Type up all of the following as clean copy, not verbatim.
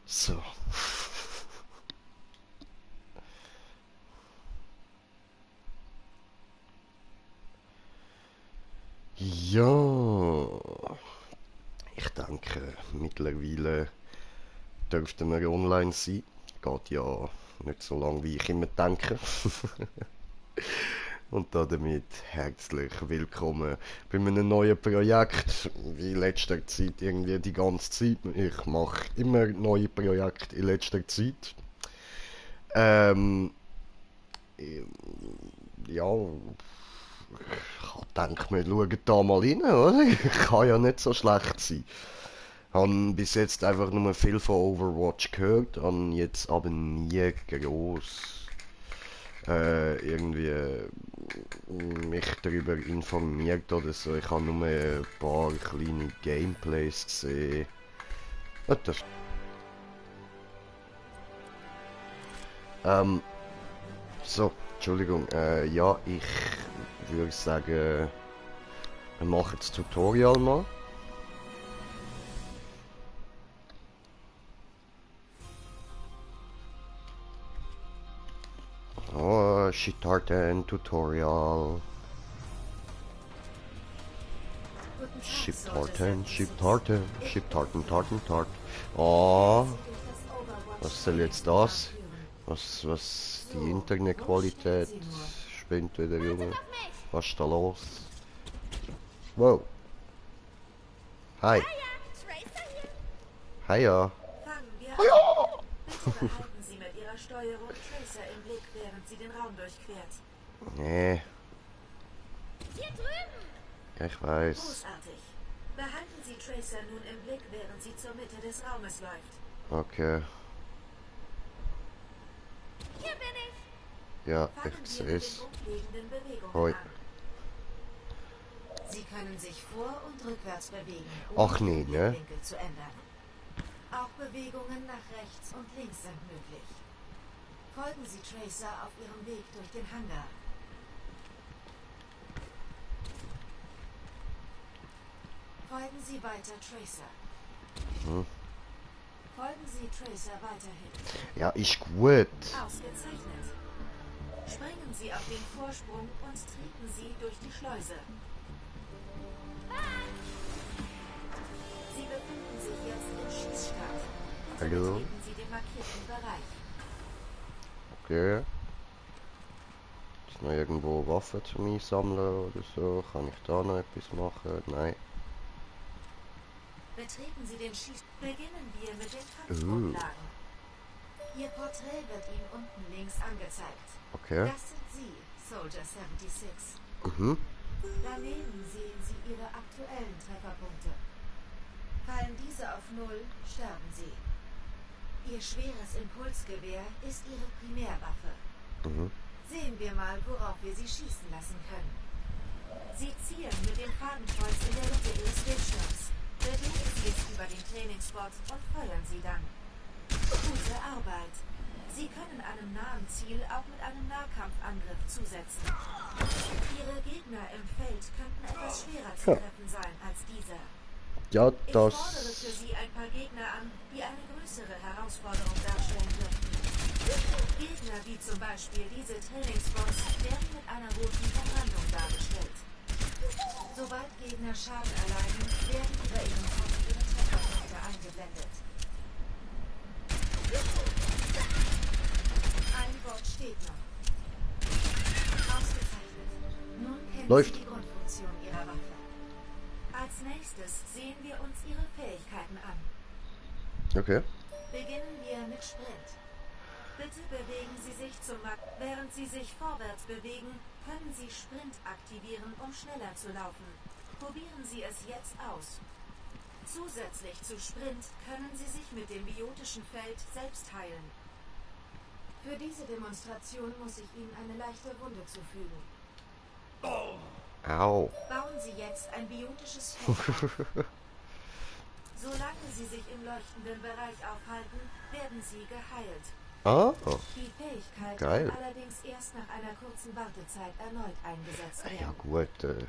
So. Ja. Ich denke, mittlerweile dürften wir online sein. Geht ja nicht so lang, wie ich immer denke. Und damit herzlich willkommen bei einem neuen Projekt. Wie in letzter Zeit irgendwie die ganze Zeit. Ich mache immer neue Projekte in letzter Zeit. Ähm, ja, ich denke, wir schauen da mal rein, oder? Kann ja nicht so schlecht sein. Habe bis jetzt einfach nur viel von Overwatch gehört, habe jetzt aber nie groß irgendwie mich darüber informiert oder so. Ich habe nur ein paar kleine Gameplays gesehen. Das, so, Entschuldigung. Ja, ich würde sagen, wir machen das Tutorial mal. Oh, Shitarten Tutorial. Shiptarten, Shiptarten, Shiptarten, Tarten, Tart. Oh, was soll jetzt das? Was, die Internetqualität spinnt wieder, Junge. Was ist da los? Wow. Hi. Hiya. Hiya. Bitte behalten Sie mit Ihrer Steuerung Tracer im Blick, während sie den Raum durchquert. Nee. Hier drüben! Ja, ich weiß. Großartig. Behalten Sie Tracer nun im Blick, während sie zur Mitte des Raumes läuft. Okay. Hier bin ich! Ja, Fangen ich wir sehe mit es. den grundlegenden Bewegungen Hoi. an. Sie können sich vor- und rückwärts bewegen, Ach ohne nee, den ne? Blickwinkel zu ändern. Auch Bewegungen nach rechts und links sind möglich. Folgen Sie Tracer auf Ihrem Weg durch den Hangar. Folgen Sie weiter Tracer. Hm. Folgen Sie Tracer weiterhin. Ja, ist gut. Ausgezeichnet. Springen Sie auf den Vorsprung und treten Sie durch die Schleuse. Sie befinden sich jetzt im Schießstand. Bitte Hallo? betreten Sie den markierten Bereich. Okay. Ist noch irgendwo Waffen zum Einsammeln oder so? Kann ich da noch etwas machen? Nein. Betreten Sie den Schießstand. Beginnen wir mit den Kampfgrundlagen. Ihr Porträt wird Ihnen unten links angezeigt. Okay. Das sind Sie, Soldier 76. Mhm. Daneben sehen Sie Ihre aktuellen Trefferpunkte. Fallen diese auf 0, sterben Sie. Ihr schweres Impulsgewehr ist Ihre Primärwaffe. Mhm. Sehen wir mal, worauf wir Sie schießen lassen können. Sie zielen mit dem Fadenkreuz in der Mitte Ihres Bildschirms. Bewegen Sie es über den Trainingsspot und feuern Sie dann. Gute Arbeit. Sie können einem nahen Ziel auch mit einem Nahkampfangriff zusetzen. Ihre Gegner im Feld könnten etwas schwerer zu treffen sein als dieser. Ja, Ich fordere für das... Sie ein paar Gegner an, die eine größere Herausforderung darstellen dürften. Gegner wie zum Beispiel diese Trainingsbots werden mit einer roten Verbrandung dargestellt. Sobald Gegner Schaden erleiden, werden über ihren Kopf ihre Trefferpunkte eingeblendet. Ein Bot steht noch. Ausgezeichnet. Nun kennen Läuft. Sie die Grundfunktion Ihrer Waffe. Als nächstes sehen wir uns Ihre Fähigkeiten an. Okay. Beginnen wir mit Sprint. Bitte bewegen Sie sich zum Markt. Während Sie sich vorwärts bewegen, können Sie Sprint aktivieren, um schneller zu laufen. Probieren Sie es jetzt aus. Zusätzlich zu Sprint können Sie sich mit dem biotischen Feld selbst heilen. Für diese Demonstration muss ich Ihnen eine leichte Wunde zufügen. Au. Bauen Sie jetzt ein biotisches Feld auf. Solange Sie sich im leuchtenden Bereich aufhalten, werden Sie geheilt. Ah, Die Fähigkeit geil. kann allerdings erst nach einer kurzen Wartezeit erneut eingesetzt Ja werden. gut, ein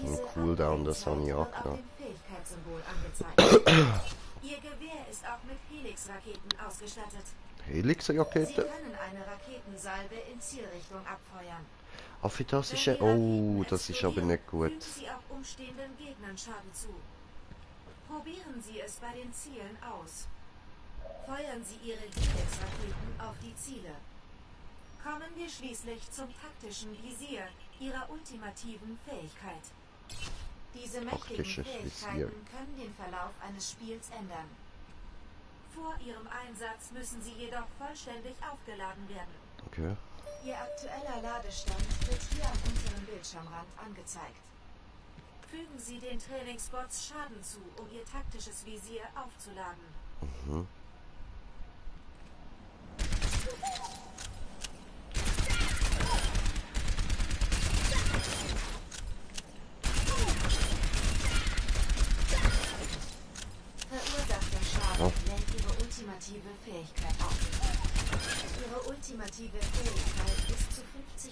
Diese Cooldown, das habe Anzeigezeit ich wird auf angenommen. dem Fähigkeitssymbol angezeigt. Ihr Gewehr ist auch mit Helix-Raketen ausgestattet. Sie Helix-Rakete? können eine Raketensalve in Zielrichtung abfeuern. Ah, für das Wenn ist die ein... Oh, Raketen das ist aber explodieren, nicht gut. fügen sie auch umstehenden Gegnern Schaden zu. Probieren Sie es bei den Zielen aus. Feuern Sie Ihre Helix-Raketen auf die Ziele. Kommen wir schließlich zum taktischen Visier Ihrer ultimativen Fähigkeit. Diese mächtigen Taktisches Fähigkeiten Visier. können den Verlauf eines Spiels ändern. Vor ihrem Einsatz müssen sie jedoch vollständig aufgeladen werden. Okay. Ihr aktueller Ladestand wird hier am unteren Bildschirmrand angezeigt. Fügen Sie den Trainingsbots Schaden zu, um Ihr taktisches Visier aufzuladen. Mhm. Verursachter Schaden lenkt Ihre ultimative Fähigkeit auf. Ihre ultimative Fähigkeit ist zu 50%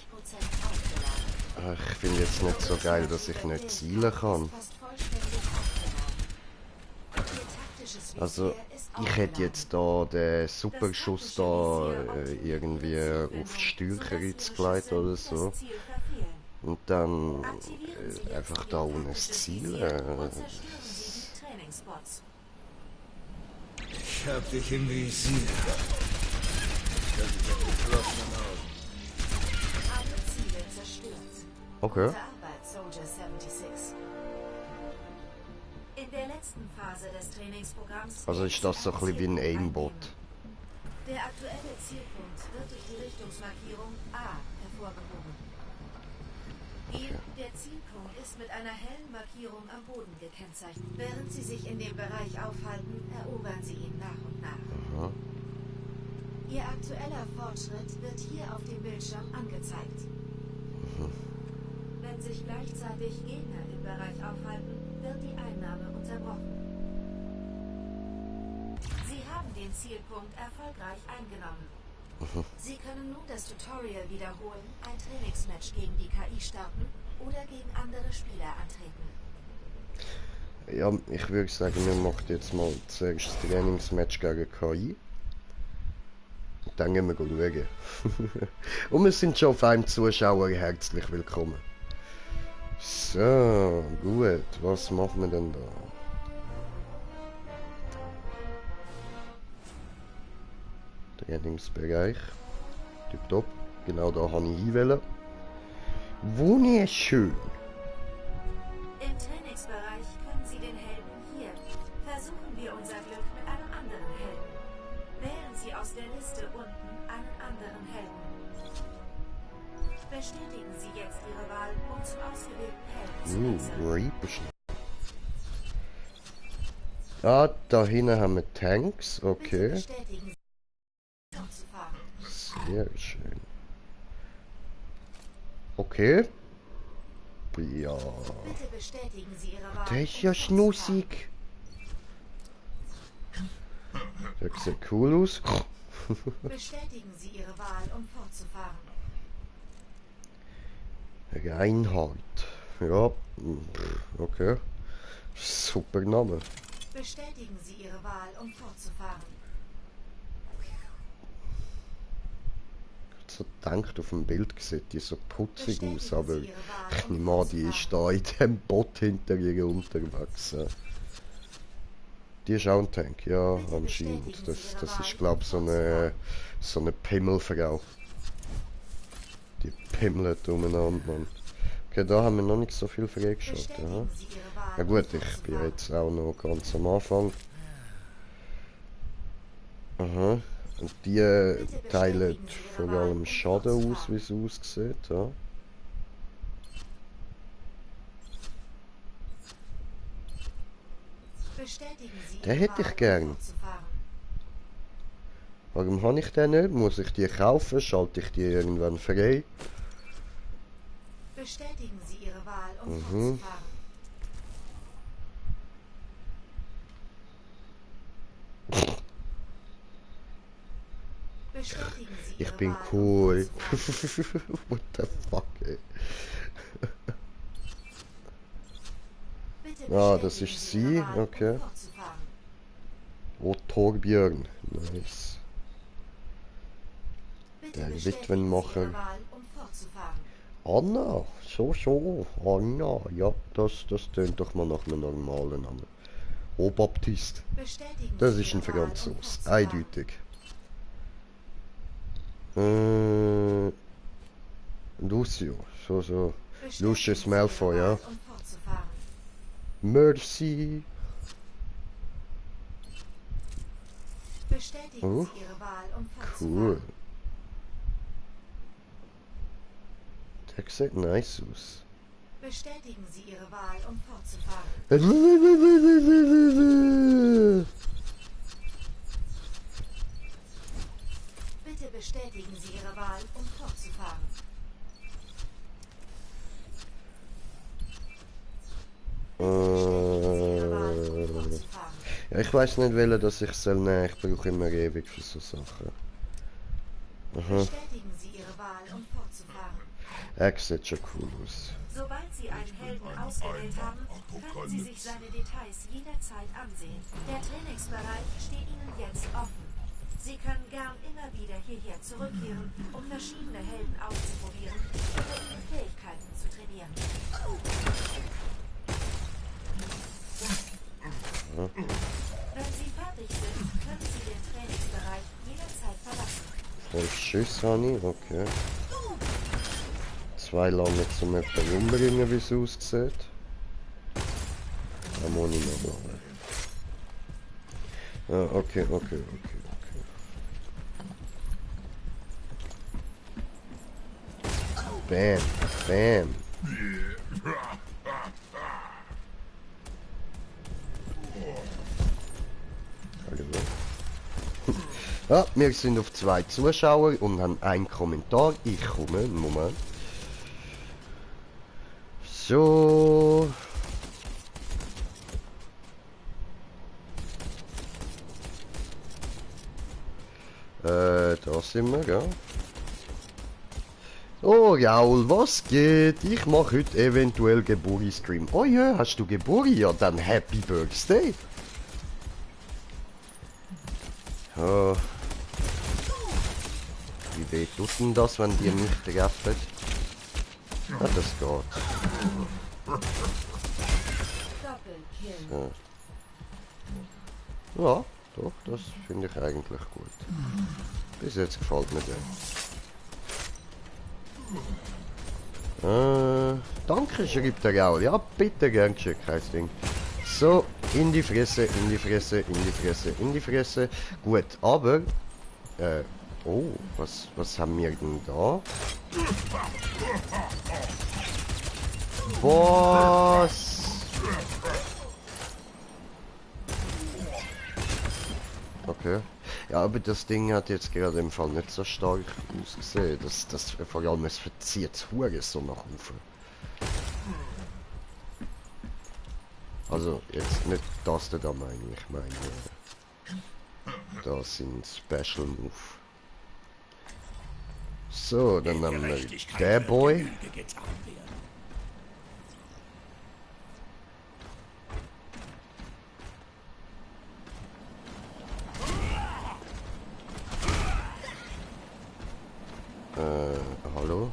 aufgeladen. Ich finde jetzt nicht so geil, dass ich nicht zielen kann. Fast vollständig aufgeladen. Ihr taktisches Visier Also, ist ich hätte jetzt da den Superschuss da irgendwie auf die Steuerkreuz gelegt oder so. Und dann einfach da unten das Ziel. Ich hab dich im Visier. Das ist mit geschlossenen Augen. Alle Ziele zerstört. Okay. Gute Arbeit, Soldier 76. In der letzten Phase des Trainingsprogramms... Also ist das so ein bisschen wie ein Aimbot. Der aktuelle Zielpunkt wird durch die Richtungsmarkierung A hervorgehoben. Der Zielpunkt ist mit einer hellen Markierung am Boden gekennzeichnet. Während Sie sich in dem Bereich aufhalten, erobern Sie ihn nach und nach. Aha. Ihr aktueller Fortschritt wird hier auf dem Bildschirm angezeigt. Wenn sich gleichzeitig Gegner im Bereich aufhalten, wird die Einnahme unterbrochen. Sie haben den Zielpunkt erfolgreich eingenommen. Sie können nun das Tutorial wiederholen, ein Trainingsmatch gegen die KI starten oder gegen andere Spieler antreten. Ja, ich würde sagen, wir machen jetzt mal zuerst das Trainingsmatch gegen KI. Und dann gehen wir schauen. Und wir sind schon auf einem Zuschauer herzlich willkommen. So, gut. Was machen wir denn da? Trainingsbereich. Tipptopp. Genau da habe ich hinwählen. Wunderschön. Im Trainingsbereich können Sie den Helden hier. Versuchen wir unser Glück mit einem anderen Helden. Wählen Sie aus der Liste unten einen anderen Helden. Bestätigen Sie jetzt Ihre Wahl, um zum ausgewählten Helden zu wechseln. Reaperschen. Ah, da hinten haben wir Tanks. Bitte Okay. bestätigen Sie, zu fahren. Sehr schön. Okay. Ja. Bitte bestätigen Sie Ihre Wahl. Der ist um ja fortzufahren. schnussig. Der sieht cool aus. Bestätigen Sie Ihre Wahl, um fortzufahren. Reinhard. Ja. Okay. Super Name. Bestätigen Sie Ihre Wahl, um fortzufahren. So denkt auf dem Bild sieht die so putzig aus, aber Bestätigen Sie Ihre Wahl, ich um nehme an, die ist da in dem Bot hinter ihr unterwegs. Die ist auch ein Tank, ja, Bitte anscheinend. bestätigen Das, Sie Ihre das Wahl, ist, glaube ich, so eine Pimmelfrau. Die pimmelt umeinander, Mann. Okay, da haben wir noch nicht so viel freigeschaltet. Ja. Bestätigen Sie Ihre Wahl, Ja um gut, ich bin fortzufahren. jetzt auch noch ganz am Anfang. Aha. Und die teilen vor allem Schaden aus, wie es aussieht. Ja. Bestätigen Sie Den Ihre hätte ich Wahl, um gern. fortzufahren. Warum habe ich den nicht? Muss ich die kaufen? Schalte ich die irgendwann frei? Bestätigen Sie Ihre Wahl, um Mhm. fortzufahren. Bestätigen Ich ihre bin Wahl, cool. um fortzufahren. What the fuck, ey. Bitte Ah, das bestätigen ist Sie Ihre sie, Wahl, okay. um fortzufahren. Oh, Torbjörn. Nice. Bitte Der bestätigen Sie Witwenmacher. Ihre Wahl, um fortzufahren. Anna, so, Anna, ja, das tönt doch mal nach einem normalen Namen. Oh, Baptiste, Bestätigen das Sie ist ein Ihre Wahl, um Franzos, fortzufahren. eindeutig. Lucio, so, Lucius Bestätigen Sie Malfoy, Ihre ja. Wahl, um fortzufahren. Merci. Bestätigen Oh, Sie Ihre Wahl, um cool. fortzufahren. Der sieht nice aus. Bestätigen Sie Ihre Wahl, um fortzufahren. Bitte bestätigen Sie Ihre Wahl, um fortzufahren. Bestätigen Sie Ihre Wahl, um fortzufahren. Ja, ich weiß nicht, welche dass ich soll nehmen. Ich brauche immer ewig für so Sachen. Aha, Bestätigen Sie Ihre Wahl, um fortzufahren. er sieht schon cool aus. Sobald Sie einen Helden ausgewählt haben, können Sie sich seine Details jederzeit ansehen. Der Trainingsbereich steht Ihnen jetzt offen. Sie können gern immer wieder hierher zurückkehren, um verschiedene Helden auszuprobieren oder ihre Fähigkeiten zu trainieren. Wenn Sie fertig sind, können Sie den Trainingsbereich jederzeit verlassen. 12 Schüsse habe ich, okay. 2 lange zum jemanden umbringen, wie es aussieht. Da muss ich noch machen. Ah, okay. Bam. Hallo. Ah, wir sind auf 2 Zuschauer und haben einen Kommentar. Ich komme, Moment. So. Da sind wir, ja. Oh, Raul, was geht? Ich mache heute eventuell Geburi-Stream. Oh ja, hast du Geburi? Ja, dann Happy Birthday. Ja. Wie weh tut denn das, wenn die mich treffen? Ja, das geht. Doppelkill. So. Ja, doch, das finde ich eigentlich gut. Bis jetzt gefällt mir der. Danke, schreibt der Raul. Ja, bitte gern geschickt, kein Ding. So, in die Fresse. Gut, aber... oh, was haben wir denn da? Was? Okay. Ja, aber das Ding hat jetzt gerade im Fall nicht so stark ausgesehen. Das vor allem, es verzieht Hure so nach oben. Also, jetzt nicht das da meine ich meine... Das sind Special Move. So, dann haben wir der Boy. Hallo?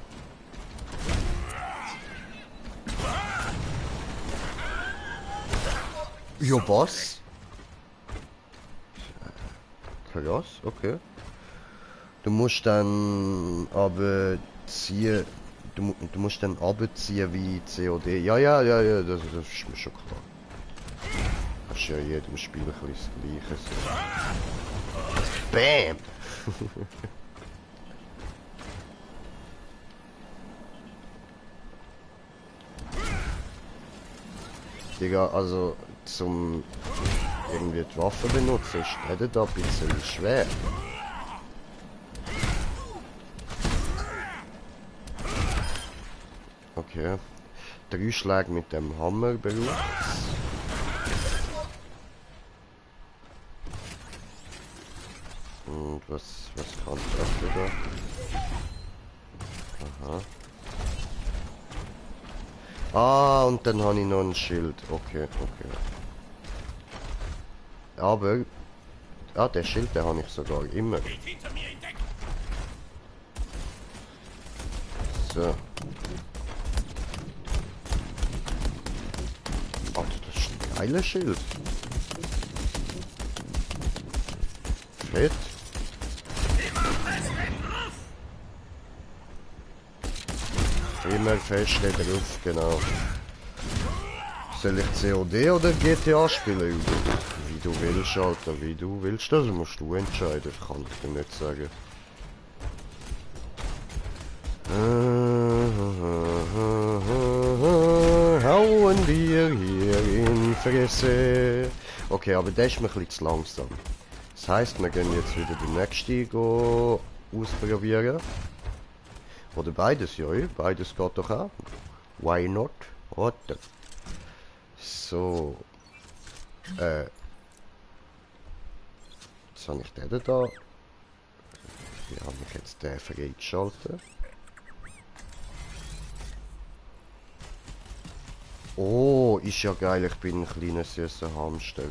Jo, was? Krass, okay. Du musst dann aber ziehen. Du musst dann abziehen wie COD. Ja, das ist mir schon klar. Das ist ja in jedem Spiel ein bisschen das Gleiche. Bam! Digga, also zum irgendwie die Waffe benutzen ist nicht da ein bisschen schwer. Okay. 3 Schläge mit dem Hammer berührt. Und was kann das wieder? Aha. Ah, und dann habe ich noch ein Schild. Okay, okay. Aber... Ah, der Schild, den habe ich sogar immer. So. Alter, das ist ein geiles Schild. Fett. Immer fest drauf, genau. Soll ich COD oder GTA spielen? Wie du willst, Alter, wie du willst. Das musst du entscheiden, kann ich dir nicht sagen. Hauen wir hier in Fresse. Okay, aber der ist mir ein bisschen zu langsam. Das heisst, wir gehen jetzt wieder den nächsten ausprobieren. Oder beides, ja, beides geht doch auch. Why not? Oder? So. Jetzt habe ich den da. Wie habe ich jetzt den freigeschaltet? Oh, ist ja geil, ich bin ein kleiner süßer Hamster.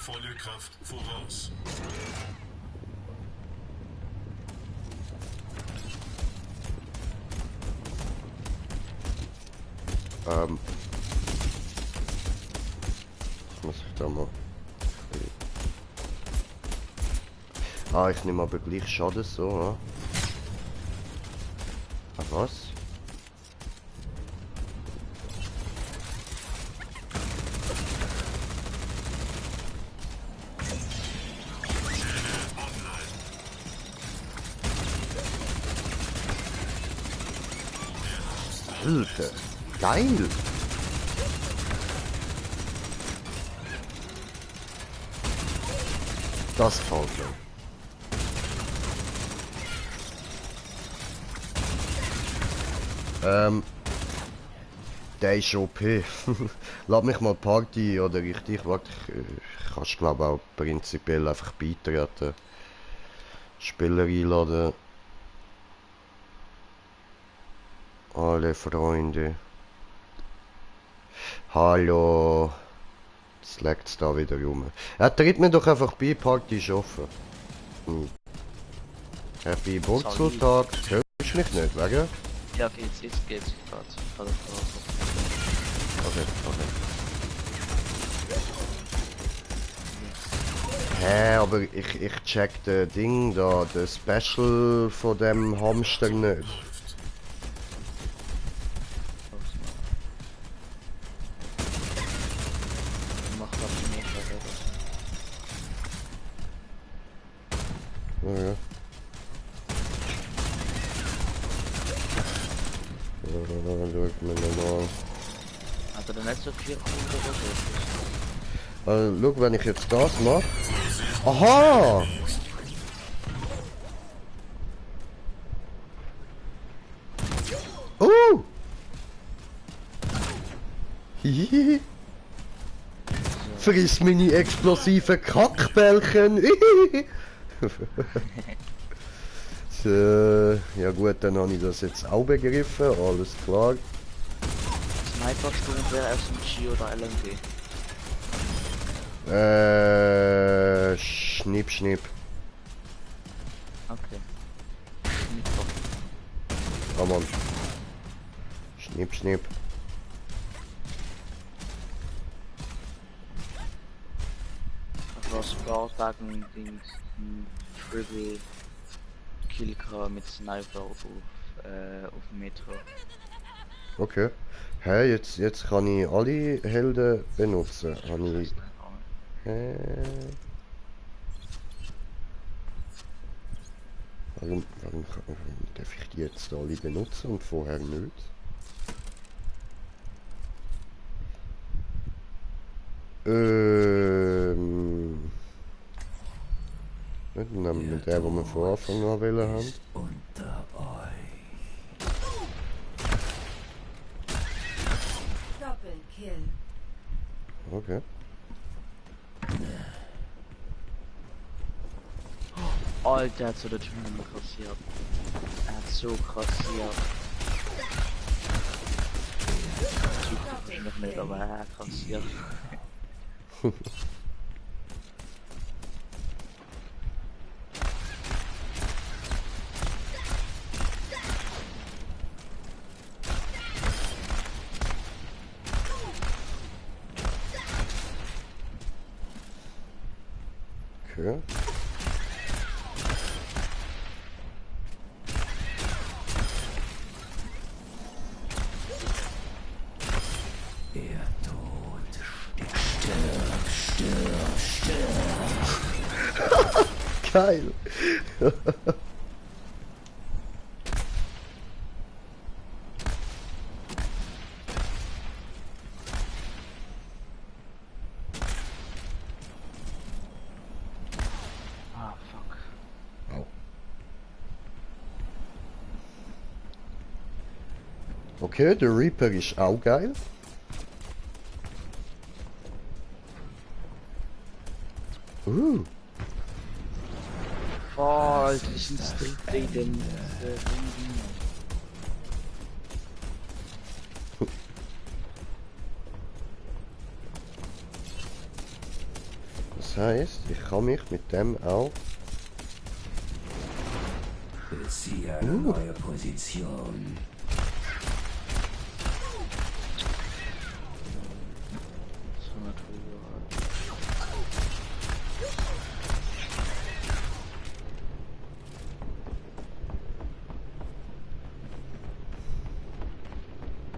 Volle Kraft voraus. Was muss ich da mal... Ah, ich nehme aber gleich Schaden so, ja. Ah, was? Alter, geil! Das gefällt mir. Der ist OP. Lass mich mal Party oder richtig, warte, ich kannst glaube auch prinzipiell einfach beitreten. Spieler einladen. Alle Freunde. Hallo. Jetzt legt es da wieder rum. Ja, tritt mir doch einfach bei, Party ist offen. Happy Wurzeltag. Hörst du mich nicht, wegen? Ja, jetzt geht's gerade. Okay, okay. Hä, aber ich check den Ding da, den Special von dem Hamster nicht. Ja, ja. Schaut mir nochmal. Hat er nicht so viel Kunden oder so? Also, schau, wenn ich jetzt das mache. Aha! Hihihi. Friss meine explosiven Kackbällchen. So, ja gut, dann habe ich das jetzt auch begriffen, alles klar. Sniper-Sturm wäre SMG oder LMG? Schnipp, schnipp. Okay. Sniper. Oh Mann. Schnipp, schnipp. Ich war sogar sagen, Dings, Triple Killcar mit Sniper auf Metro. Okay. Hä, jetzt kann ich alle Helden benutzen. Habe ich... Hä? Warum darf ich die jetzt alle benutzen und vorher nicht? Nicht nehmen wir den, den wir von Anfang an wollen haben. Unter euch. Doppelkill. Okay. Alter, er hat so den Typen kassiert. Er hat so kassiert. Ich noch nicht, aber er hat kassiert. Okay. Der Tod stirb. Geil. Ah, fuck. Au. Okay, der Reaper ist auch geil. Boah, das ist ein Street in dem Das heißt, ich kann mich mit dem auch. Beziehe eine neue Position. so natürlich.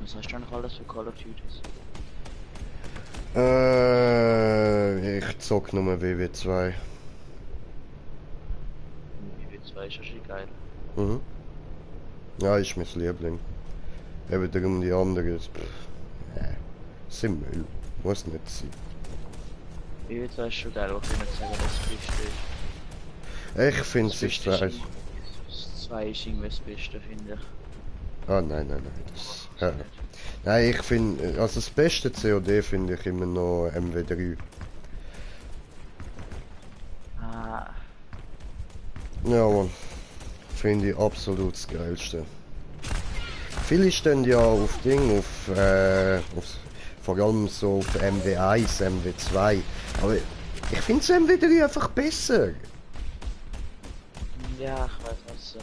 Was hast du noch alles für Call of Duties? Ich zock nur WW2. WW2 ist ja schon geil. Mhm. Ja, ist mein Liebling. Eben darum die anderen. Sind Müll. Muss nicht sein. WW2 ist schon geil, aber ich will nicht sagen, dass das Beste ist. Ich finde es ist das. Das 2 ist irgendwie das Beste, finde ich. Ah, nein. Das, ja. Nein, ich finde. Also das beste COD finde ich immer noch MW3. Ah, Ja, Mann. Finde ich absolut das geilste. Viele stehen ja auf Ding, auf vor allem so auf MW1, MW2. Aber ich finde das MW3 einfach besser. ja, ich weiß nicht so.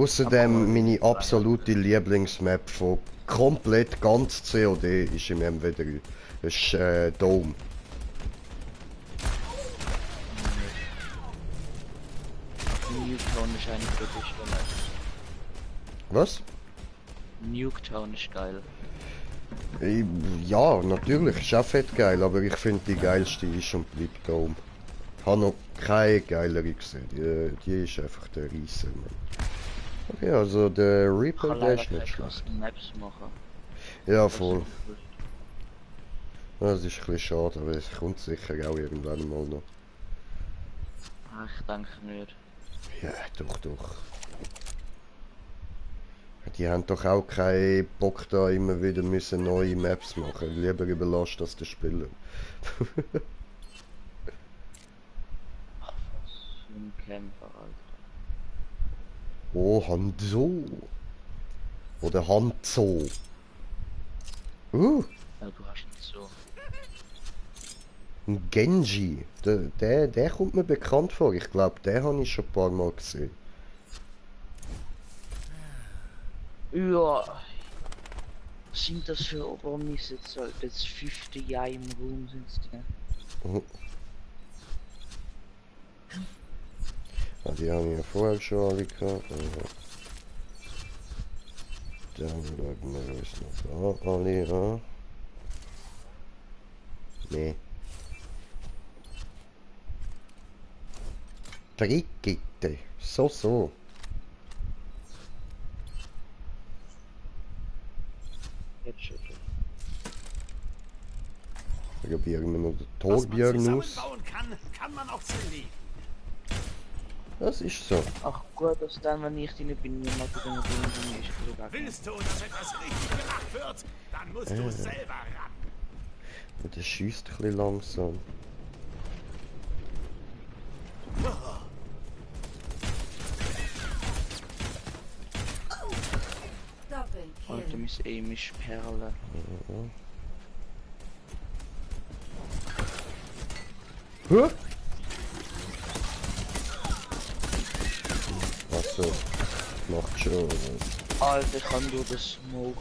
Außerdem meine absolute Lieblingsmap von komplett ganz COD ist im MW3. Das ist Dome. Nuketown ist eigentlich der beste. Was? Nuketown ist geil. Ja, natürlich, ist auch fett geil, aber ich finde die geilste ist und bleibt Dome. Ich habe noch keine geilere gesehen, die ist einfach der Riese, Mann. Okay, also der Ich Reaper, kann der leider ist nicht keine schlecht. Custom Maps machen. Ja, voll. Das ist ein bisschen schade, aber es kommt sicher auch irgendwann mal noch. Ah, ich denke nicht. Ja, doch. Die haben doch auch keinen Bock da immer wieder müssen neue Maps machen. Lieber überlasst das den Spielern. Ach, was für ein Camper, Alter. Oh, Hanzo. Oder Hanzo. Ja, du hast nicht so. Ein Genji. Der kommt mir bekannt vor. Ich glaube, den habe ich schon ein paar Mal gesehen. Ja. Was sind das für Obermis jetzt? Das 5. Jahr im Raum sind die. Mhm. Ja, die haben ja vorher schon alle gehabt. Dann schauen wir uns noch da alle an. Nee. Brigitte. So. Jetzt schon. Probieren wir noch den Was man Torbjörn aus. zusammenbauen kann man auch zerlegen. Das ist so. Ach gut, dass dann, wenn ich die nicht bin, niemand mit dem Raum ist. Gar kein- Willst du, dass etwas richtig gemacht wird, dann musst du selber ran. Und der schießt ein bisschen langsam. Alter, Doppelkill. mis Aim ist Perle. Huh? Achso, macht schon. Alter, ich kann durch den Smoke.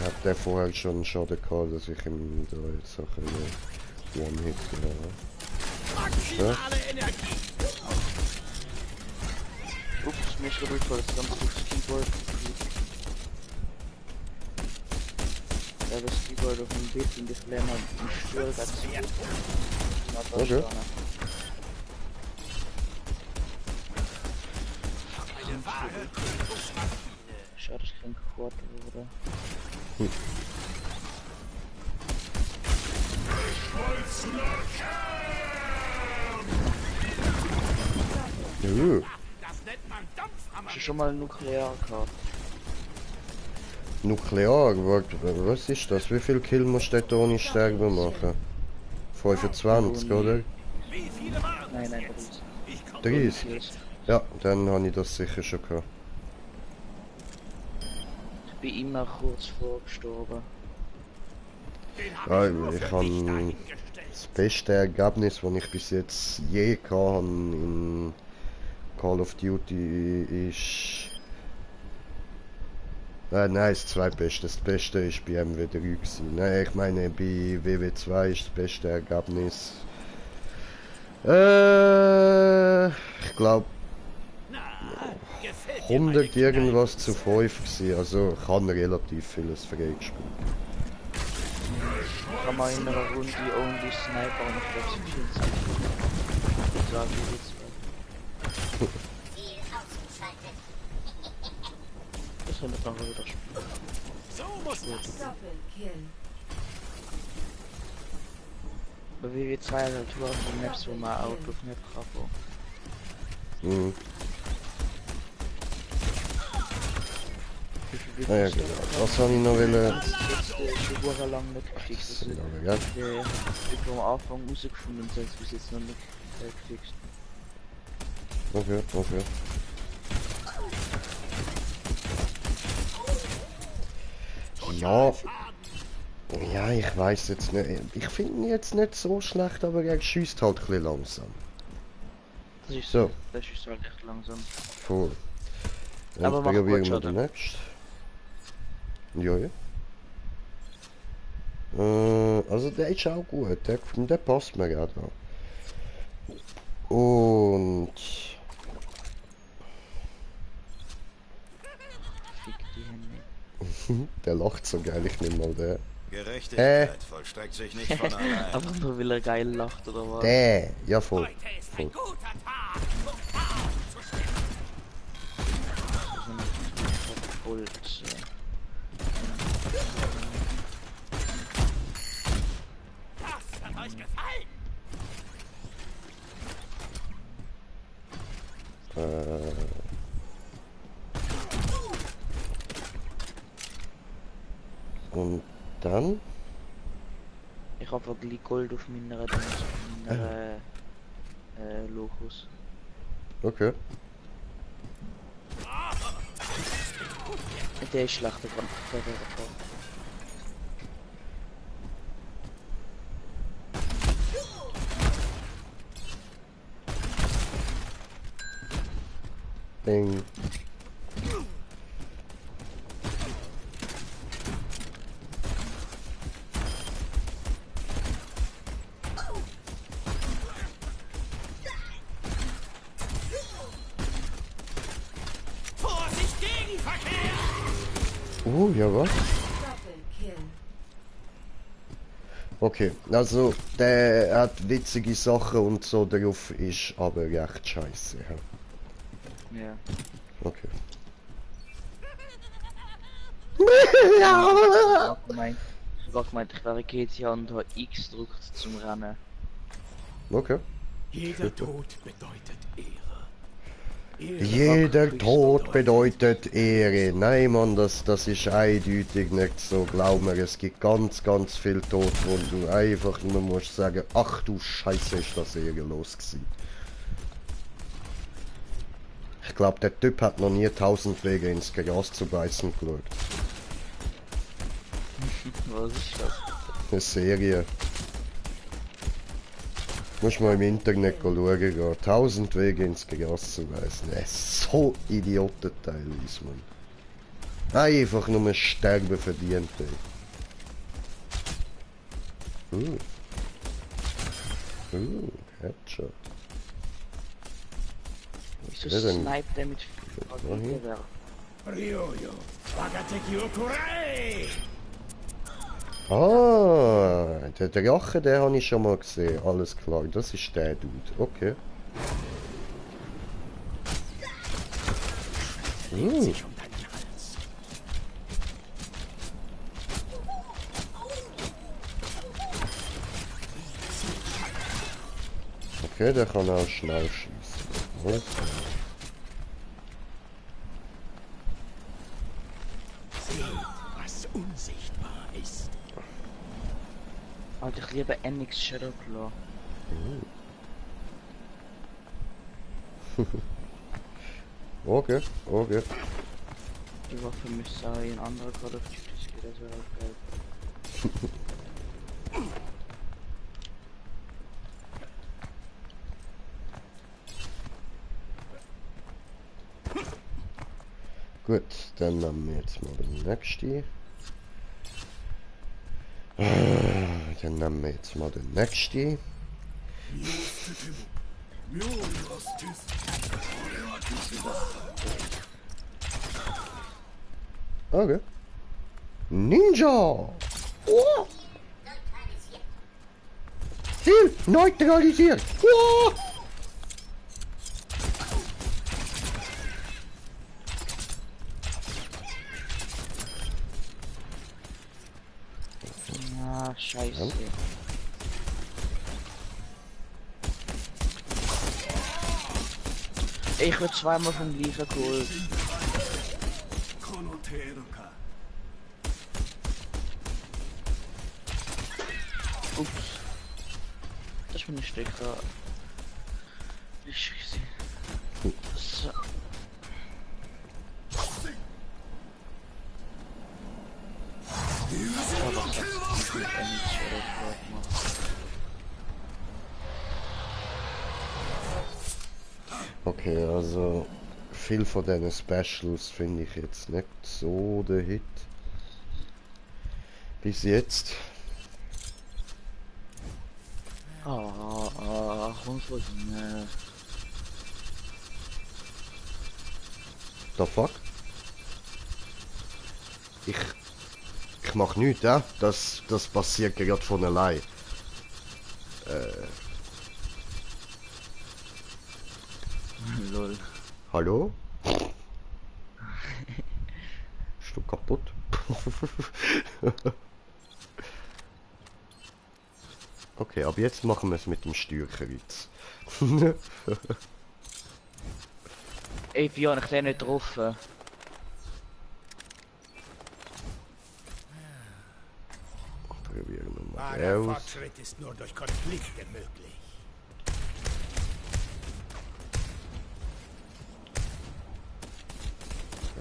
Hat der vorher schon einen Schaden gehabt, dass ich ihm da jetzt Sachen One-Hit gemacht Maximale Energie. Ups, mir ist runtergefallen, das ganze aufs Keyboard. Ja, das Keyboard auf dem Bild und ich lerne einen Stuhl dazu. Okay. Schade, ich kein Quad oder. Das nennt man Dampfhammer. Hast du schon mal nuklear gehabt? Nuklear, was ist das? Wie viel Kill musst du dort ohne Sterben machen? 25, oder? Wie viele waren? Nein, nein, Ich komme 30? Ja, dann habe ich das sicher schon gehabt. ich bin immer kurz vor gestorben. den hab Ja, nur ich für habe dich dahingestellt. das beste Ergebnis, das ich bis jetzt je hatte in Call of Duty ist... nein, das zweitbeste. Das beste ist bei MW3 gewesen. Nein, ich meine bei WW2 ist das beste Ergebnis. Ich glaube Na, gefällt dir 100 meine irgendwas zu 5 gewesen. Also ich habe relativ vieles freigespielt. Ich habe mal in einer Runde Only Sniper und ich glaube es 24. Ich sage jetzt das soll ich nachher wieder spielen. So muss das. Doppelkill. Bei WW2 halt nur auf den Maps, wo man Out of Map kann. Mhm. Wie viel Ah, ja, genau. Was habe ich noch wollen? Das ist jetzt schon sehr lang nicht gefixt. Ja, Also, gell? ich habe am Anfang rausgefunden und selbst bis jetzt noch nicht gefixt. Okay, okay. Ja, ja, ich weiß jetzt nicht. Ich finde ihn jetzt nicht so schlecht, aber er schießt halt ein bisschen langsam. Das ist So. Das ist halt echt langsam. Voll. Dann Aber mach probieren gut wir Schaden. den nächsten. Ja, ja. Also der ist auch gut, der passt mir gerade an. Und Fick die Hände. der lacht so geil, ich nehme mal den. Gerechtigkeit vollstreckt sich nicht von allein. Einfach nur weil er geil lacht oder was? Der, ja voll. Heute ist ein guter Tag, um Gold. das hat euch gefallen. Und dann? Ich habe wirklich Gold auf meiner Locus. Okay. Der ist schlechter von der Bing. Vorsicht, Gegenverkehr! Ja was? Doppelkill. Okay, also der hat witzige Sachen und so drauf, ist aber recht scheiße. Ja. Ja. Okay. Ich hab sogar gemeint, ich wäre GTA und habe X gedrückt zum Rennen. Okay. Jeder Tod bedeutet Ehre. Jeder Tod bedeutet Ehre. Nein, Mann, das ist eindeutig nicht so. Glaub mir, es gibt ganz viel Tod, wo du einfach nur musst sagen, ach du Scheiße, ist das ehrenlos gewesen. Ich glaube, der Typ hat noch nie 1000 Wege ins Gras zu beißen geschaut. Was ist das? Eine Serie. Muss mal im Internet schauen gehen. 1000 Wege ins Gras zu beißen. So Idioten teilweise, man. Einfach nur sterben verdient, ey. Headshot. Wieso Ja, dann- sniped der mit Wohin? Gewehr? Ryoyo, Wagateki Okurai! Ah, der Drache, den habe ich schon mal gesehen. Alles klar, das ist der Dude. Okay. Sich um deinen Hals. Okay, der kann auch schnell schießen. Alles klar. Seht, was unsichtbar ist. Alter, ich liebe NX Shadowclaw. Okay, okay. Die Waffe müsste auch in andere Call of Duty gehen, das wäre auch geil. Gut, dann nehmen wir jetzt mal den nächsten. Dann nehmen wir jetzt mal den nächsten. Okay. Ninja! Oh! Ziel neutralisiert! Oh! Ah, scheiße. Ich wird zweimal vom gleichen geholt. Ups. Das bin ein Stecker. Ich schieße. So. Oh, was hat's mit NX Shadowclaw gemacht? Okay, also viel von diesen Specials finde ich jetzt nicht so der Hit. Bis jetzt. Komm von hinten. The fuck? Ich mach nichts, ja? Das passiert gerade von allein. Lol. Hallo? Bist du kaputt? Okay, aber jetzt machen wir es mit dem Stürcherwitz. Ey, Björn, ich den nicht getroffen. Probieren wir mal Wahrer aus. Fortschritt ist nur durch Konflikte möglich.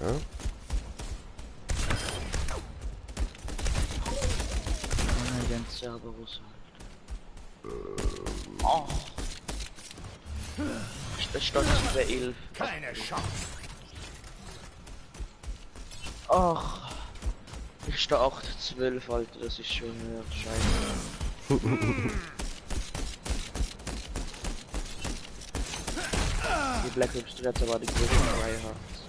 Ja. Oh, ganz Cerberus halt. Oh. Das steht über 11. Keine Chance. Ach. Ich stehe 8, 12, Alter, das ist schon scheiße. Die Black Ops 3 hat aber die größten Tryhards.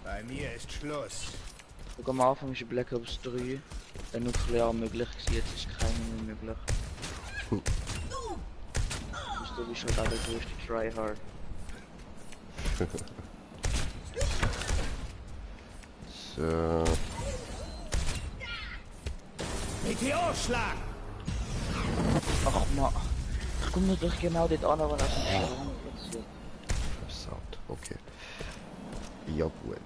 Bei mir ist Schluss. Guck am Anfang ist Black Ops 3 ein nuklear möglich gewesen, jetzt ist keiner mehr möglich. Du bist halt auch der größte Tryhard. So. Meteorschlag! Ach man, ich komme nur durch genau dort an, aber das ist schon passiert. Versaut, okay. Ja gut,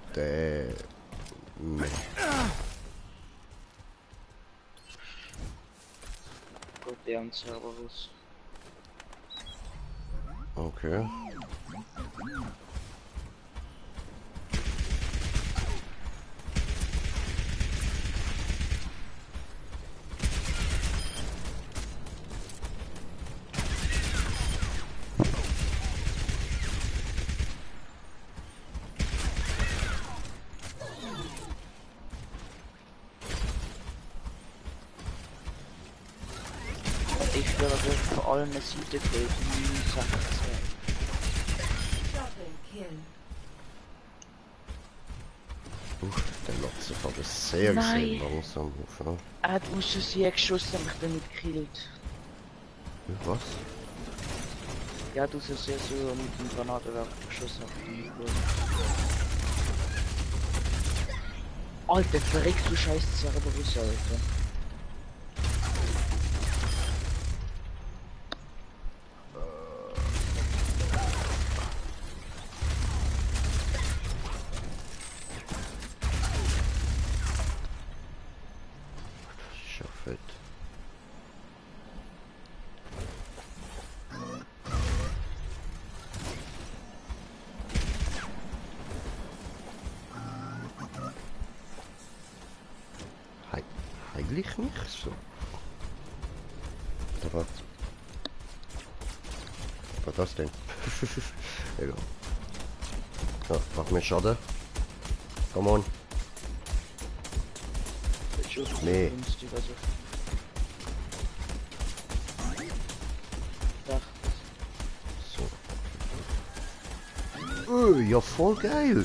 Gott, der am Cerberus. Okay. Ich will aber vor allem eine Seite geben, die Sachen zu. Doppelkill. Der Lotse war das sehr, Nein. sehr langsam auf. Ja. Er hat aus Versehen geschossen und mich damit gekillt. Was? Ja, du hast ja so mit dem Granatenwerfer geschossen. Alter, verreckst du scheiß Cerberus, Alter. Schaffet. Heil ich mich so? Oder was? Was das denn? Egal. Ja, mach mir Schaden. Come on. Nee. So. Ja, voll geil.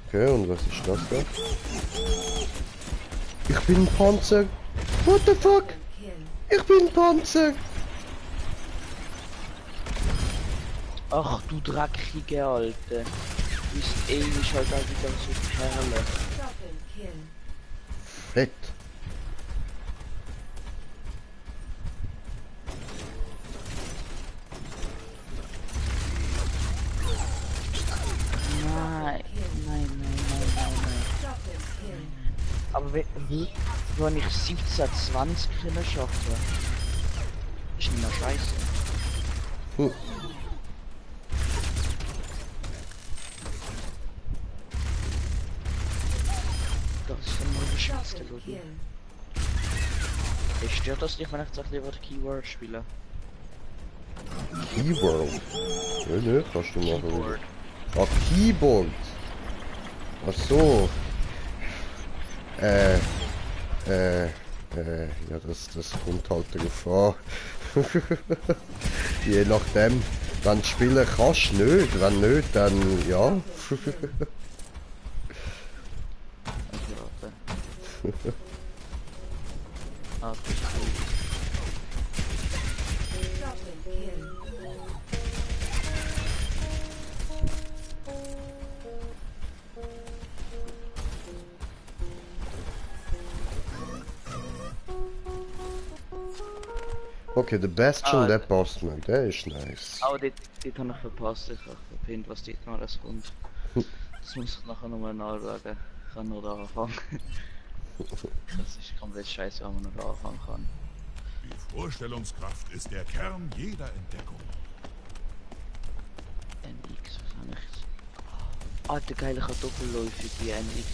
Okay, und was ist das da? Ich bin ein Panzer. What the fuck? Ich bin ein Panzer. Ach du dreckige Alte. Du bist ewig halt auch wieder so Perle. Doppelkill. Fett. Nein, nein. Doppelkill. Aber wenn ich 17, 20 Kilo schaffe, ist nicht mehr scheiße. Hm. Das ist dann nur die schönste Lobby. Doppelkill. Ich stört das nicht, wenn ich jetzt lieber Keyword spiele. Keyboard. Ja, ne, kannst du machen. Keyboard. Ah, Keyboard. Ach so. Ja, das kommt halt drauf an. Je nachdem, wenn du spielen kannst, nicht. Wenn nicht, dann ja. Okay, warte. Ah, das ist gut. Doppelkill. Okay, der Bastion, Ah, der passt mir. Der ist nice. Aber die habe ich verpasst, ich habe verpinnt, was dort noch alles kommt. Das muss ich nachher nochmal nachschauen. Ich kann nur da anfangen. Das ist komplett scheiße, wenn man nur da anfangen kann. Die Vorstellungskraft ist der Kern jeder Entdeckung. NX, was habe ich? Alter, geile Kartoffelläufe, die NX.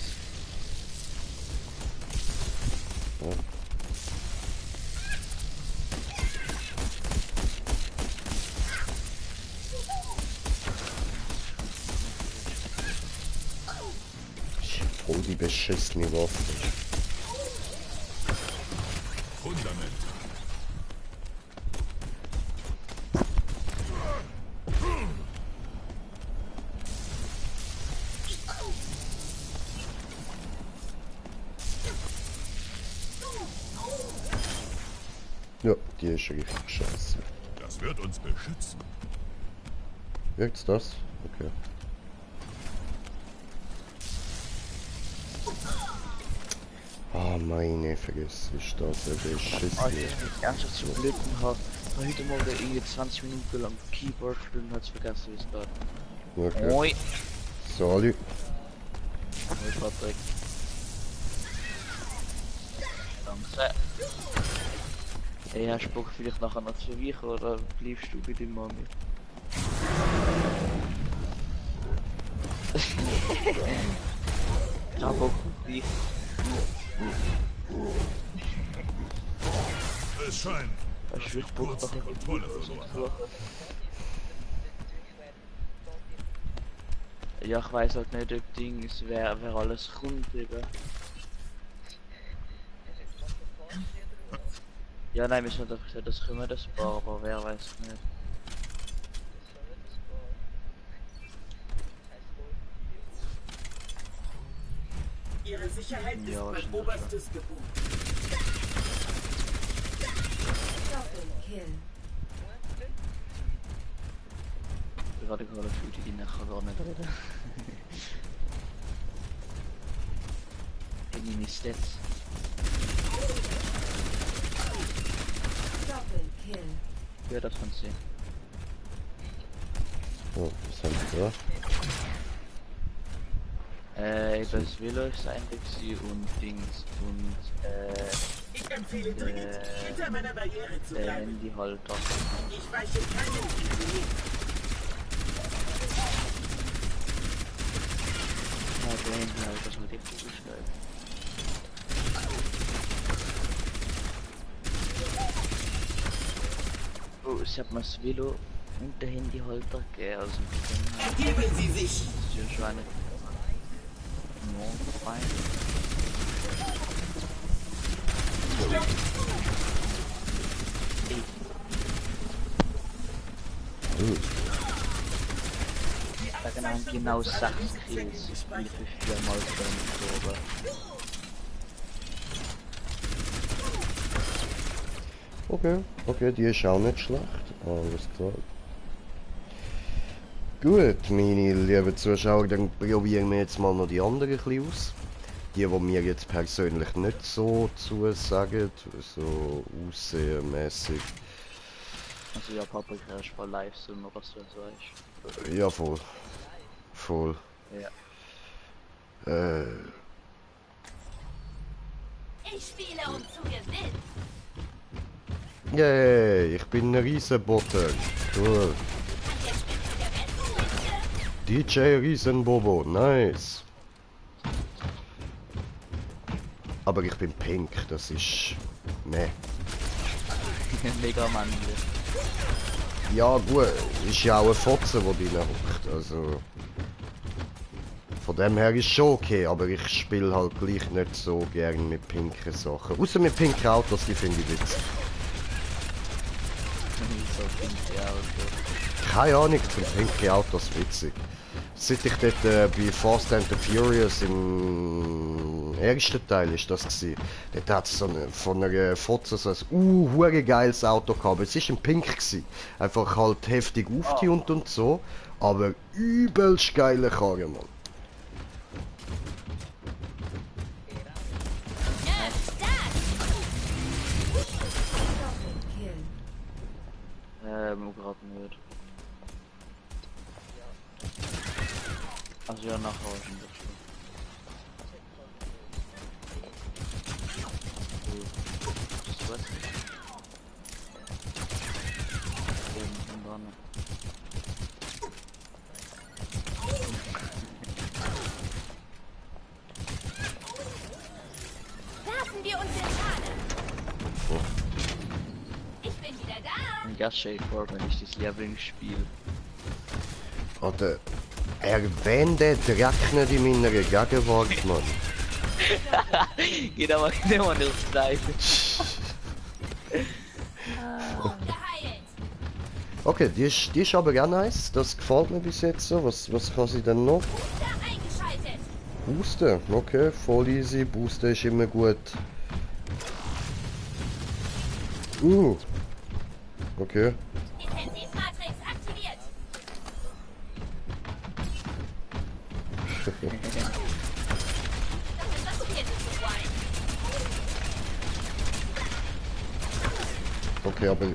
Ja. Voll die beschissene Waffe. Fundament. Ja, die ist richtig scheiße. Das wird uns beschützen. Wirkt's das? Okay. Ah, meine, vergiss ich das, Alter, beschissen. ich bin ernsthaft zu blöd und habe heute Morgen irgendwie 20 Minuten lang Keyboard spielen und hat's vergessen, wie es geht. Okay. Moi! Salut. Moi, Patrick. Danke. Hey, hast du Bock vielleicht nachher noch zu weichen oder bleibst du bei deinem Mami? Ich hab Bock auf dich. Es scheint, Hast du wirklich Bock kurz nachher die Kontrolle verloren zu suchen? Ja, ich weiss halt nicht, ob Dings, wer alles kommt eben. Ja, nein, wir müssen einfach gesagt, das können wir das Paar, aber wer weiß nicht. Ihre Sicherheit ist Ja, mein wahrscheinlich oberstes Gebot. Doppelkill. Gerade Call of Duty, die nachher gar nicht reden. Enemy Stats. Doppelkill. Ja, das kannst du sehen. Oh, was haben wir da? Eben das Velo ist eigentlich sie und Dings und Ich empfehle dringend, hinter meiner Barriere zu der bleiben. Handyhalter. Ich weiche keinen Weg. Ja, der Handyhalter ist halt echt zugestellt. Oh, ich hab mir das Velo und der Handyhalter gegeben, also Ergeben Sie sich! das ist ja schon eine fein. Da haben genau 6 Kills und ich bin 4-mal gestorben. Okay, okay, die ist auch nicht schlecht. Alles klar. Gut, meine lieben Zuschauer, dann probieren wir jetzt mal noch die anderen ein bisschen aus. Die mir jetzt persönlich nicht so zusagen, so aussehmässig. Also ja, Papa, ich erst mal Livestream oder so, weißt Ja, voll. Voll. Ja. Ich spiele, um zu gewinnen. Yay, ich bin ein Riesenbotter. Cool. DJ Riesenbobo, nice. Aber ich bin pink, das ist... Ne. Mega männlich. Ja gut, ist ja auch ein Fotzen, der drin hockt, also... Von dem her ist schon okay, aber ich spiele halt gleich nicht so gern mit pinken Sachen. Außer mit pinken Autos, die finde ich witzig. So pinke Auto. Keine Ahnung, ich finde pinke Autos witzig. Seit ich dort bei Fast and the Furious im ersten Teil ist das gewesen. Dort hat es so von einer Fotze so ein hure geiles Auto gehabt. Aber es war ein Pink gewesen. Einfach halt heftig aufgetunt und so. Aber übelst geile Karre, Mann. Doppelkill. Gerade nicht. Also ja, nachher schon das schon. Das was? Und dann. Werfen wir uns in Schale. Ich bin wieder da. Ein Gas-Shake Fortman ist das Lieblingsspiel. Oder erwähne den Dreck nicht in meiner Gegenwart, Mann. Geht aber genau an der Seite. Geheilt. Okay, die ist aber auch nice. Das gefällt mir bis jetzt so. Was kann sie denn noch? Da eingeschaltet. Boosten, okay, voll easy. Boosten ist immer gut. Okay. Intensivmatrix aktiviert. Das ist zu weit. Okay, aber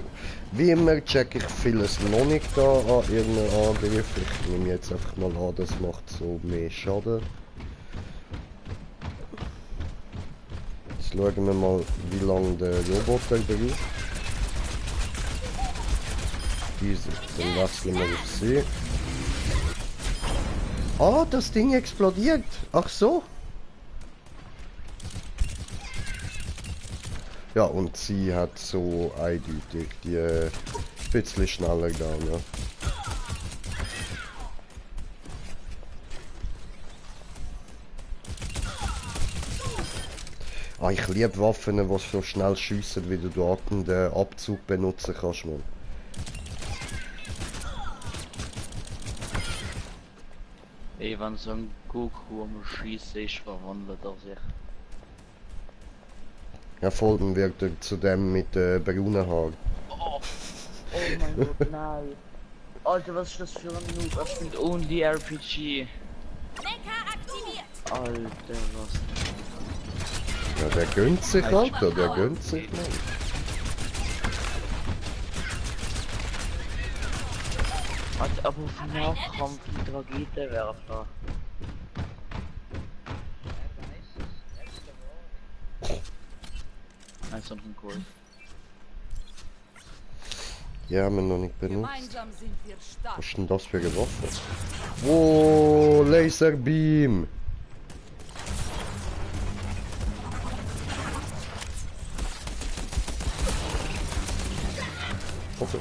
wie immer check ich vieles noch nicht da an irgendeinem Angriff. Ich nehme jetzt einfach mal an, das macht so mehr Schaden. Jetzt schauen wir mal, wie lange der Roboter braucht. Easy. Dann wechseln wir auf sie. Ah, das Ding explodiert. Ach so. Ja, und sie hat so eindeutig die ein bisschen schneller gegangen. Ah, ich liebe Waffen, die so schnell schiessen, wie du dort den Abzug benutzen kannst, man. Ey, wenn so ein Goku am Schießen ist, verwandelt er sich. Ja, voll, dann wird er zu dem mit braunen Haaren. Oh mein Gott, nein. Alter, was ist das für ein Noob? Er spielt only RPG. Lenker aktiviert. Alter, was? Ja, der gönnt sich, Alter, der gönnt sich, Mann. Alter, aber auf dem Nahkampf mit Raketenwerfer. Nein, something cool. Ja, haben wir noch nicht benutzt. Gemeinsam sind wir stark. Was ist denn das für eine Waffe? Wow, Laserbeam! Okay.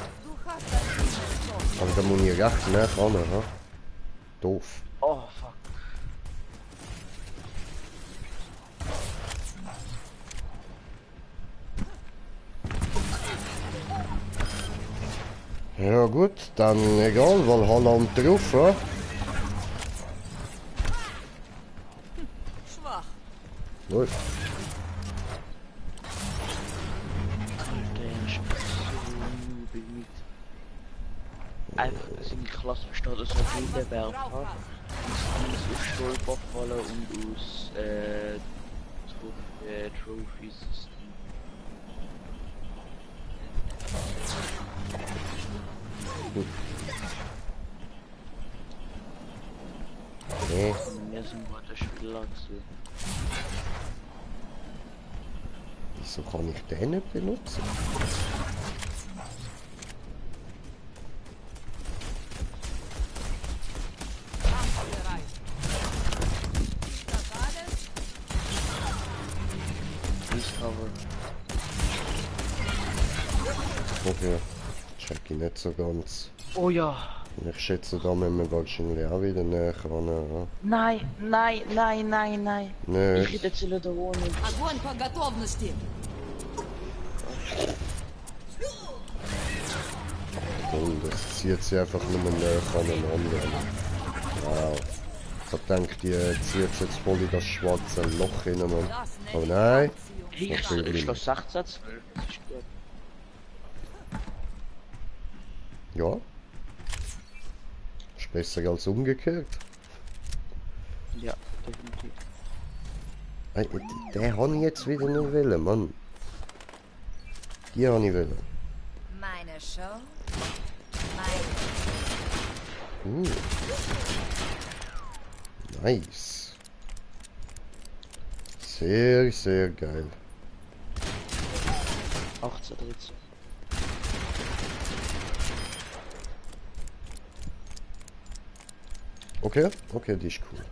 Aber da muss ich recht nah ran, ha? Doof. Oh, fuck. Ja gut, dann egal, Valhalla und drauf, ha? Schwach. Läuft. Alter, er spielt so noobig mit. Einfach, seine Klasse besteht aus Raketenwerfer, aus Stolperfallen und aus Trophy-System. Nee. Wir sind guter Spieler gewesen. Wieso kann ich den nicht benutzen? Please cover. Okay, check ich nicht so ganz. Oh ja! Ich schätze, da müssen wir wahrscheinlich auch wieder näher ran. Ja? Nein, nein, nein, nein, nein. Nee. Ich hätte zu der Wohnung. Огонь по готовности. Und das zieht sie einfach nur näher aneinander. Wow. Ich hab gedacht, die zieht jetzt voll in das schwarze Loch rein, Mann. Aber nein. Ich schloss 16, 12. Das ist gut. Ja. Ist besser als umgekehrt. Ja, definitiv. Ey, den habe ich jetzt wieder nicht wollen, Mann. Die habe ich wollen. Meine Show. Nice. Sehr, sehr geil. 18, 13. Okay, okay, die ist cool.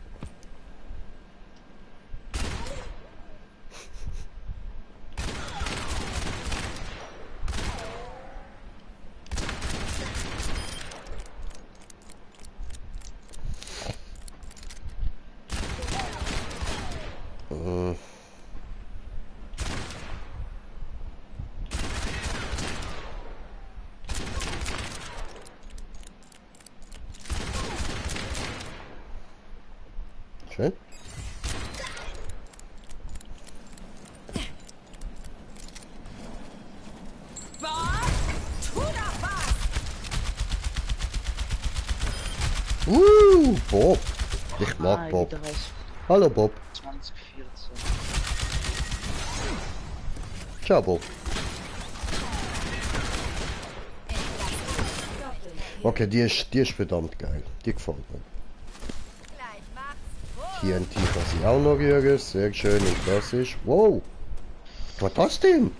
Schön. Bob. Ich mag Bob. Hallo Bob. 2014. Ciao Bob. Okay, die ist verdammt geil. Die gefällt mir. TNT kann sie auch noch rühren. Sehr schön. Und das ist... Wow! Was ist das denn?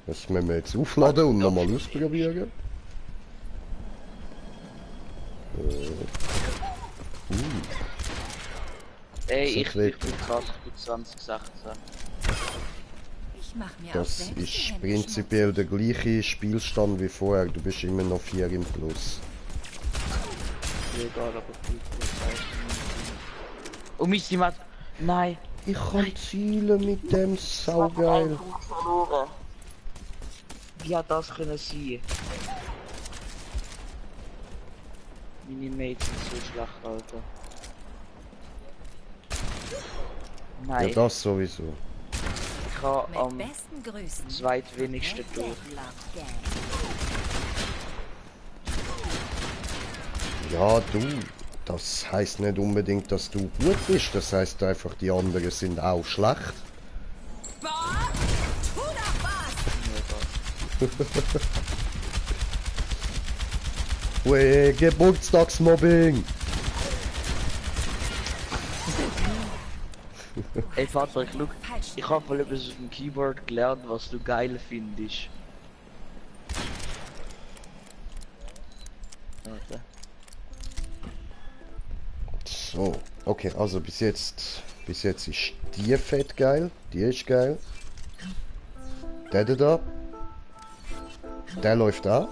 Das müssen wir jetzt aufladen und nochmal ausprobieren. Ey, So ich trägt bin krass gut 2016. Ich mach mir Das auch selbst die ist Hände prinzipiell der gleiche Spielstand wie vorher. Du bist immer noch 4 im Plus. Egal, aber viel Zeit. Oh Mist, jemand. Nein. Ich kann zielen mit dem, saugeil. Verloren. Wie hat das können sein? Meine Mates sind so schlecht, Alter. Nein, Ja, das sowieso. ich habe Mit am besten Grüßen. zweitwenigsten durch. Ja, du. Das heißt nicht unbedingt, dass du gut bist. Das heißt einfach, die anderen sind auch schlecht. Ue, Geburtstagsmobbing! Ey Vater, ich habe voll etwas auf dem Keyboard gelernt, was du geil findest. Warte. So, okay, also bis jetzt ist die fett geil, die ist geil. Der da, der läuft auch.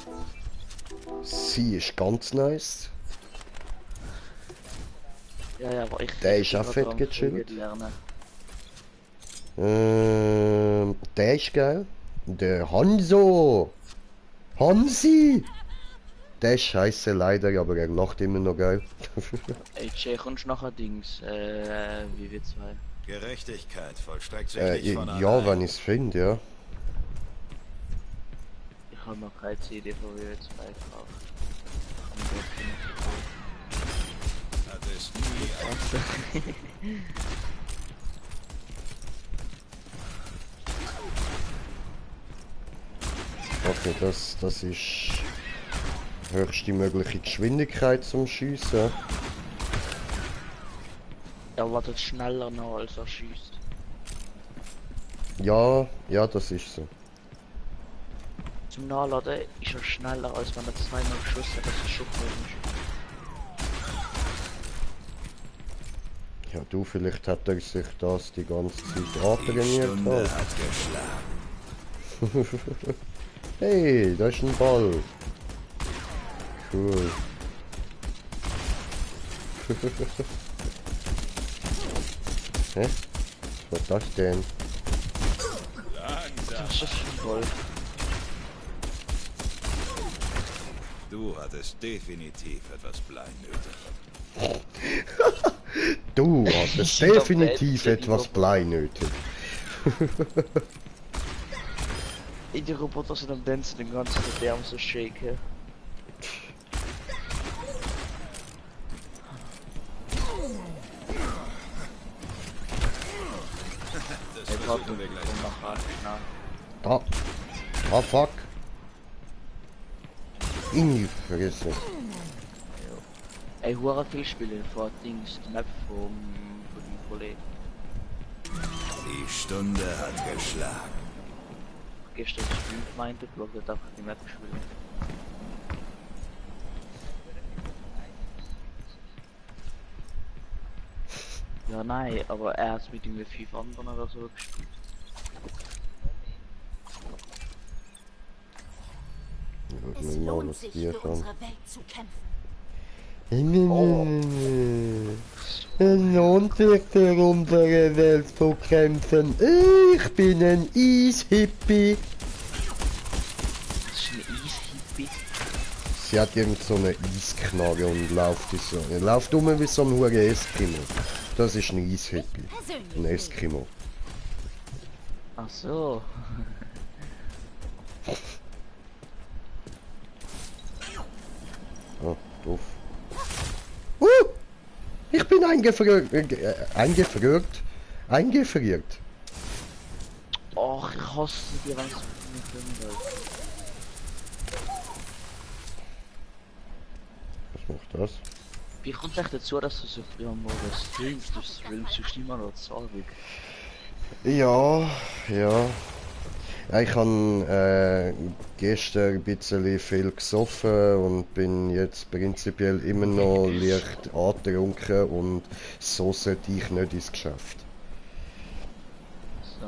Sie ist ganz nice. Ja, ja, aber ich... Der ich ist auch bin fett gerade am gechillt. Fliegen lernen. Der ist geil. Der Hanso! Hansi! Der ist scheiße leider, aber er lacht immer noch geil. Ey, Jay, kommst du nachher Dings, WW2? Gerechtigkeit vollstreckt sich nicht von Ja, allein. wenn ich es finde, ja. Ich habe noch keine CD von WW2 gekauft. Das ist nie Okay, das ist höchste mögliche Geschwindigkeit zum Schiessen. Er wartet schneller noch als er schießt. Ja, ja, das ist so. Zum Nachladen ist er schneller als wenn er zweimal geschossen hat, das ist schon komisch. Ja, du, vielleicht hat er sich das die ganze Zeit Die antrainiert. Stunde Halt. hat geschlagen. Hey, da ist ein Ball. Cool. Hä? Was war das denn? Das ist voll. Du hattest definitiv etwas Blei nötig. Du hattest Ich hab definitiv selbst etwas die Blei nötig. Die Roboter sind am Dancen den ganzen Tag am so shaken. Das versuchen wir gleich. Da. Ah, fuck. In die Fresse. Ey, hure viel spielen vor Dings, die Map von dem Kollegen. Die Stunde hat geschlagen. Gestern gespielt meinte, Block hat einfach die Map gespielt. Ja, nein, aber er hat mit ihm mit 5 anderen oder so gespielt. Ja, Es mal, lohnt was sich, dir für kann. unsere Welt zu kämpfen. Es lohnt sich für unsere Welt zu kämpfen. Ich bin ein Eishippie. Das ist ein Eishippie. Sie hat irgend so eine Eisknarre und läuft so. Er läuft wie so ein hure Eskimo. Das ist ein Eishippie. Ein Eskimo. Ach so. Oh, doof. Ich bin eingefriert. Eingefriert. Och, ich hasse die ganze Film. Was macht das? Wie kommt es echt dazu, dass du so früh am Morgen streamst? Du streamst immer noch Zorg. Ja, ja. Ich habe gestern ein bisschen viel gesoffen und bin jetzt prinzipiell immer noch leicht angetrunken und so sollte ich nicht ins Geschäft. So.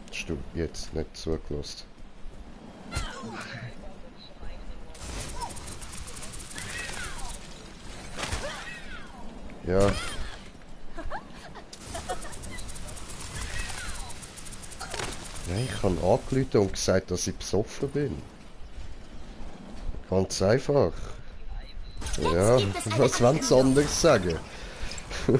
Hast du jetzt nicht zugelassen? Ja. Nein, ich habe angerufen und gesagt, dass ich besoffen bin. Ganz einfach. Ja, was wollen sie anders sagen? Ja,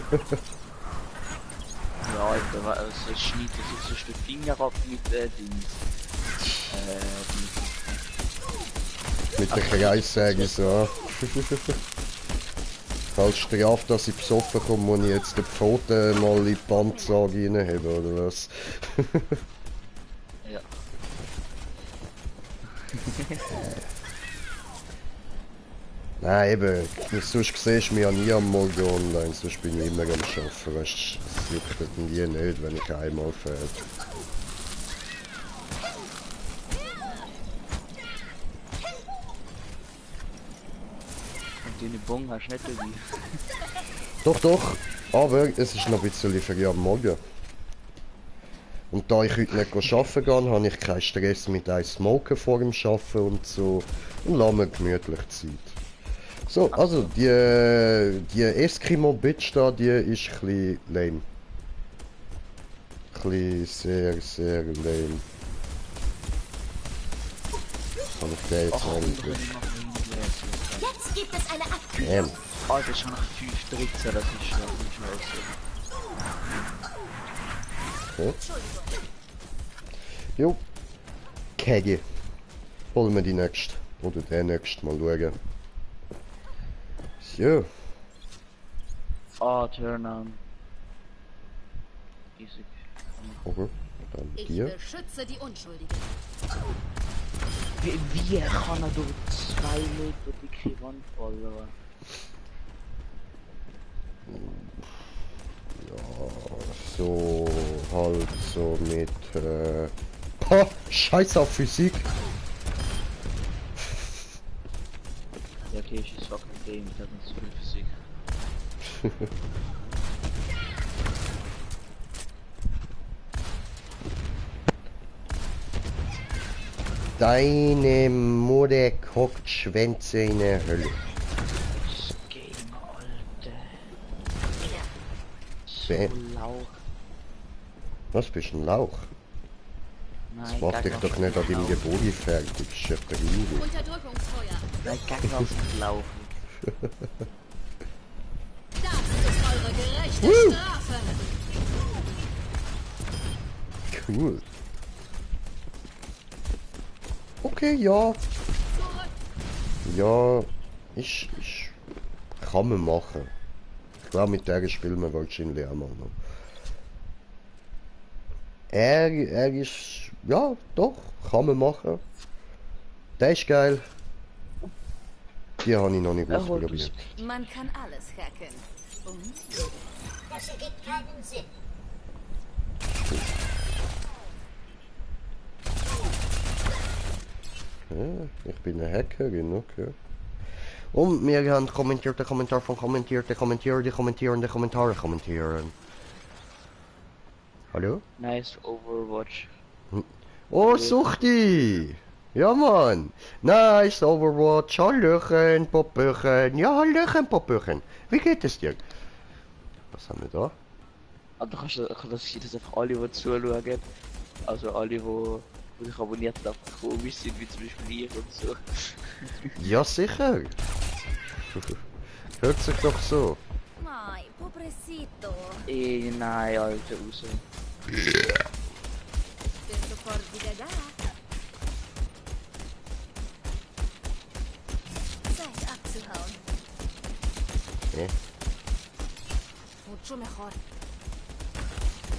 Alter, also schneidet sich so ein Stück Finger ab mit Dings. Mit der Kreissäge so. Als Strafe, dass ich besoffen komme, muss ich jetzt den Pfoten mal in die Bandsage reinhaben, oder was? Ja. Nein, eben, sonst siehst du mich ja nie am Morgen online, sonst bin ich immer am Arbeiten, weißt du, es juckt irgendwie nicht, wenn ich einmal fehlt. Und deine Bon hast du nicht dabei. Doch, doch, aber es ist noch ein bisschen früh am Morgen. Und da ich heute nicht arbeiten gehe, habe ich keinen Stress mit einem Smoken vor dem Arbeiten und so. Und lasse mir gemütlich Zeit. So, also, die Eskimo-Bitch da, die ist ein bisschen lame. Ein bisschen sehr, sehr lame. Kann ich den jetzt eigentlich... Jetzt gibt es eine Abkühlung. Alter, ich habe noch 5 Dritzer, das ist nicht mehr Okay. Jo. Kegge. Holen wir die nächste. Oder der nächste. Mal schauen. So. Ah, turn on. Easy. Okay. Dann Ich dir. beschütze die Unschuldigen. Wie kann er durch 2 Meter dicke Wand fallen? Ja, so halt so mit Pah, Scheiß auf Physik. Ja, okay, she's fucking game, das hat nicht so viel Physik. Deine Mutter guckt Schwänze in der Hölle. Das Game, Alter. Wer- So Lauch. Was bist ein Lauch? Das Nein, macht dich doch nicht an deinem Gebäude fertig. Das ist ja peinlich. Unterdrückungsfeuer. Nein, Ganghaus mit Lauch. Das ist eure gerechte Strafe. Cool. Okay, ja. Ja, ich kann man machen. Ich glaube, mit der spielen wir wahrscheinlich auch mal noch. Er ist, ja, doch, kann man machen. Der ist geil. Die habe ich noch nicht ausprobiert. Man kann alles hacken. Und? Das ergibt keinen Sinn. Ja, ich bin eine Hackerin, okay. Und wir haben kommentierte Kommentar von kommentierte Kommentare, die kommentierende Kommentare kommentieren. Hallo? Nice Overwatch. Oh, Suchti! Ja, Mann! Nice Overwatch, Hallöchen, Popöchen. Ja, Hallöchen, Popöchen. Wie geht es dir? Was haben wir da? Aber kannst du das einfach alle, die zuschauen, also alle, die sich abonniert haben, komisch sind, wie zum Beispiel ich und so. Ja, sicher. Hört sich doch so. Mai, pobrecito. Nein, Alter, raus. Bist sofort wieder da? Zeit abzuhauen. Hä? Mucho mejor.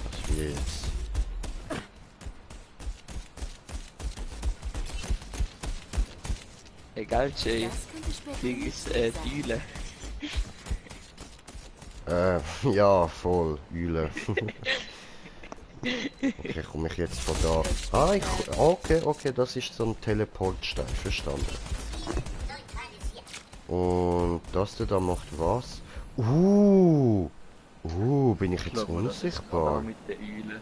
Was wir jetzt? Egal, Jay. Das könnte später Ding ist, nützlich sein. Dealer. Ja, voll. Eule. Okay, komme ich jetzt von da. Ah, okay, das ist so ein Teleportstein, verstanden. Und das da macht was? Bin ich jetzt unsichtbar? Mit der Eule.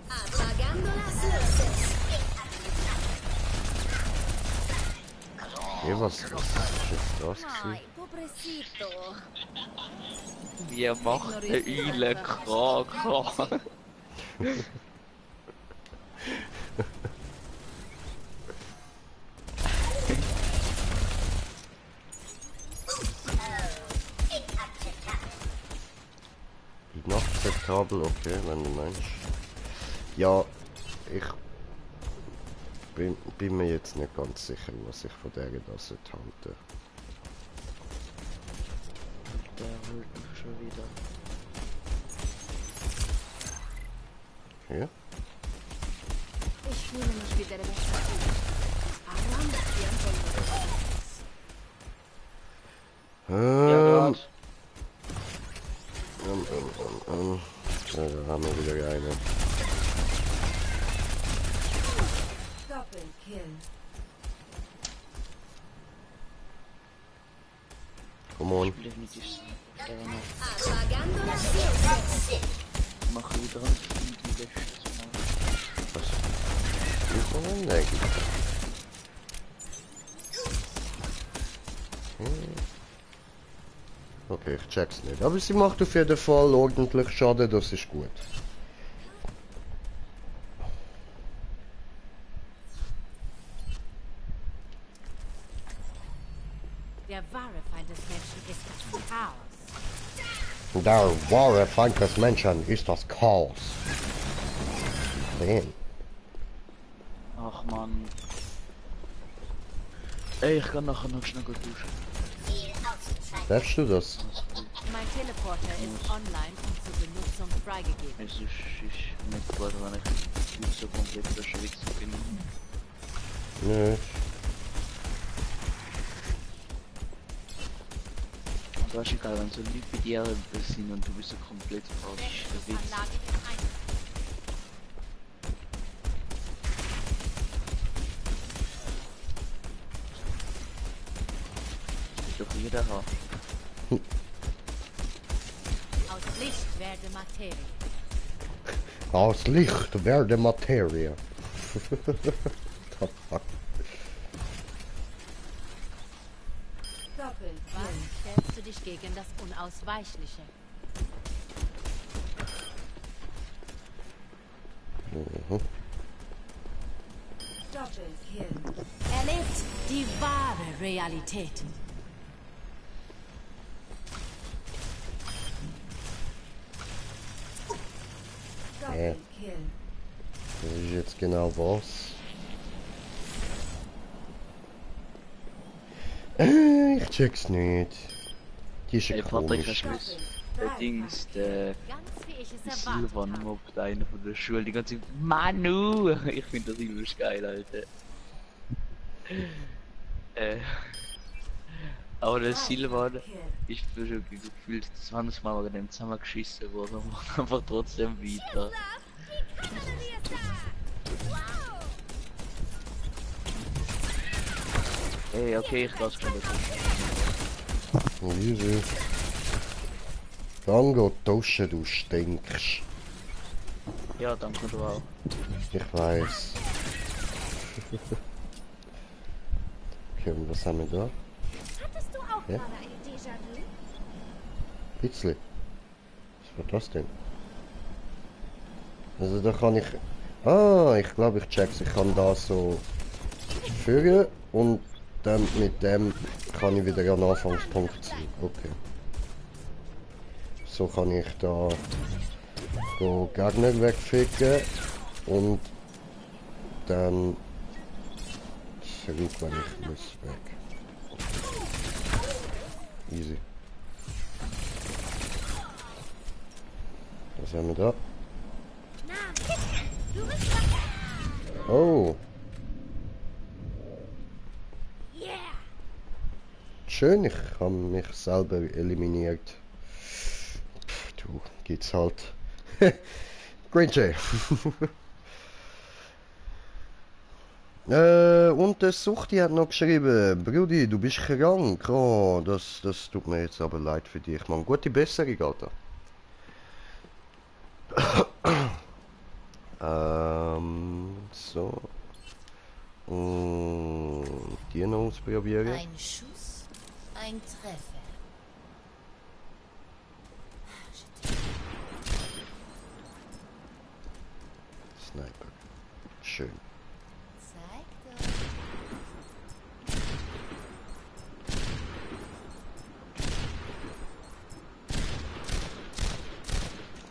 Apagando las luces. Okay, was ist jetzt das Ay, gewesen? pobrecito. Wie macht der Eule Kaka? Inakzeptabel, okay, wenn du meinst. Ja, ich bin mir jetzt nicht ganz sicher, was ich von der das halte. Der holt mich schon wieder. Okay. Ich fühle mich wieder besser. Adam, Ja, grad. Ja, da haben wir wieder eine. Doppelkill. Come on. Definitiv. apagando las luces. Mach wieder die Wäsche zu machen. Was? Ist noch ein Leg. Okay, ich check's nicht. Aber sie macht auf jeden Fall ordentlich Schaden, das ist gut. Der wahre Feind des Menschen ist das Chaos. Der wahre Feind des Menschen ist das Chaos. Damn. Ach man. Ey, ich kann nachher noch schnell gut duschen. Darfst du das? Mein Teleporter ist online und zur Benutzung freigegeben. Es ist nicht gut, wenn ich nicht so komplett verschwitzt bin. Nö. Und das ist egal, wenn so Leute bei dir sind und du bist so komplett verschwitzt. Anlage im Einsatz. Das doch jeder haben. Aus Licht werde Materie. Aus Licht werde Materie. Doppelkill. Was stellst du dich gegen das Unausweichliche? Doppelkill. Erlebt die wahre Realität. Doppelkill. Das ist jetzt genau was. Ich check's nicht. Die ist ja Ey, Patrick, komisch. hast du der Dings, der Ganz wie ich es erwartet Silvan habe. mobbt einer von der Schule die ganze Zeit. Manu! Ich finde das übelst geil, Alter. Aber der Silvan ist schon gefühlt 20 Mal mit dem zusammengeschissen worden und macht einfach trotzdem weiter. Ey, okay, ich lass schon dazu. Easy. Dann geht duschen, du stinkst. Ja, danke du auch. Ich weiß. Okay, und was haben wir da? Hattest du auch Ja. gerade ein Déjà-vu? Pitzli. Was war das denn? Also da kann ich... Ah, ich glaube ich check's. Ich kann da so fügen und dann mit dem kann ich wieder an den Anfangspunkt ziehen. Okay. So kann ich da go Gegner wegficken und dann zurück, wenn ich muss, weg. Easy. Was haben wir da? Na, du bist Oh, schön, ich habe mich selber eliminiert. Pff, du, geht's halt. Green Jay. Und der Suchti hat noch geschrieben, Brudi, du bist krank. Oh, das tut mir jetzt aber leid für dich, Mann. Gute Besserung, Alter. So. Und die noch ausprobieren. Ein Schuss, ein Treffer. Sniper. Schön. Zeig doch.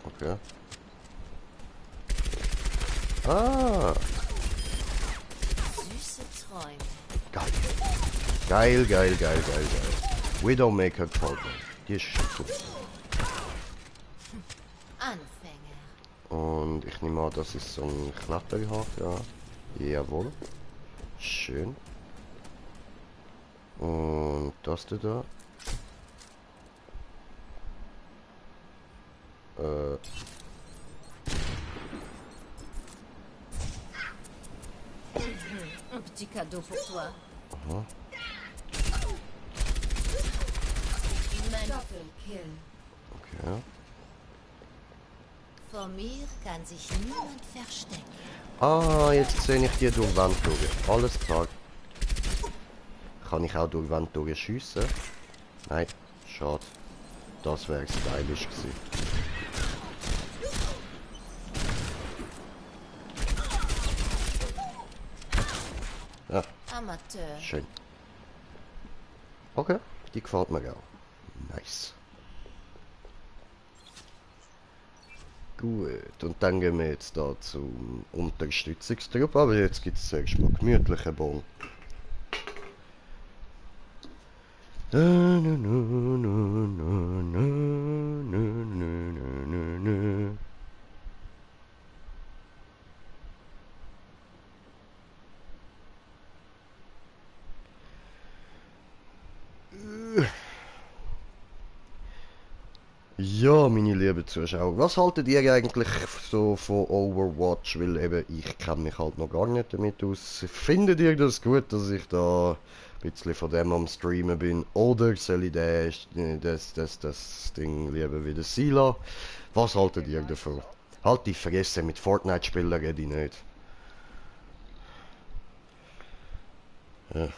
Okay. Ah, Süße Träume. geil. Geil, geil, geil, geil, geil. Widowmaker Cauldron. Die ist schon gut. Anfänger. Und ich nehme an, das ist so ein Kletterhaken, ja. Jawohl. Schön. Und das da. Un petit cadeau pour toi. Aha. Doppelkill. Okay. Vor mir kann sich niemand verstecken. Ah, jetzt sehe ich die durch die Wand durch. Alles klar. Kann ich auch durch die Wand durchschiessen? Nein, schade. Das wäre stylisch gewesen. Ja, Amateur. schön. Okay, die gefällt mir auch. Nice. Gut, und dann gehen wir jetzt da zum Unterstützungstrupp, aber jetzt gibt es zuerst mal gemütlichen Bon. Ja, meine lieben Zuschauer, was haltet ihr eigentlich so von Overwatch? Weil eben, ich kenne mich halt noch gar nicht damit aus. Findet ihr das gut, dass ich da ein bisschen von dem am Streamen bin? Oder soll ich das Ding lieber wieder sein lassen? Was haltet ihr davon? Halt die Fresse, mit Fortnite-Spielern rede ich nicht. Ja.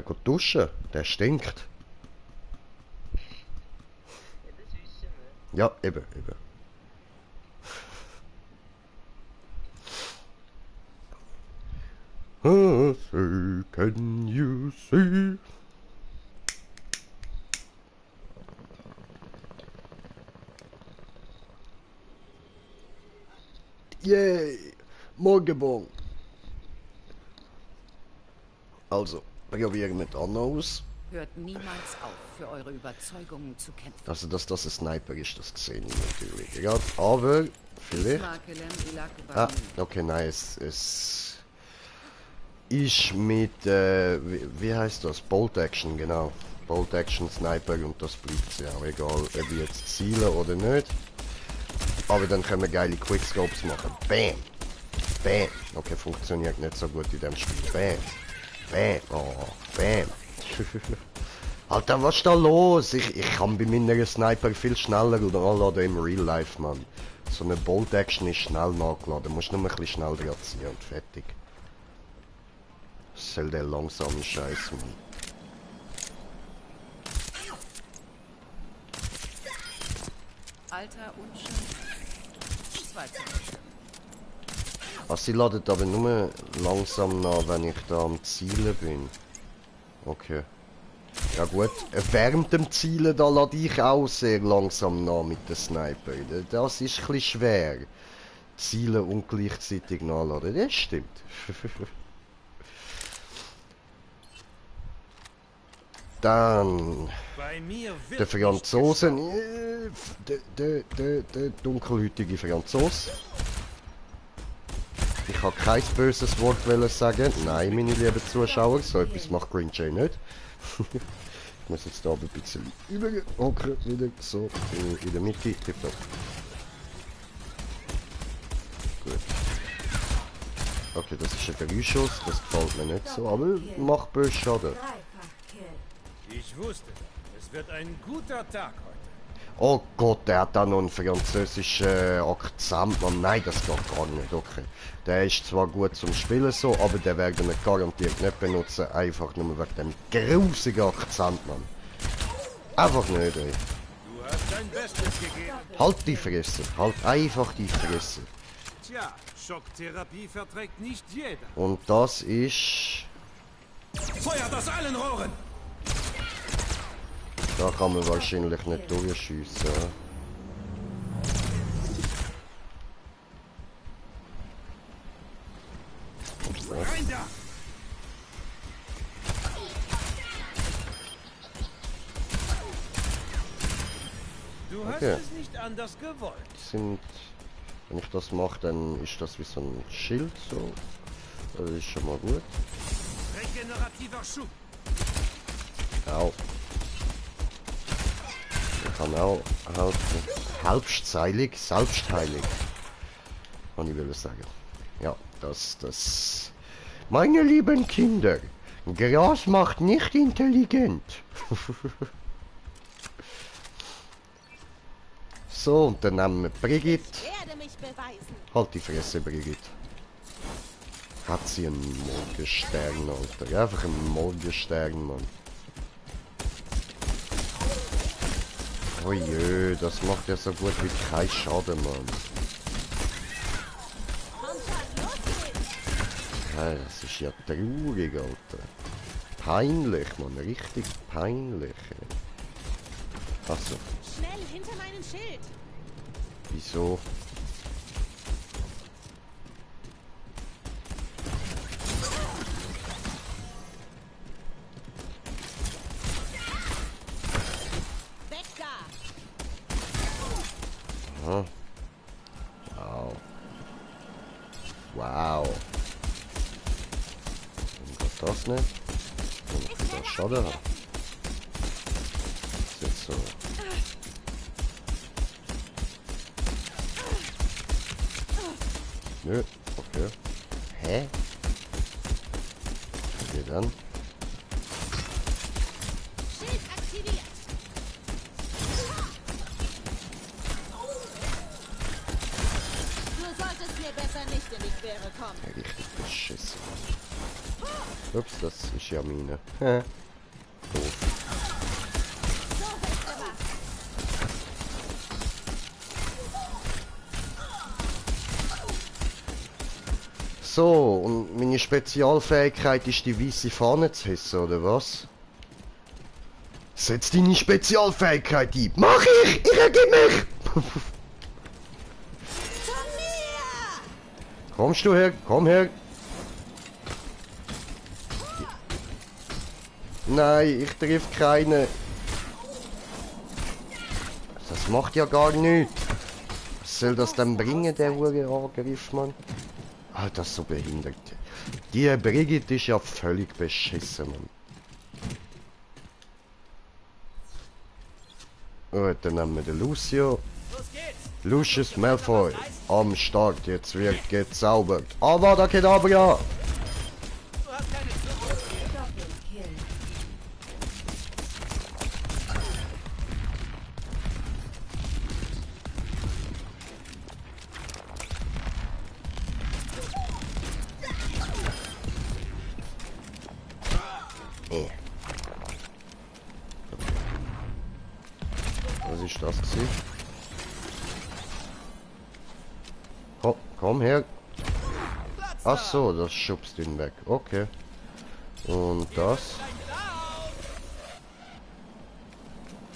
Gut duschen, der stinkt. Ja, eben. See, can you see? Yay! Morgenbon! Also, probieren wir dann aus. Hört niemals auf, für eure Überzeugungen zu kämpfen. Also, dass das ein Sniper ist, das sehe ich natürlich. Ja, aber vielleicht. Ah, okay, nein, es ist mit, wie heißt das? Bolt Action, genau. Bolt Action Sniper und das bleibt ja auch egal, ob ich jetzt ziele oder nicht. Aber dann können wir geile Quickscopes machen. Bam! Bam! Okay, funktioniert nicht so gut in dem Spiel. Bam! Bam! Oh, bam! Alter, was ist da los? Ich kann bei meiner Sniper viel schneller nachladen im Real Life, Mann. So eine Bolt Action ist schnell nachgeladen. Du musst nur ein bisschen schnell dran ziehen und fertig. Was soll der langsame Scheiß, Mann? Alter und schön. Zweiter. Also sie ladet aber nur langsam nach, wenn ich da am Zielen bin. Okay. Ja gut, während dem Zielen da lade ich auch sehr langsam nach mit dem Sniper. Das ist ein bisschen schwer. Zielen und gleichzeitig nachladen, das stimmt. Dann der Franzosen, der dunkelhäutige Franzos. Ich Ich habe kein böses Wort sagen. Nein, meine lieben Zuschauer, so etwas macht Green Jay nicht. Ich muss jetzt da ein bisschen überhocken, wieder so in der Mitte. Tipptopp. Gut. Okay, das ist ein Dreischuss, das gefällt mir nicht so, aber macht böse Schaden. Ich wusste, es wird ein guter Tag heute. Oh Gott, der hat da noch einen französischen Akzent. Mann, nein, das geht gar nicht, okay. Der ist zwar gut zum Spielen so, aber der werden wir garantiert nicht benutzen, einfach nur wegen dem grusigen Akzent, Mann. Einfach nicht, ey. Du hast dein Bestes gegeben. Halt die Fresse, halt einfach die Fresse. Tja, Schocktherapie verträgt nicht jeder. Und das ist... Feuert aus allen Rohren! Da kann man wahrscheinlich nicht durchschiessen. Rein da! Du hast Okay. es nicht anders gewollt. Sind... Wenn ich das mache, dann ist das wie so ein Schild so. Das ist schon mal gut. Regenerativer Schub. Au. Ich kann auch halt selbstheilig, kann ich will sagen. Ja, das. Meine lieben Kinder, Gras macht nicht intelligent. So, und dann nehmen wir Brigitte. Werde mich beweisen. Halt die Fresse, Brigitte. Hat sie einen Morgenstern, Alter. Einfach einen Morgenstern, Mann. Oh je, das macht ja so gut wie kein Schaden, Mann. Ja, das ist ja traurig, Alter. Peinlich, Mann. Richtig peinlich. Achso, Schnell hinter meinem Schild. wieso? Weg da. Aha. Wow. Wow. Warum geht das nicht? Wenn ich wieder Schaden habe. Das ist jetzt so. Nö, okay. Hä? Okay, dann. Schild aktiviert. Du solltest mir besser nicht in die Quere kommen. Richtig beschissen. Ups, das ist ja meine. Doof. So wird's gemacht. So, und meine Spezialfähigkeit ist die weiße Fahne zu hissen, oder was? Setz deine Spezialfähigkeit ein. Mach ich! Ich ergib mich! Kommst du her? Komm her! Nein, ich triff keinen. Das macht ja gar nichts. Was soll das denn bringen, der Angriff, Mann? Ah, das ist so behindert. Die Brigitte ist ja völlig beschissen, Mann. Gut, dann nehmen wir den Lucio. Lucius Malfoy am Start. Jetzt wird gezaubert. Avada Kedavra! Was ist das gewesen? Komm her. Ach so, das schubst ihn weg. Okay. Und das?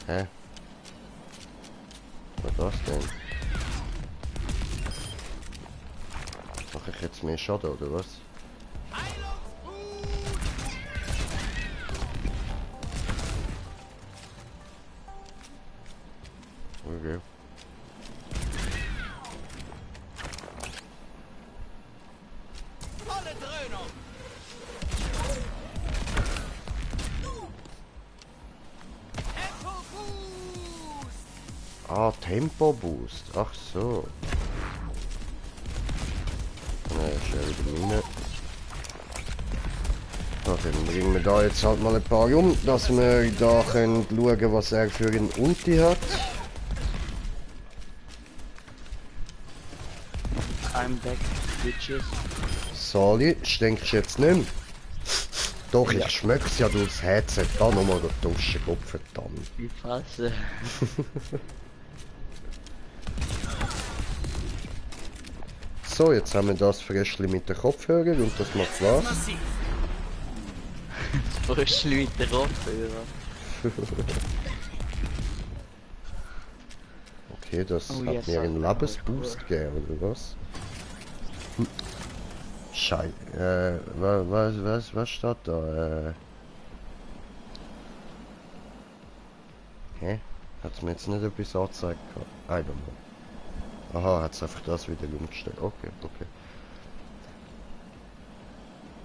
Hä? Was war das denn? Mach ich jetzt mehr Schaden oder was? Okay. Ah, Tempo Boost. Ach so. Ne, schnell wieder rein. So, dann bringen wir da jetzt halt mal ein paar um, dass wir da können schauen, was er für einen Ulti hat. I'm back, bitches. Sali, stinkst du jetzt nicht mehr? Doch, ich schmeck's ja durchs Headset. Da nochmal duschen, Gott verdammt. Die Fresse. So, jetzt haben wir das Fröschli mit den Kopfhörern und das macht was? Das Fröschli mit den Kopfhörern. Okay, das Oh, hat yes, mir einen Alter. Lebensboost gegeben, oder was? Was steht da? Hä? Hat's mir jetzt nicht etwas angezeigt? I don't know. Aha, hat's einfach das wieder umgestellt. Okay, okay.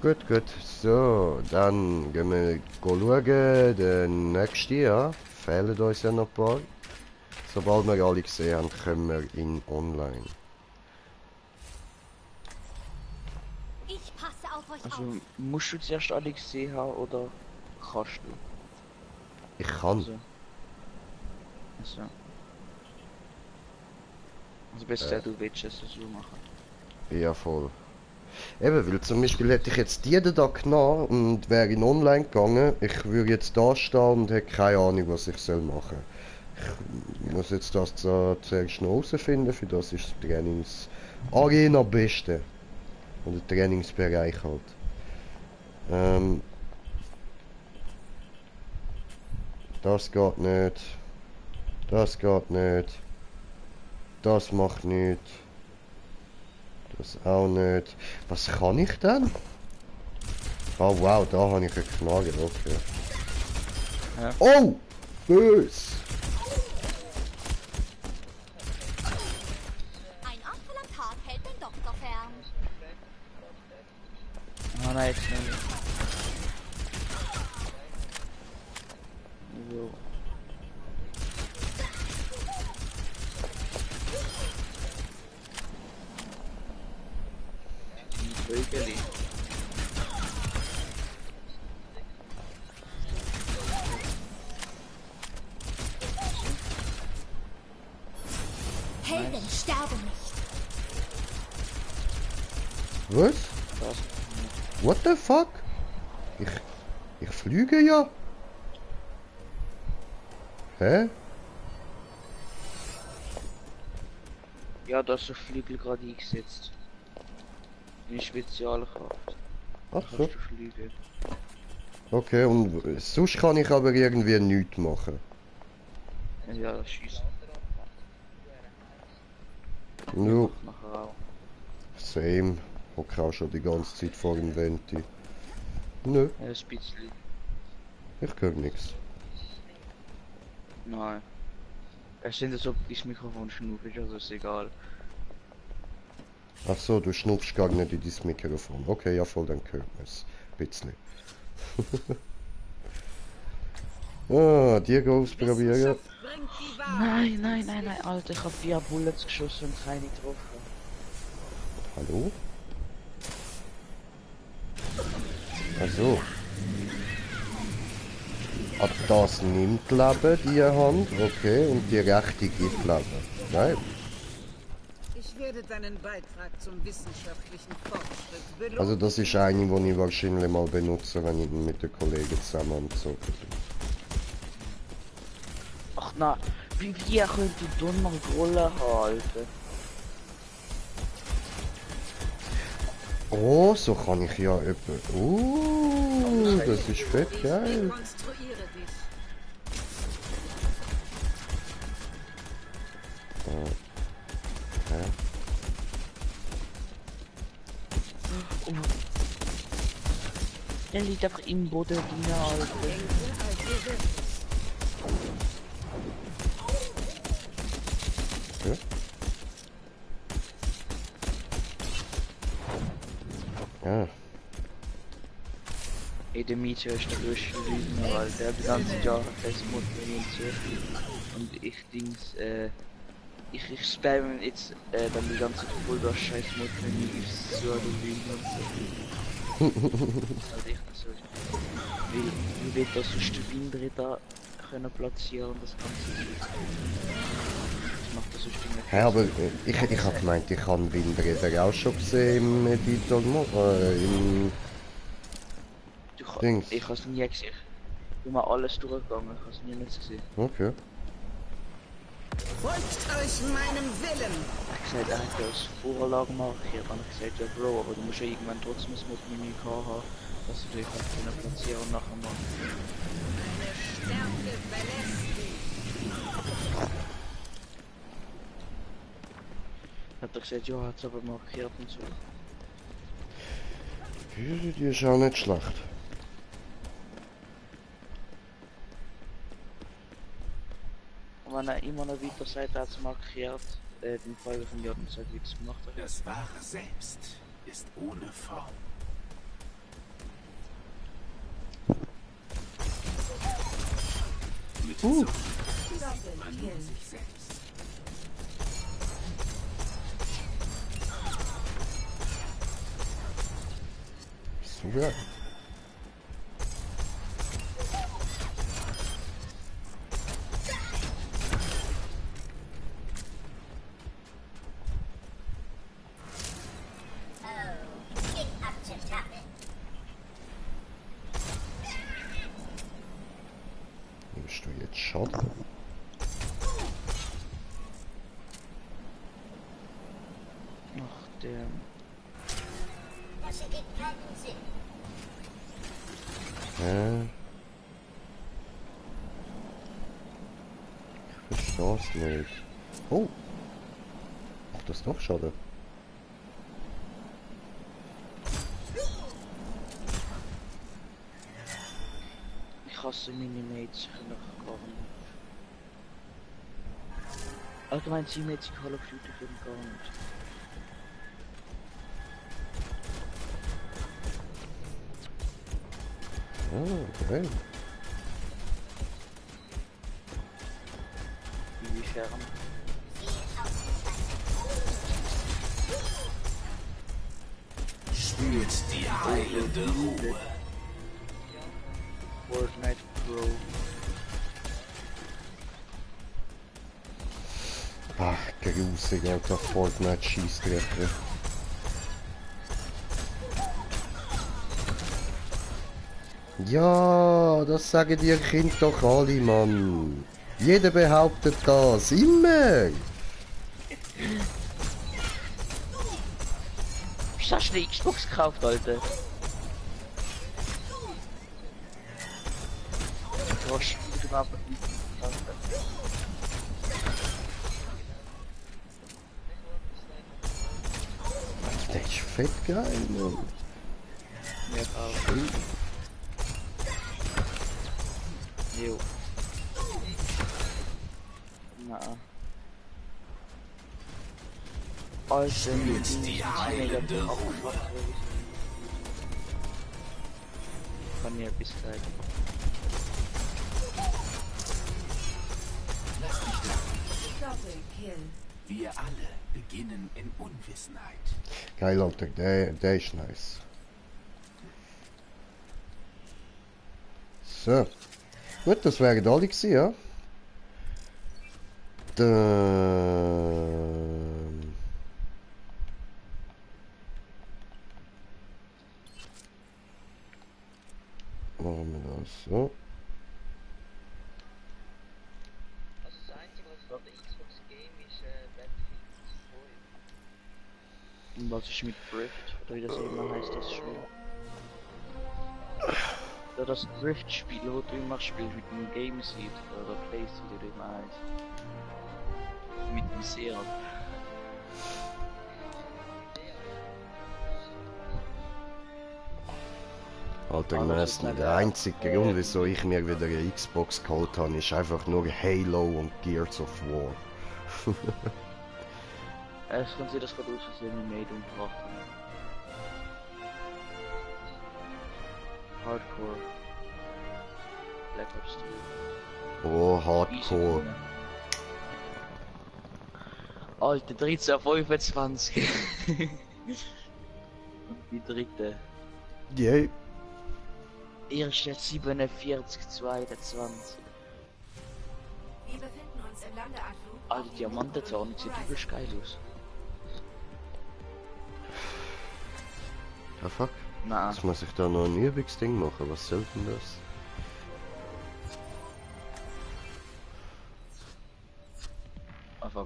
Gut, gut. So, dann gehen wir schauen. Der nächste, ja. Fehlen uns ja noch ein paar. Sobald wir alle gesehen haben, können wir in online. Ich passe auf euch Also, auf. musst du zuerst alle gesehen haben oder kannst du? Ich kann. Also. Also besser du willst es so machen. Ja, voll. Eben, weil zum Beispiel hätte ich jetzt jeden Tag genommen und wäre in online gegangen, ich würde jetzt da stehen und hätte keine Ahnung, was ich soll machen. Ich muss jetzt das zuerst noch herausfinden, für das ist das Trainingsarena am besten. Oder Trainingsbereich halt. Das geht nicht. Das geht nicht. Das macht nicht. Das auch nicht. Was kann ich denn? Oh wow, da habe ich einen Knagel, okay. Ja. Oh! Bös! Ein Apfel am Tag hält den Doktor fern. Ah nein, jetzt nicht. So. Vögeli. Helden sterben nicht. Was? Das. What the fuck? Ich fliege ja. Hä? Ja, da ist der Flügel gerade eingesetzt. Eine Spezialkraft. Ach so. Kannst du fliegen. Okay, und sonst kann ich aber irgendwie nichts machen. Ja, schießt. Nur Nachher auch. same. Hocke auch schon die ganze Zeit vor dem Venti. Nö, Ja, ein bisschen. ich höre nichts. Nein. Es sind so das Mikrofon schnuffig, also ist egal. Ach so, du schnupfst gar nicht in dein Mikrofon. Okay, ja voll, dann hört man es. Bisschen. Ah, die ausprobieren. Nein, nein, nein, nein, Alter, ich hab 4 Bullets geschossen und keine getroffen. Hallo? Also. Ah, das nimmt Leben, die Hand, okay, und die rechte gibt Leben. Nein. Ich werde deinen Beitrag zum wissenschaftlichen Fortschritt belohnen. Also das ist eine, die ich wahrscheinlich mal benutze, wenn ich mit den Kollegen zusammen am Zocken bin. Ach na, wie könnt ihr dummer Rolle halten? Oh, so kann ich ja etwa... das ist fett geil. Rekonstruiere dich. Hä? Oh. Der liegt einfach im Boden drin, Alter. Ja? Ja. Ey, der Mieter ist der größte Lügner, Alter. Der hat die ganze Jahre Festmut mit mir zu. Und ich ich spamme jetzt dann die ganze Zeit voll das scheiß Mod-Menü ist so und so. Also ich das so. Wie wird das sonst die Windräder können platzieren und das Ganze? Das macht das sonst nicht. Hä, aber ich hab gemeint, ich kann Windräder auch schon gesehen im Editor im Dings. Ich hab's nie gesehen. Ich bin mal alles durchgegangen, ich hab's nie nicht gesehen. Okay. Folgt euch meinem Willen! Ich gesagt, er hat das Vorlagen markiert, und ich gesagt, ja Bro, aber du musst ja irgendwann trotzdem das Mod-Menü haben, dass du dich halt platzieren und nachher machen. Meine Stärke verlässt mich! Hat er gesagt, ja, hat's aber markiert und so. Die ist auch nicht schlecht. Und wenn er immer noch weiter sagt, er hat's markiert, den Folge von Jordan sagt, wie es gemacht hat. Das wahre Selbst ist ohne Form. Mit Sucht man nur sich selbst. So geil. Nimmst du jetzt Schaden? Ach, der... Das ergibt keinen Sinn. Ich versteh's nicht. Oh! Macht das doch Schaden? Ich hasse Minimates, ich kann noch gar nicht. Allgemein Teammates in Call of Duty können gar nicht. Ah, okay. Inwiefern? Spürt die heilende Ruhe. Fortnite Pro. Ach, grusig, Alter. Fortnite Schießtreffer. Ja, das sagen die Kinder doch alle, Mann. Jeder behauptet das, immer. Wieso hast du eine Xbox gekauft, Alter? Du hast überhaupt nicht gekauft. Der ist fett geil, Mann. Mir auch. Jo. Na. Alter, Spürt die heilende Ruhe. Kann mir bis gleich. Lass dich da. Doppelkill. Wir alle beginnen in Unwissenheit. Geil, Alter, der ist nice. So. Gut, das wären alle gewesen, ja? Dann... Machen wir das so. Also das Einzige, was auf der Xbox Game ist, Battlefield 2. Und was ist mit Drift? Oder wie das immer heißt, das Spiel? Ja, das Drift-Spiel, wo du immer spielst mit dem Game Seed oder Play Seed oder wie man heißt. Mit dem Serum. Alter, der einzige Grund, wieso ich mir wieder eine Xbox geholt habe, ist einfach nur Halo und Gears of War. Es kann sein, dass gerade aus Versehen mit Made umgebracht haben. Hardcore. Black Ops 2. Oh, Hardcore. Easy. Alter, 13 25. Die dritte. Yay. Erste 47 22. Wir befinden uns im Landeanflug. Alter, Diamantenzaun sieht übelst geil aus. Ja, fuck. Na, Jetzt muss ich da noch ein Übungsding machen. Was soll denn das? einfach.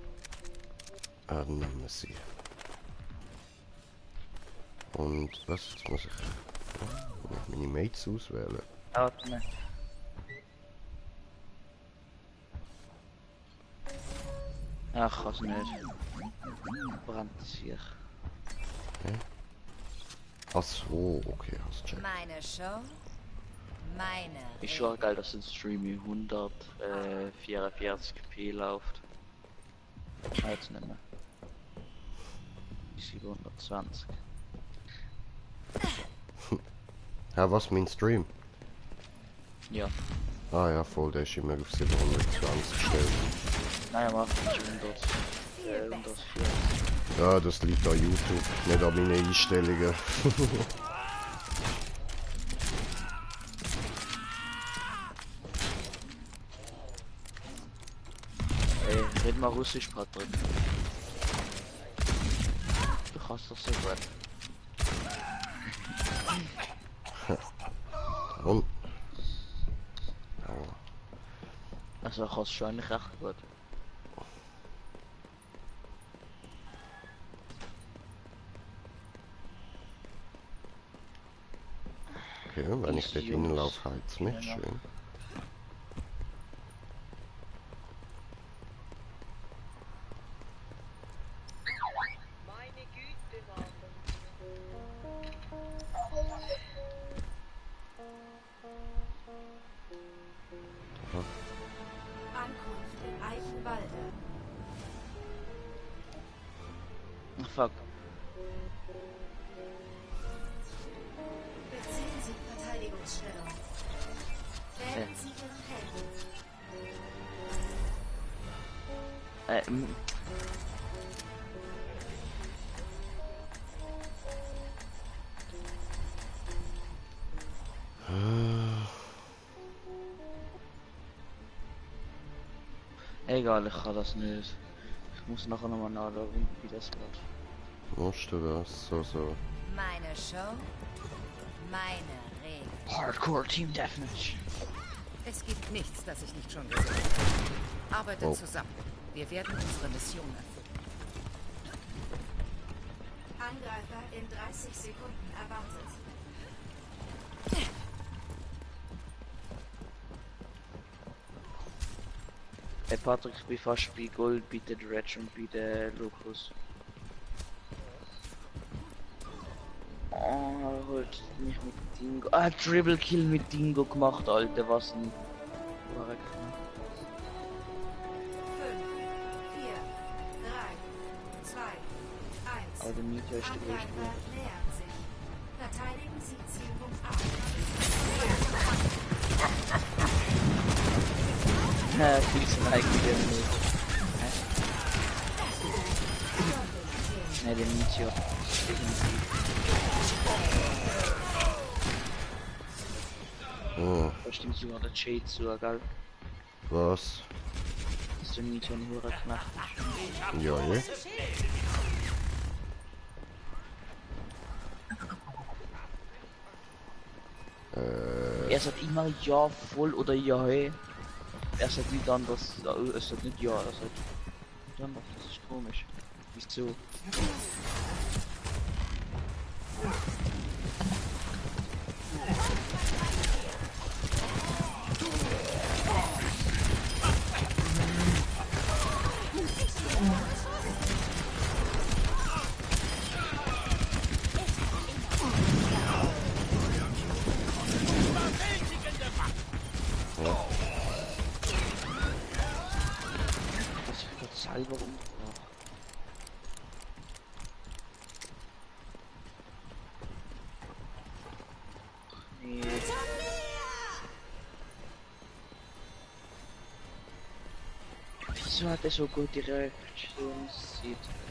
Dann nehmen wir sie. Und was? Jetzt muss ich meine Mates auswählen. Warte. Ach, was nicht. Brandt es hier. Okay. Ach so, okay, hast check. Meine Show, meine. Ist schon geil, dass das Stream 144p läuft. Jetzt nicht mehr. 720. Ja, was mein Stream? Ja. Ah ja, voll, der ist immer auf 720 gestellt. Nein, er macht nicht 140. Ja, das liegt an YouTube, nicht an meinen Einstellungen. Ey, red mal Russisch, Patrick. Du kannst doch so gut. Und? Also kannst du schon eigentlich recht gut. Okay, wenn ich dort hinlaufe, heizt's nicht Ja, schön. Ankunft in Eichenwalde. Ach fuck. Beziehen Sie Verteidigungsstellung. Wählen Sie Ihren Helden. Egal, ich kann das nicht. Ich muss nachher nochmal nachschauen, wie das geht. Musst du das so? Meine Show, meine Regeln. Hardcore Team Deathmatch. Es gibt nichts, das ich nicht schon gesehen habe. Arbeitet zusammen. Wir werden unsere Mission erfüllen. Angreifer in 30 Sekunden erwartet. Hey Patrick, ich bin fast bei Gold, bei der Dredge und bei der Lucas. Oh, heute nicht mit Dingo. Ah, Triple Kill mit Dingo gemacht, Alter, was ein... 5, 4, 3, 2, 1. Aber der Mieter ist der größte. Angreifer nähern sich. Verteidigen Sie Zielpunkt A. Ja, schießen eigentlich nicht. Ne, der Mieter. Oh, Da stimmt sogar der Shade zu, gell? was? Dass der Mieter ein Hurer gemacht ist. Ja, ja. Er sagt immer ja voll oder ja hey. Er sagt nicht anders, er sagt nicht ja, er sagt nicht anders, das ist komisch. Wieso? Was ich gerade selber umgebracht. Nee. Wieso hat er so gute Reaktionszeit?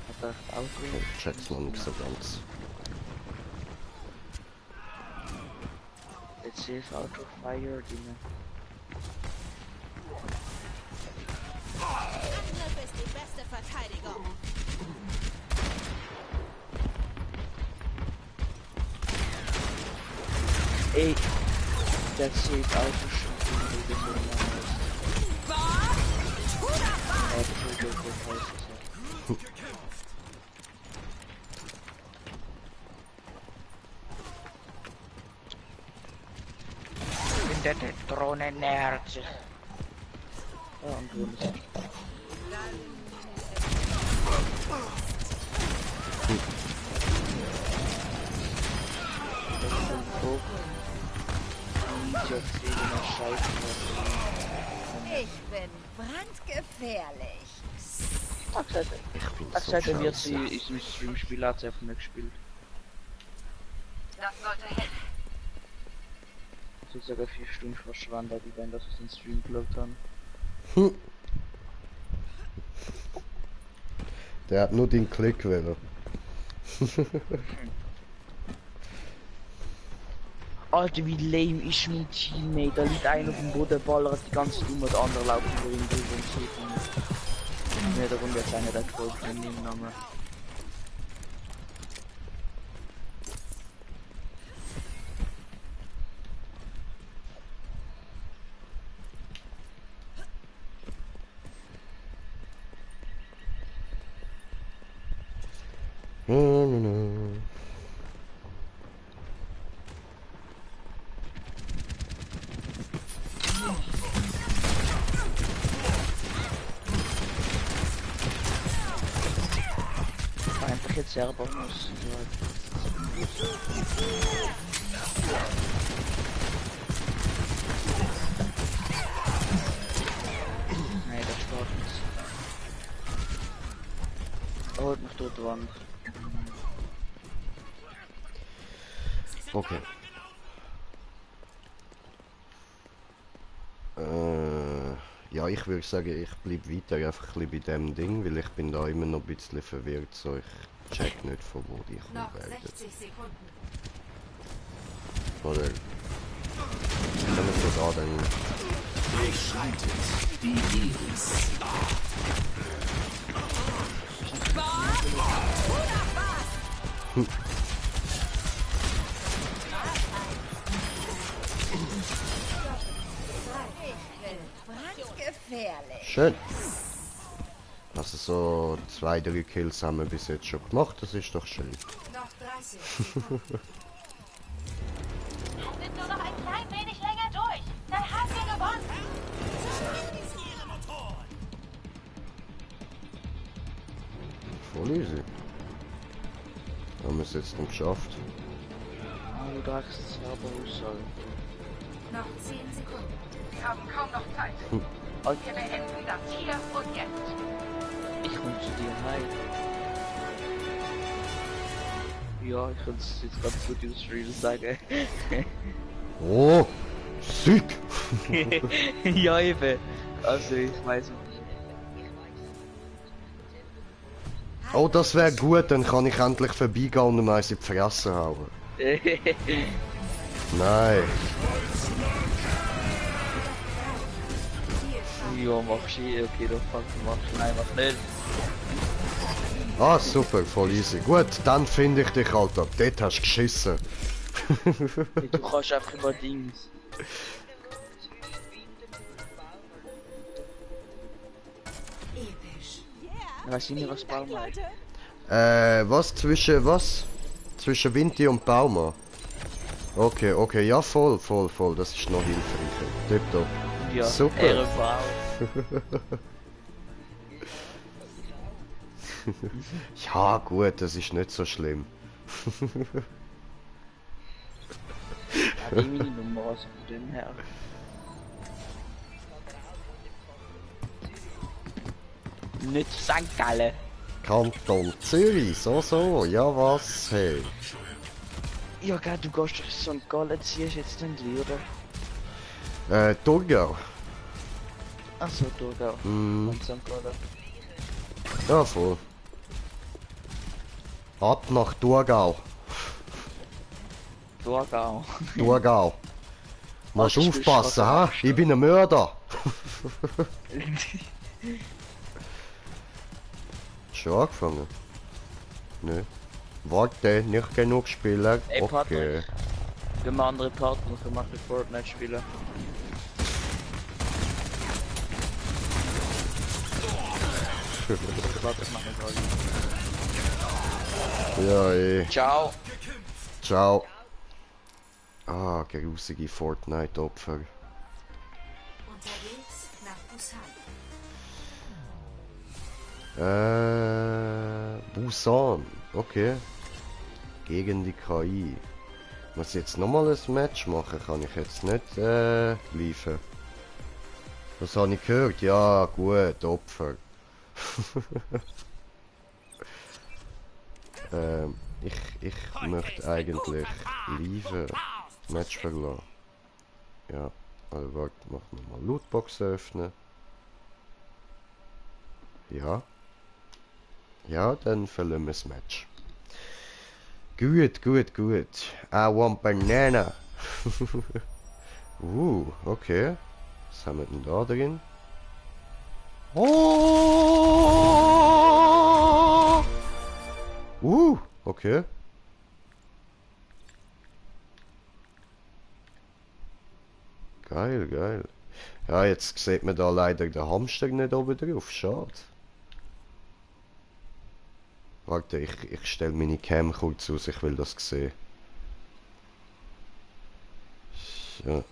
Hat er Auto? Ich check's noch nicht so ganz. Jetzt ist Auto Fire drin. Angriff ist die beste Verteidigung. Ey, das sieht Auto schon wieder so lang aus. Der Drohne nähert sich. Ja, und Drohne ist Ich bin brandgefährlich. Ach, seit er wird sie ist im Stream-Spiel, hat sie einfach nicht gespielt. Das sollte helfen. Es ist sogar 4 Stunden verschwunden, die dann das in den Stream geschaut haben. Der hat nur den Klick wählen. Alter, wie lame ist mein Teammate? Da liegt einer auf dem Boden, ballert die ganze Zeit und der andere laufen vor ihm drüber und sieht ihn nicht. Ne, darum jetzt einer der Troll von dem Namen. Einfach jetzt selber muss. Nee, das spart nichts. Er holt mich dort Wand. Okay. Ja, ich würde sagen, ich bleibe weiter einfach ein bisschen bei dem Ding, weil ich bin da immer noch ein bisschen verwirrt, so ich check nicht von wo die kommen Noch werden. 60 Sekunden. Oder können wir da dann... Durchschreitet die Iris. Brandgefährlich. Schön. Also so 2-3 Kills haben wir bis jetzt schon gemacht, das ist doch schön. Noch 30 Sekunden. Haltet nur noch ein klein wenig länger durch. Dann habt ihr gewonnen. Voll easy. Haben wir es jetzt noch geschafft. Du darfst es selber aussagen. Noch 10 Sekunden. Wir haben kaum noch Zeit. Wir beenden das hier und jetzt. Ich komm zu dir heim. Ja, ich kann es jetzt ganz gut im Stream sagen. Oh, sick! Ja, eben. Also, ich weiß nicht. Oh, das wäre gut, dann kann ich endlich vorbeigehen und ihm eins in die Fresse hauen. Nein. Ja, mach ich. Okay, doch, mach ich. Nein, mach nicht. Ah, super, voll easy. Gut, dann finde ich dich, Alter. Dort hast du geschissen. Du kannst einfach über Dings. Episch. Weiß ich nicht, was Baum heißt. Was? Zwischen Vinti und Bauma? Okay, okay, ja, voll, das ist noch hilfreicher. Tipptopp. Ja, super. Ehrenbau. Ja, gut, das ist nicht so schlimm. Ja, die meine Nummer aus dem her. Nicht St. Gallen. Kanton Zürich, so, ja was, hey. Ja, gell, du gehst durch St. Gallen, ziehst jetzt den Lieder. Thurgau. Achso, Thurgau. Und St. Gallen. Ja, voll. Ab nach Thurgau. Thurgau. Thurgau. Musst Alter, aufpassen, ha? spielst Ich bin ein Mörder. Schon angefangen? Nö. Warte, nicht genug Spieler. Ey, Okay. Patrick. Wir haben andere Partner, wir machen Fortnite spielen. Das machen wir Ja, eh. Ciao. Ciao. Ah, grusige Fortnite-Opfer. Unterwegs nach Busan. Busan. Okay. Gegen die KI. Muss ich jetzt nochmal ein Match machen? Kann ich jetzt nicht liefern. Was habe ich gehört? Ja, gut, Opfer. Ich möchte eigentlich liefern. Match verlassen. Ja, also warte, machen wir mal Lootbox öffnen. Ja. Ja, dann verlieren wir das Match. Gut, gut, gut. I want banana. Okay. Was haben wir denn da drin? Oh! Okay. Geil, geil. Ja, jetzt sieht man da leider den Hamster nicht oben drauf. Schade. Warte, ich stelle meine Cam kurz aus, ich will das sehen. So.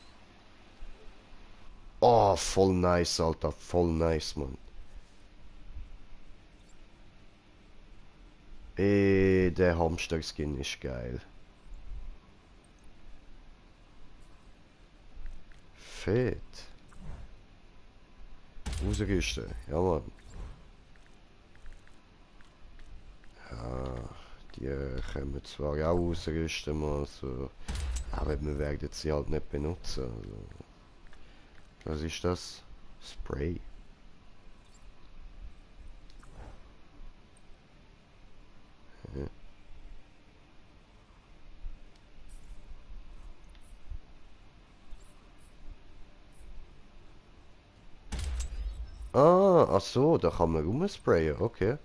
Oh, voll nice, Alter. Voll nice, Mann. Der Hamster-Skin ist geil. Fett. Ausrüsten. Ja, Mann. Ja, die können zwar auch ausrüsten, mal so. Aber wir werden sie halt nicht benutzen. Also. Was ist das? Spray. Ja. Ah, ach so, da kann man rumsprayen, okay.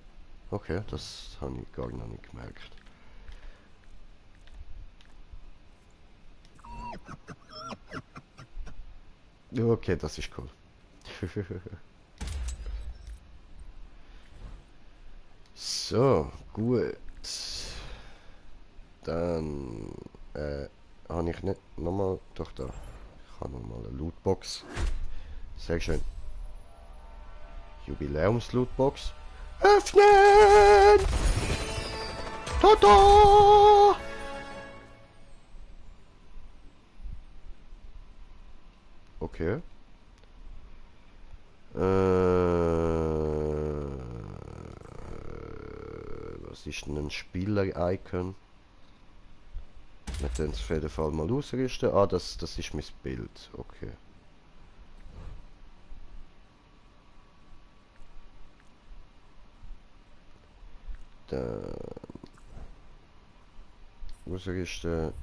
Okay, das habe ich gar noch nicht gemerkt. Okay, das ist cool. So, gut. Dann habe ich nicht nochmal. Doch da. Ich habe nochmal eine Lootbox. Sehr schön. Jubiläums-Lootbox. Öffnen! Tada! Okay. Was ist denn ein Spieler-Icon? Wir können es auf jeden Fall mal ausrüsten. Ah, das ist mein Bild. Okay. Dann ausrüsten.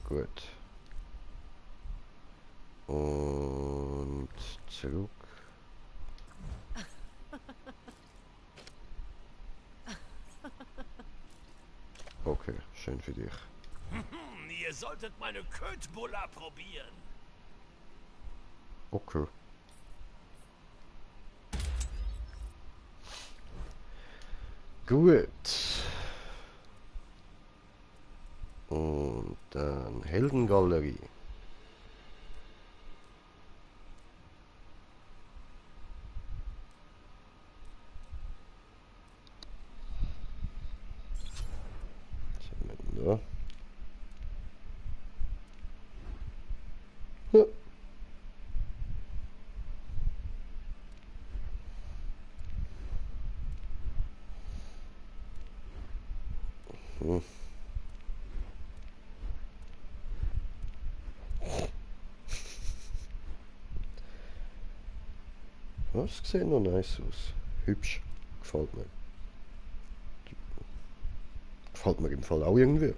Gut. Und zurück. Okay, schön für dich. Ihr solltet meine Köttbullar probieren. Okay. Gut. Und dann Heldengalerie. Was haben wir denn da? Ja. Das sieht noch nice aus. Hübsch. Gefällt mir. Gefällt mir im Fall auch irgendwie.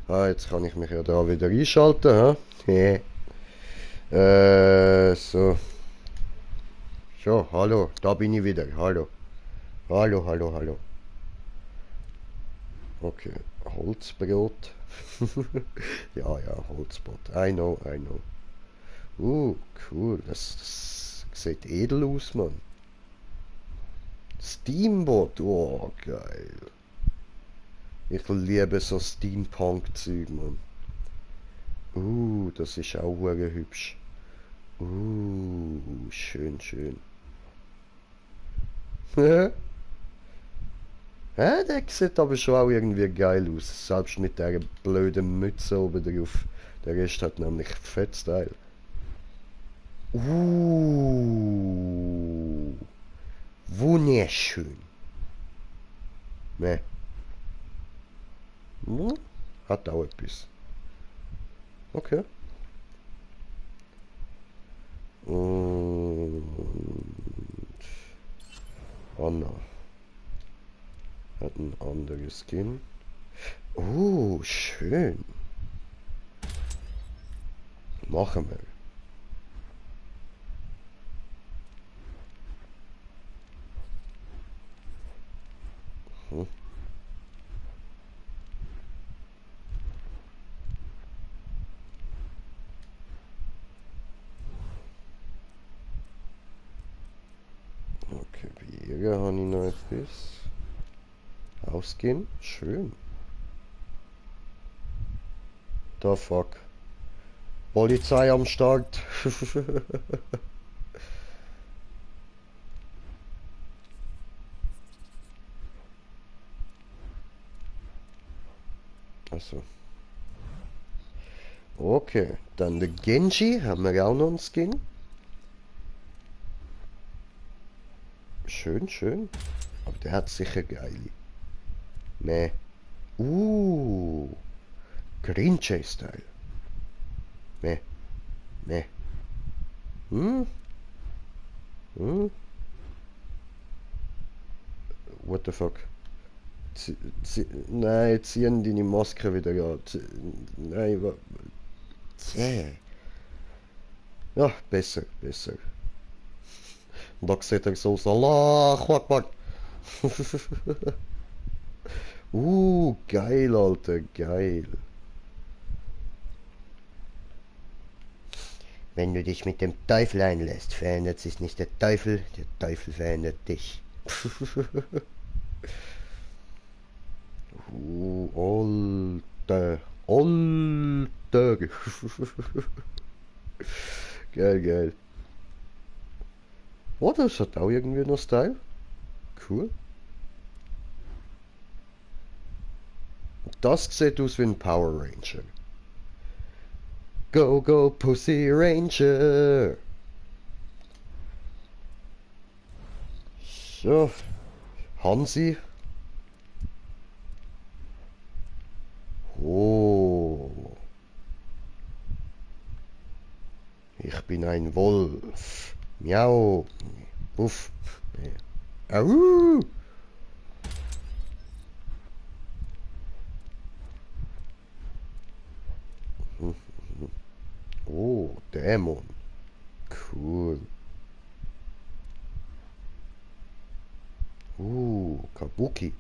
Ah, jetzt kann ich mich ja da wieder einschalten, hä? So. So, hallo, da bin ich wieder. Hallo. Hallo, hallo, hallo. Okay, Holzbrot. Ja, ja, Holzbrot. I know, I know. Cool. Das sieht edel aus, Mann. Steamboat. Oh, geil. Ich liebe so Steampunk-Zeug, Mann. Das ist auch sehr hübsch. Schön, schön. Ja, der sieht aber schon auch irgendwie geil aus. Selbst mit der blöden Mütze oben drauf. Der Rest hat nämlich fett Style. Wunderschön. Ne. Hat auch etwas. Okay. Und Anna hat ein anderes Skin. Schön. Machen wir. Okay, hier habe ich noch etwas. Ausgehen? Schön. The fuck. Polizei am Start. Achso. Okay, dann der Genji, haben wir auch noch einen Skin. Schön, schön. Aber der hat sicher geile. Ne. Green Chase Style. Ne. What the fuck? Nein, ziehen deine Maske wieder an. Nein, ja, besser. Und da sieht er so Allah Akbar. Geil, Alter, geil. Wenn du dich mit dem Teufel einlässt, verändert sich nicht der Teufel verändert dich. Alter. Geil. Oh, das hat auch irgendwie noch Style. Cool. Das sieht aus wie ein Power Ranger. Go, Pussy Ranger! So. Hansi. Ich bin ein Wolf. Miau. Uff. Au. Dämon. Cool. Kabuki.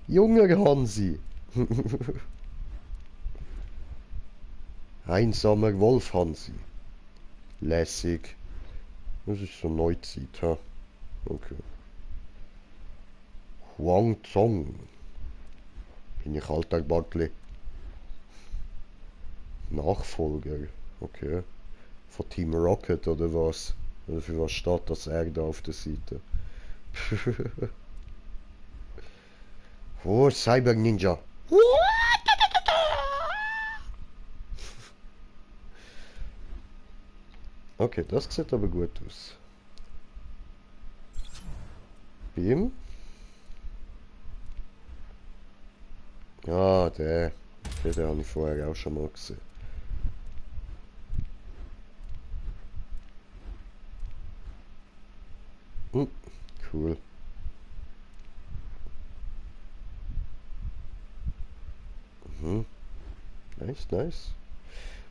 Junger Hansi. Einsamer Wolf Hansi. Lässig. Das ist so Neuzeit, ha? Okay. Huang Zong. Bin ich alter Bartli. Nachfolger. Okay. Von Team Rocket oder was? Oder für was steht das R da auf der Seite? Cyber Ninja. Okay, das sieht aber gut aus. Bim. Ja, den habe ich vorher auch schon mal gesehen. Cool. Mhm. Nice, nice.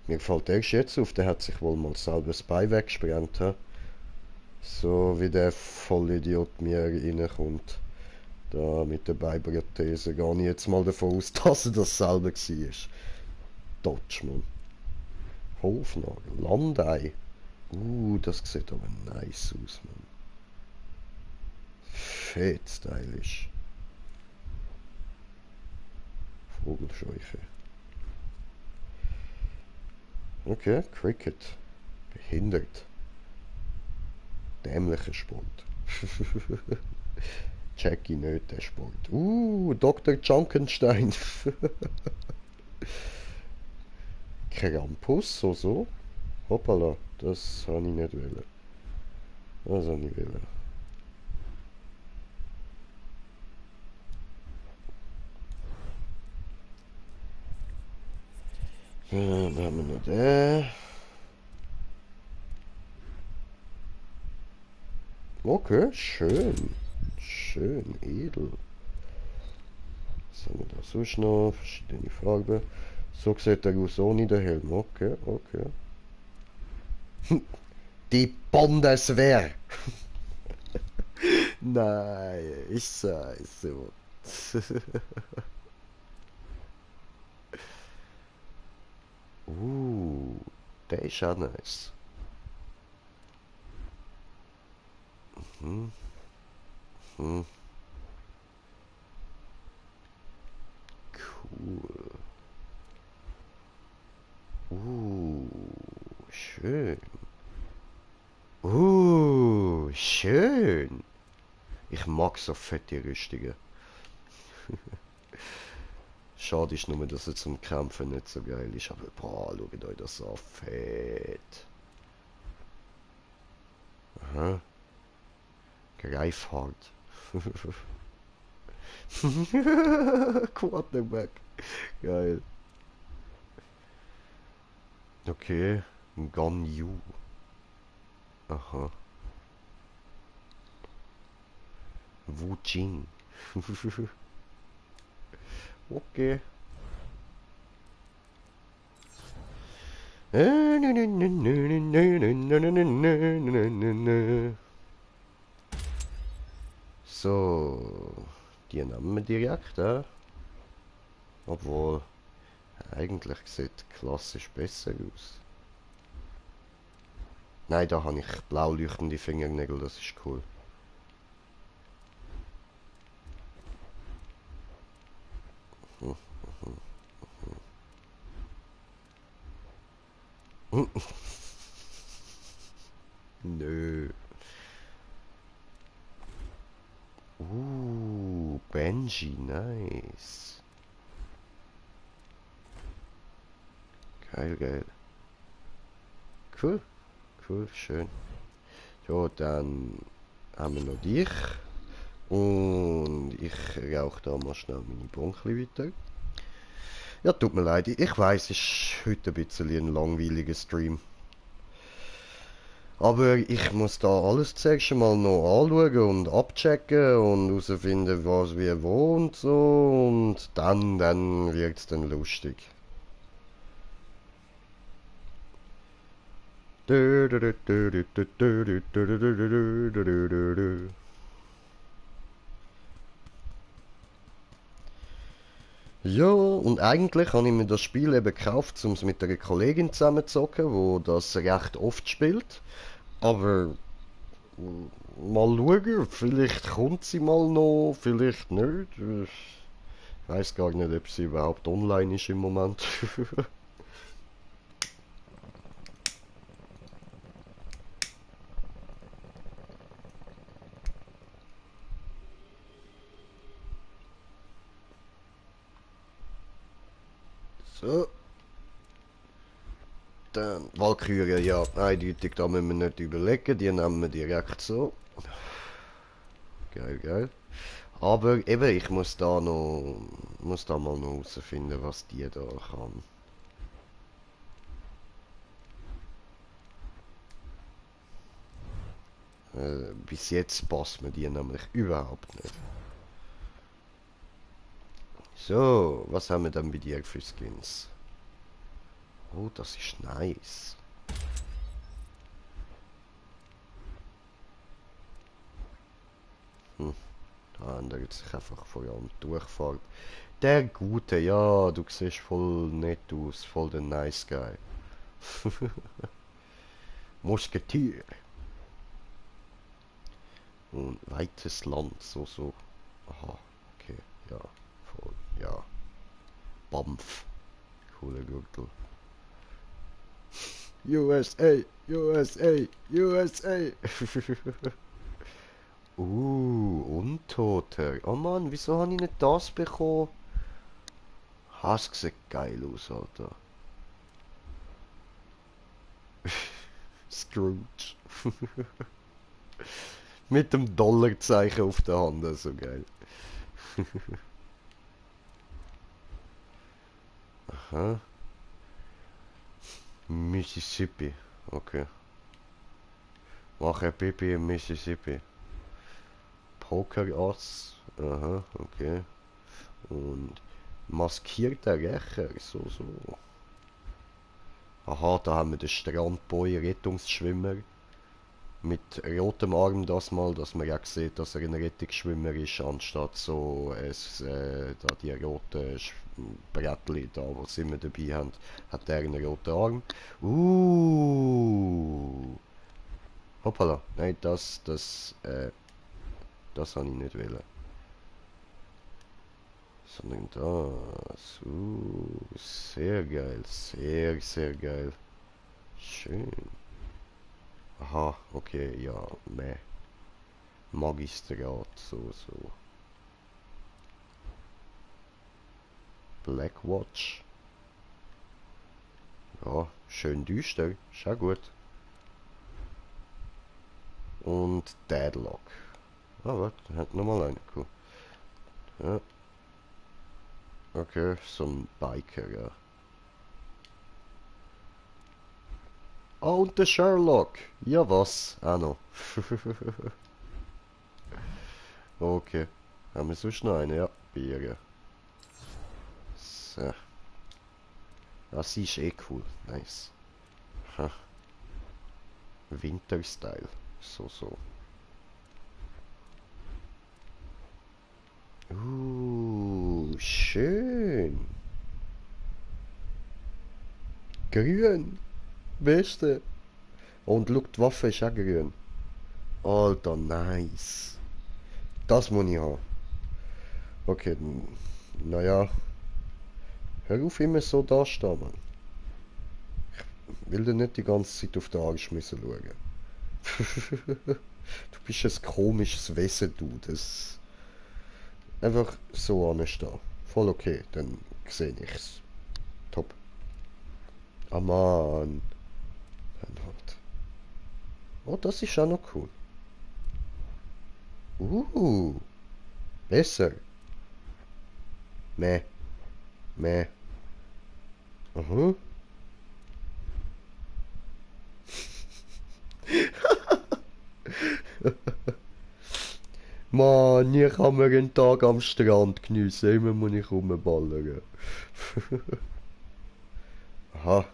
Mir gefällt erst jetzt auf, der hat sich wohl mal selber das Bein weggesprengt. He? So wie der Vollidiot mir reinkommt. Da mit der Beinprothese gehe ich jetzt mal davon aus, dass er das selber war. Dodgemann. Hofnagel. Landei. Das sieht aber nice aus, man. Fett stylisch. Vogelscheuche. Okay, Cricket. Behindert. Dämlicher Sport. Jackie nicht, der Sport. Dr. Junkenstein. Krampus, so. Hoppala, das habe ich nicht wollen. Das habe ich wollen. Dann haben wir noch den. Okay, schön. Schön, edel. Was haben wir da sonst noch? Verschiedene Farben. So sieht er aus ohne den Helm. Okay, okay. Die Bundeswehr! Nein, ich scheiße. Der ist auch nice. Mhm. Mhm. Cool. Schön. Schön. Ich mag so fette Rüstungen. Schade ist nur, dass es zum Kämpfen nicht so geil ist. Aber boah, schaut euch das an. Fett. Aha. Greifhart. Quarterback. Geil. Okay. Gon Yu. Aha. Wu Jing. Okay. So, die nehmen wir direkt, obwohl, eigentlich sieht klassisch besser aus. Nein, da habe ich blau leuchtende Fingernägel, das ist cool. Nö. Benji, nice. Geil, geil. Cool. Cool, schön. Ja, dann haben wir noch dich. Und ich rauche da mal schnell meine Bonkli weiter. Ja, tut mir leid. Ich weiß, es ist heute ein bisschen ein langweiliger Stream. Aber ich muss da alles zuerst mal noch anschauen und abchecken und herausfinden, was wie wo und so. Und dann wird es dann lustig. Ja, und eigentlich habe ich mir das Spiel eben gekauft, um es mit einer Kollegin zusammen zu zocken, wo das recht oft spielt. Aber mal schauen, vielleicht kommt sie mal noch, vielleicht nicht. Ich weiß gar nicht, ob sie überhaupt online ist im Moment. So. Dann Walküre, ja, eindeutig, da müssen wir nicht überlegen, die nehmen wir direkt so. Geil, geil. Aber eben, ich muss da mal noch herausfinden, was die da kann. Bis jetzt passt mir die nämlich überhaupt nicht. So, was haben wir dann bei dir für Skins? Oh, das ist nice. Da ändert sich einfach vor allem die Durchfahrt. Der Gute, ja, du siehst voll nett aus, voll der nice guy. Musketier. Und weites Land, so. Aha, okay, ja, voll, ja. Bampf. Cooler Gürtel. USA, USA, USA. Untoter. Oh Mann, wieso habe ich nicht das bekommen? Das sieht geil aus, Alter. Scrooge. Mit dem Dollarzeichen auf der Hand, so geil. Aha. Mississippi. Okay. Mache Pipi in Mississippi. Pokerass. Aha, okay. Und maskierter Rächer. So. Aha, da haben wir den Strandboy Rettungsschwimmer. Mit rotem Arm das mal, dass man auch sieht, dass er ein Rettungsschwimmer ist, anstatt so da die roten Brettli da, was immer dabei haben, hat er einen roten Arm. Hoppala, nein, das habe ich nicht wollen. Sondern das. Sehr geil, sehr geil. Schön. Aha, okay, ja, meh. Magistrat, so. Blackwatch. Ja, schön düster, ist auch gut. Und Deadlock. Ah, warte, hat nochmal einen, cool. Ja. Okay, so ein Biker, ja. Ah, und der Sherlock. Ja, was? Auch noch. Okay. Haben wir sonst noch einen? Ja, Bier. So. Ja, sie ist eh cool. Nice. Ha. Winterstyle. So. Schön. Grün. Beste. Und schau, die Waffe ist auch grün. Alter, nice. Das muss ich haben. Okay, naja. Hör auf immer so da stehen, Mann. Ich will dir nicht die ganze Zeit auf den Arsch müssen schauen. Du bist ein komisches Wesen, du. Das einfach so anstehen. Voll okay, dann sehe ich's. Top. Ah, Mann. Oh, das ist auch noch cool. Besser. Meh. Aha. Mann, hier kann man einen Tag am Strand geniessen. Immer muss ich rumballern. Aha.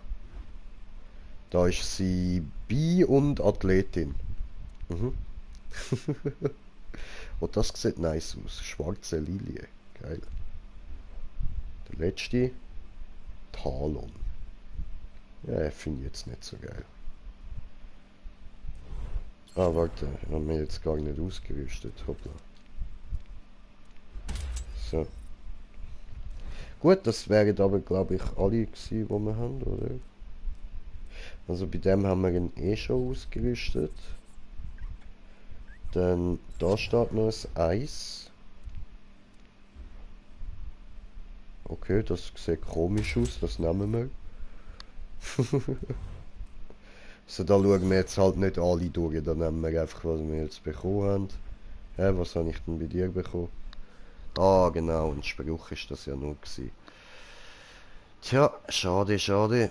Da ist sie Bi und Athletin. Und das sieht nice aus. Schwarze Lilie. Geil. Der letzte. Talon. Ja, finde ich jetzt nicht so geil. Ah, warte. Haben wir jetzt gar nicht ausgerüstet. Hoppla. So. Gut, das wären aber, glaube ich, alle gewesen, die wir haben, oder? Also bei dem haben wir ihn eh schon ausgerüstet. Dann da steht noch ein Eis. Okay, das sieht komisch aus, das nehmen wir. So, da schauen wir jetzt halt nicht alle durch, da nehmen wir einfach, was wir jetzt bekommen haben. Was habe ich denn bei dir bekommen? Ah, genau, ein Spruch ist das ja nur gewesen. Tja, schade.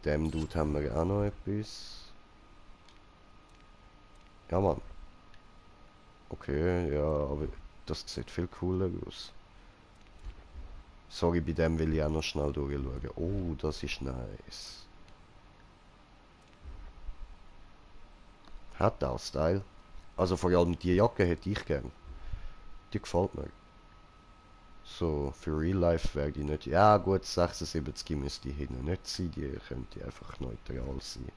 dem Dude haben wir auch noch etwas. Ja, Mann. Okay, ja, aber das sieht viel cooler aus. Sorry, bei dem will ich auch noch schnell durchschauen. Oh, das ist nice. Hat auch Style. Also vor allem die Jacke hätte ich gern. Die gefällt mir. So, für Real Life wäre die nicht... Ja gut, 76 müsste die hinten nicht sein, die könnte einfach neutral sein.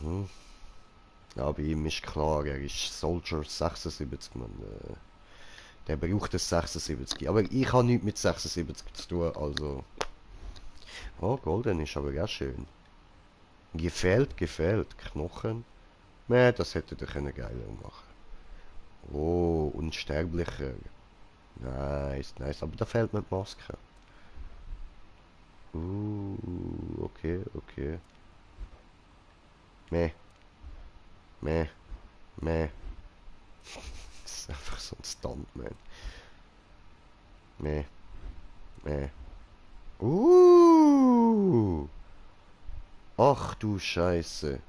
Mhm. Ja, bei ihm ist klar, er ist Soldier 76, man. Der braucht das 76. Aber ich habe nichts mit 76 zu tun, also... Oh, golden ist aber auch schön. Gefällt. Knochen. Nee, das hätte er geiler machen. Oh, unsterblicher. Nice. Aber da fehlt mir die Maske. Okay. Meh. Das ist einfach so ein Stuntman. Meh. Ach du Scheiße.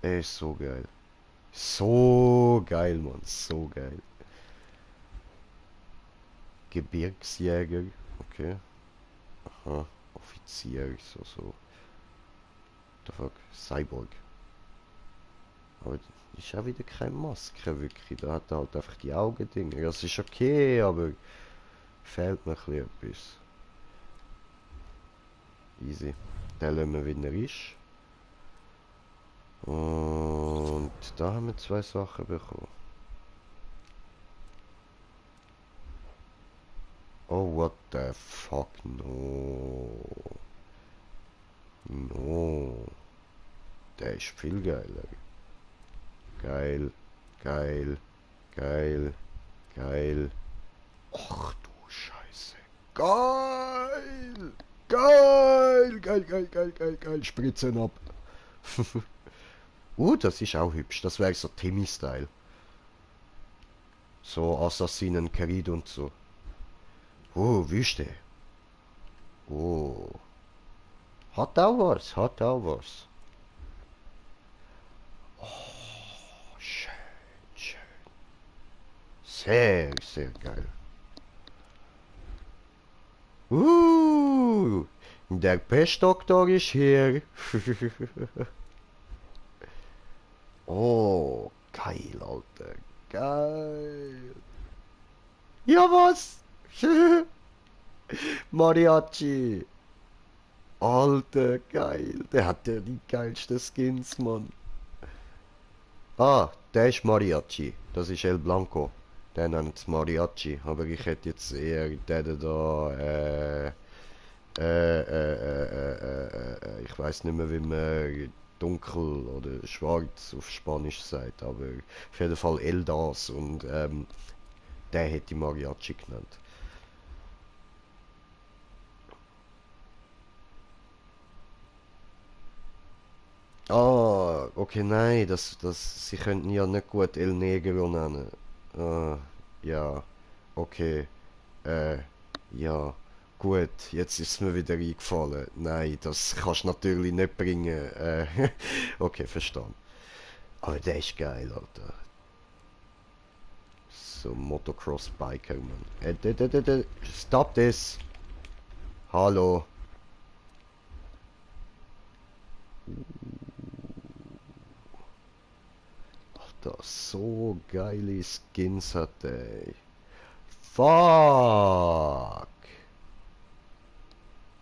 Ey, ist so geil. So geil, Mann. So geil. Gebirgsjäger. Okay. Aha. Offizier. So. The fuck? Cyborg. Aber ist auch wieder keine Maske, wirklich. Da hat er halt einfach die Augendinger. Das ist okay, aber fehlt mir ein bisschen etwas. Easy. Den lassen wir, wie er ist. Und da haben wir 2 Sachen bekommen. Oh, what the fuck, no. Der ist viel geiler. Geil. Ach du Scheiße. Geil. Spritzen ab. Das ist auch hübsch. Das wäre so Timmy-Style. So Assassinen Creed und so. Wüste. Hat auch was. Schön. Sehr geil. Der Pestdoktor ist hier. Oh, geil, Alter. Geil. Ja, was? Mariachi. Alter, geil. Der hat ja die geilsten Skins, Mann. Ah, der ist Mariachi. Das ist El Blanco. Der nennt es Mariachi. Aber ich hätte jetzt eher den da, ich weiß nicht mehr, wie man dunkel oder schwarz auf Spanisch sagt, aber auf jeden Fall Eldas und der hätte Mariachi genannt. Ah, okay, nein, sie könnten ja nicht gut El Negro nennen. Ah, ja, okay, ja, gut, jetzt ist es mir wieder eingefallen. Nein, das kannst du natürlich nicht bringen. Okay, verstanden. Aber der ist geil, Alter. So, Motocross-Biker, man. Stop this! Hallo. Alter, so geile Skins hat ey. Fuck!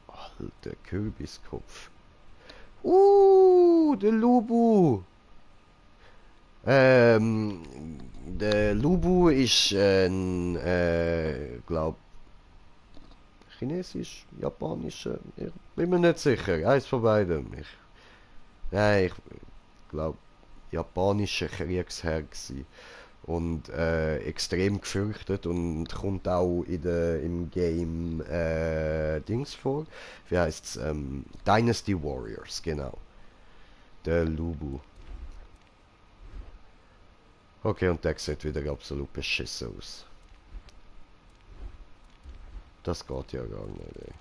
Alter, Kürbiskopf. Der Lubu! Der Lubu ist ein, glaub, chinesisch, japanischer, ich bin mir nicht sicher, eins von beidem. Ich glaube, japanischer Kriegsherr gsi und extrem gefürchtet und kommt auch im Game Dings vor. Wie heißt's? Dynasty Warriors, genau. Der Lubu. Okay, und der sieht wieder absolut beschissen aus. Das geht ja gar nicht, ey.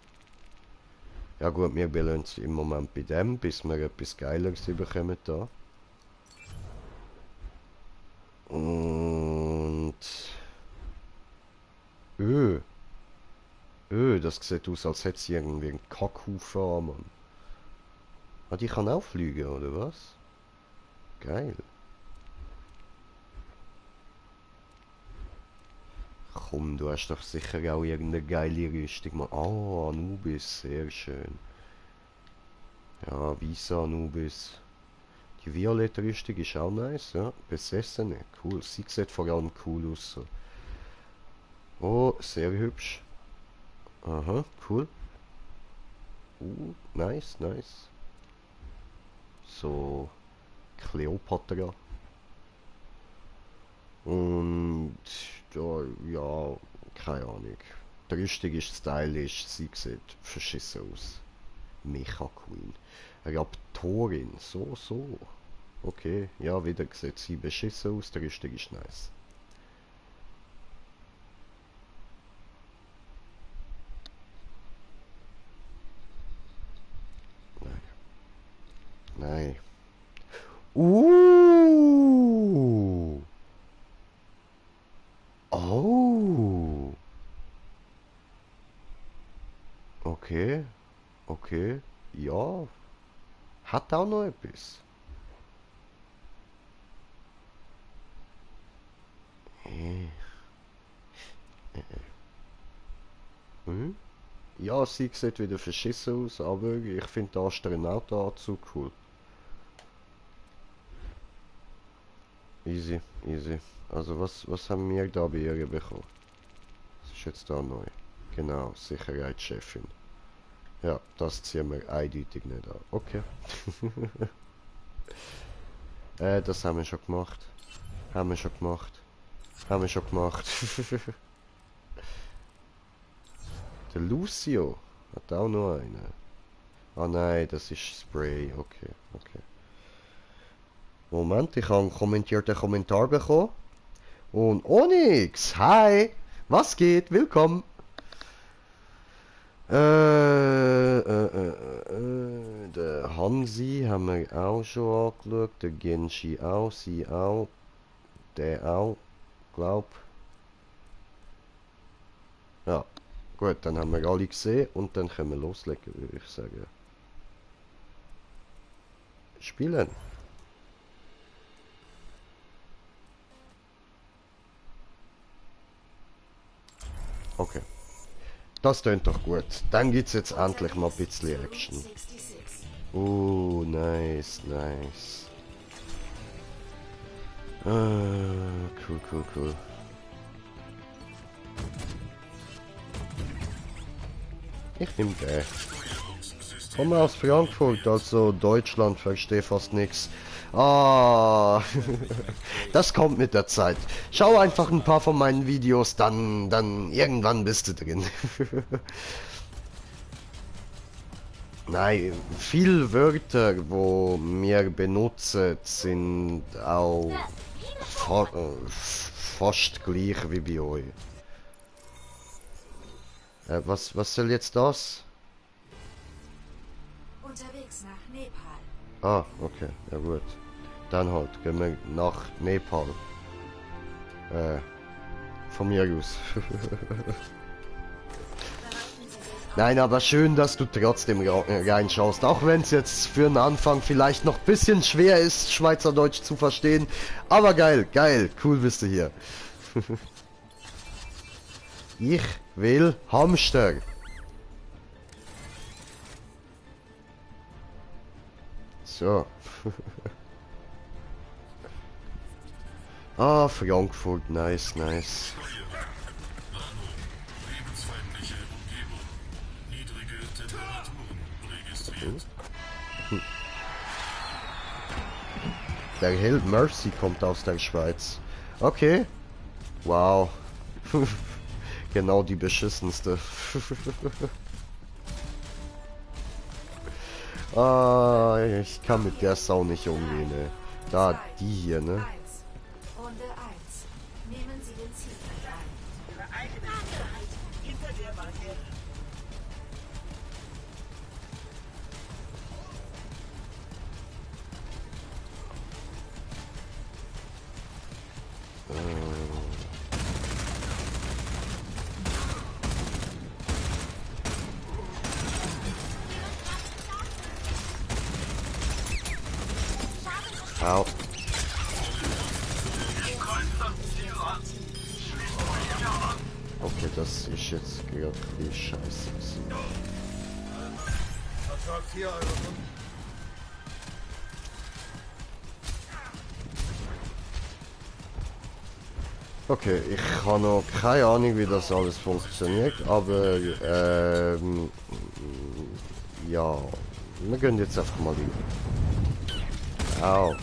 Ja gut, wir wollen uns im Moment bei dem, bis wir etwas Geileres bekommen da. Und... das sieht aus, als hätte sie irgendwie einen Kackhaufen an, Mann. Ah, die kann auch fliegen, oder was? Geil. Komm, du hast doch sicher auch irgendeine geile Rüstung. Ah, Anubis, sehr schön. Ja, Visa Anubis. Die violette Rüstung ist auch nice, ja. Besessene, cool. Sie sieht vor allem cool aus. So. Oh, sehr hübsch. Aha, cool. Nice, nice. So, Kleopatra. Und ja, keine Ahnung. Die Rüstung ist stylisch, sie sieht verschissen aus. Mecha Queen. Raptorin, so. Okay, ja, wieder sieht sie beschissen aus, die Rüstung ist nice. Nein. Oh. Okay. Okay. Ja. Hat auch noch etwas. Ja, sie sieht wieder verschissen aus, aber ich finde den Astronautenanzug cool. Easy, easy. Also was haben wir da bei ihr bekommen? Das ist jetzt da neu. Genau, Sicherheitschefin. Ja, das ziehen wir eindeutig nicht an. Okay. Das haben wir schon gemacht. Haben wir schon gemacht. Der Lucio hat auch noch eine. Ah nein, das ist Spray. Okay. Moment, ich habe einen kommentierten Kommentar bekommen. Und Onyx, hi! Was geht? Willkommen! Der Hansi haben wir auch schon angeschaut. Der Genshi auch, sie auch. Der auch, glaub. Ja, gut, dann haben wir alle gesehen und dann können wir loslegen, würde ich sagen. Spielen. Okay. Das tönt doch gut. Dann gibt's jetzt endlich mal ein bisschen Action. Nice. Cool. Ich nehm den. Komme aus Frankfurt, also Deutschland, verstehe fast nichts. Ah, das kommt mit der Zeit. Schau einfach ein paar von meinen Videos, dann irgendwann bist du drin. Nein, viele Wörter, wo wir benutzen, sind auch fast gleich wie bei euch. Was soll jetzt das? Unterwegs nach Nepal. Ah, okay, ja gut. Dann halt, gehen wir nach Nepal. Von mir aus. Nein, aber schön, dass du trotzdem reinschaust. Auch wenn es jetzt für den Anfang vielleicht noch ein bisschen schwer ist, Schweizerdeutsch zu verstehen. Aber geil, cool bist du hier. Ich will Hamster. So. Ah, Frankfurt, nice. Der Held Mercy kommt aus der Schweiz. Okay. Wow. Genau die beschissenste. Ich kann mit der Sau nicht umgehen, ne. Da, die hier, ne. Runde 1. Nehmen Sie den Zielfeld ein. Ihre eigene Sicherheit hinter der Barriere. jetzt gerade die Scheiße. Vertrag 4 Euro. Okay, ich habe noch keine Ahnung, wie das alles funktioniert, aber ja, wir gehen jetzt einfach mal rein. Au.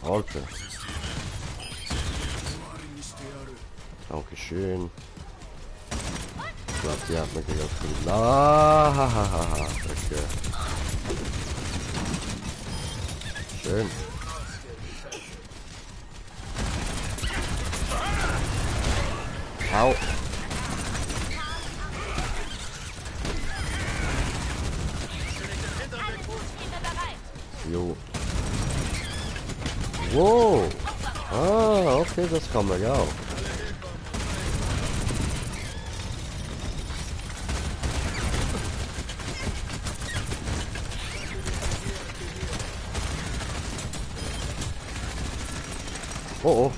Alter. Dankeschön. Ich glaube, die hat mir gerade viel. Ah, okay. Schön. Au. Jo. Wow. Ah, okay, das kann man ja auch. Oh oh.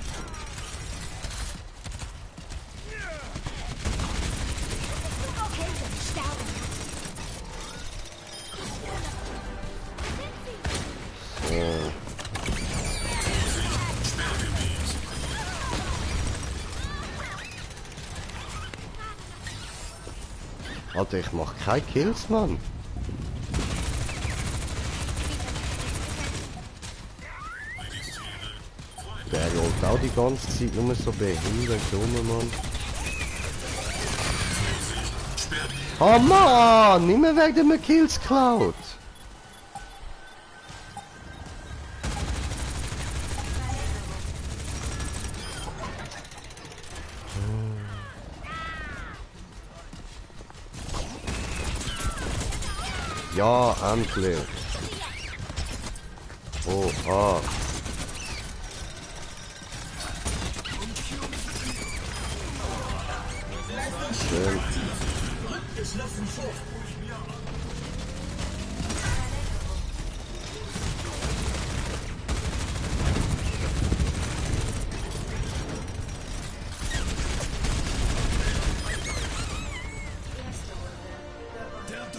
Alter, ich mach keine Kills, Mann. Der rollt auch die ganze Zeit nur so behindert rum, Mann. Oh Mann, nicht mehr wegen mir Kills klaut. Ja, endlich. Oh, ah. Schön.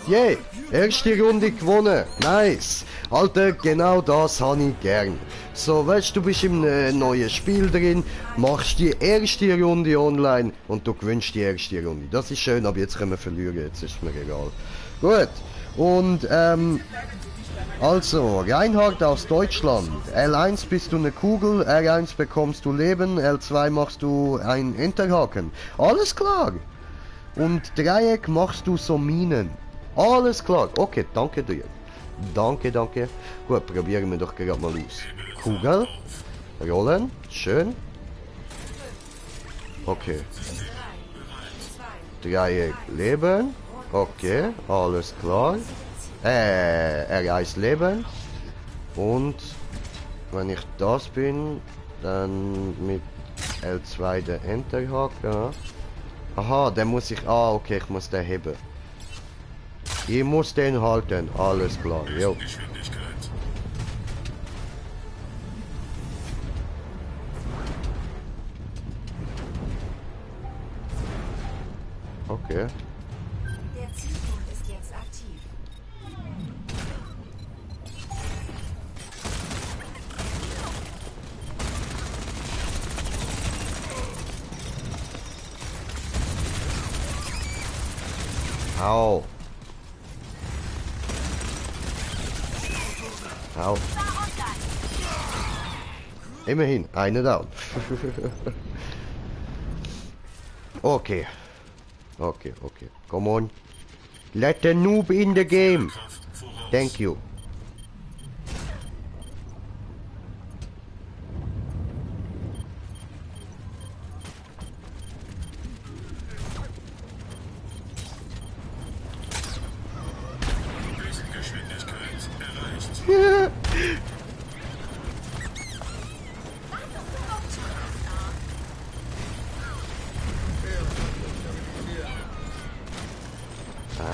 Yay! Erste Runde gewonnen. Nice. Alter, genau das habe ich gern. So, weißt du, bist im neuen Spiel drin, machst die erste Runde online und du gewinnst die erste Runde. Das ist schön, aber jetzt können wir verlieren, jetzt ist mir egal. Gut. Und, also, Reinhard aus Deutschland. L1 bist du eine Kugel, R1 bekommst du Leben, L2 machst du ein Enterhaken. Alles klar. Und Dreieck machst du so Minen. Alles klar. Okay, danke dir. Danke, danke. Gut, probieren wir doch gerade mal aus. Kugel. Rollen. Schön. Okay. Dreieck Leben. Okay, alles klar. R1 Leben. Und wenn ich das bin, dann mit L2 der Enterhaken. Aha, den muss ich... Ah, okay, ich muss den heben. Ich muss den halten, alles klar, jo. Okay. Der Zielpunkt ist jetzt aktiv. Au. Au. Immerhin, eine down. Okay. Okay, okay. Come on. Let the noob in the game. Thank you.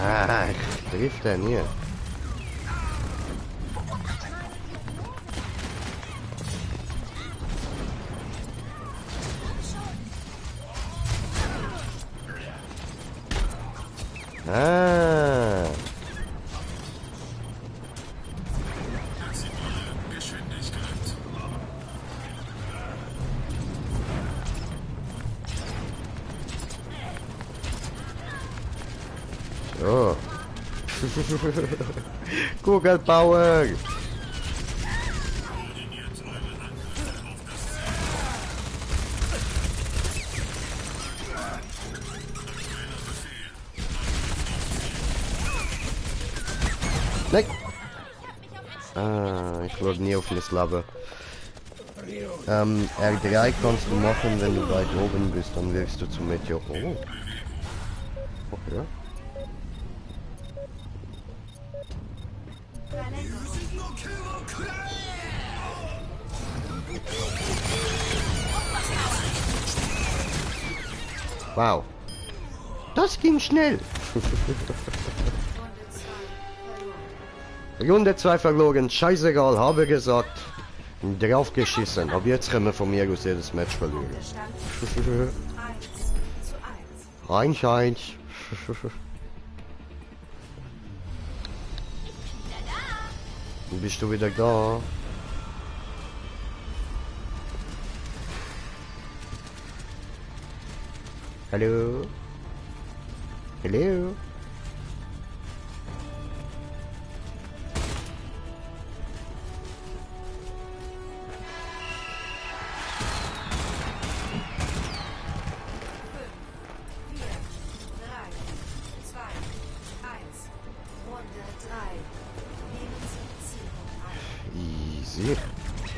Ah, ich trifft er nie. Ah. So. Kugelbauer. Nein. Ah, ich flog nie auf das Lava. R3 kannst du machen, wenn du weit oben bist, dann wirfst du zum Meteor. Oh. Okay. Wow. Das ging schnell. Runde 2 verloren. Scheißegal, habe gesagt. Drauf geschissen. Aber jetzt können wir von mir aus jedes Match verlieren. 1-1. Bist du wieder da? Hallo? Hallo? Easy.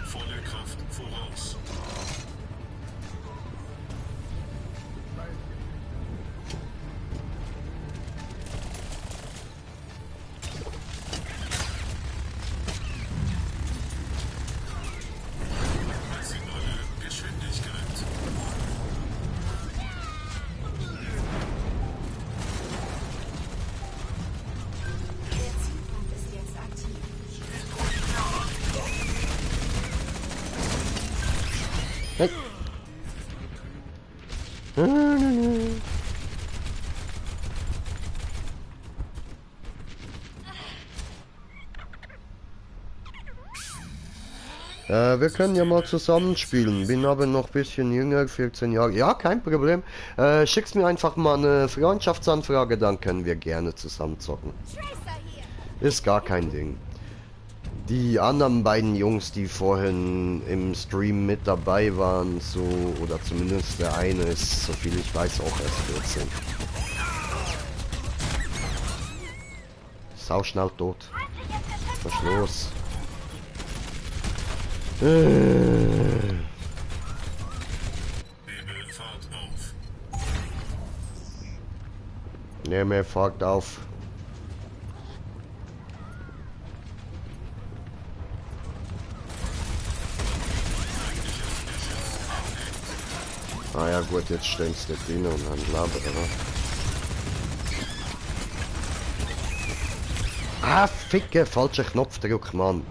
Volle Kraft voraus. Maximale Geschwindigkeit. Der Zielpunkt ist jetzt aktiv. Hey. Wir können ja mal zusammenspielen. Bin aber noch ein bisschen jünger, 14 Jahre. Ja, kein Problem. Schick's mir einfach mal eine Freundschaftsanfrage, dann können wir gerne zusammen zocken. Ist gar kein Ding. Die anderen beiden Jungs, die vorhin im Stream mit dabei waren, so, oder zumindest der eine ist, soviel ich weiß, auch erst 14. Sau schnell tot. Was ist los? Nebel, fahrt auf. Nebel, fahrt auf. Ah ja gut, jetzt stellst du drin und dann labert er. Ah, ficke, falscher Knopfdruck, Mann.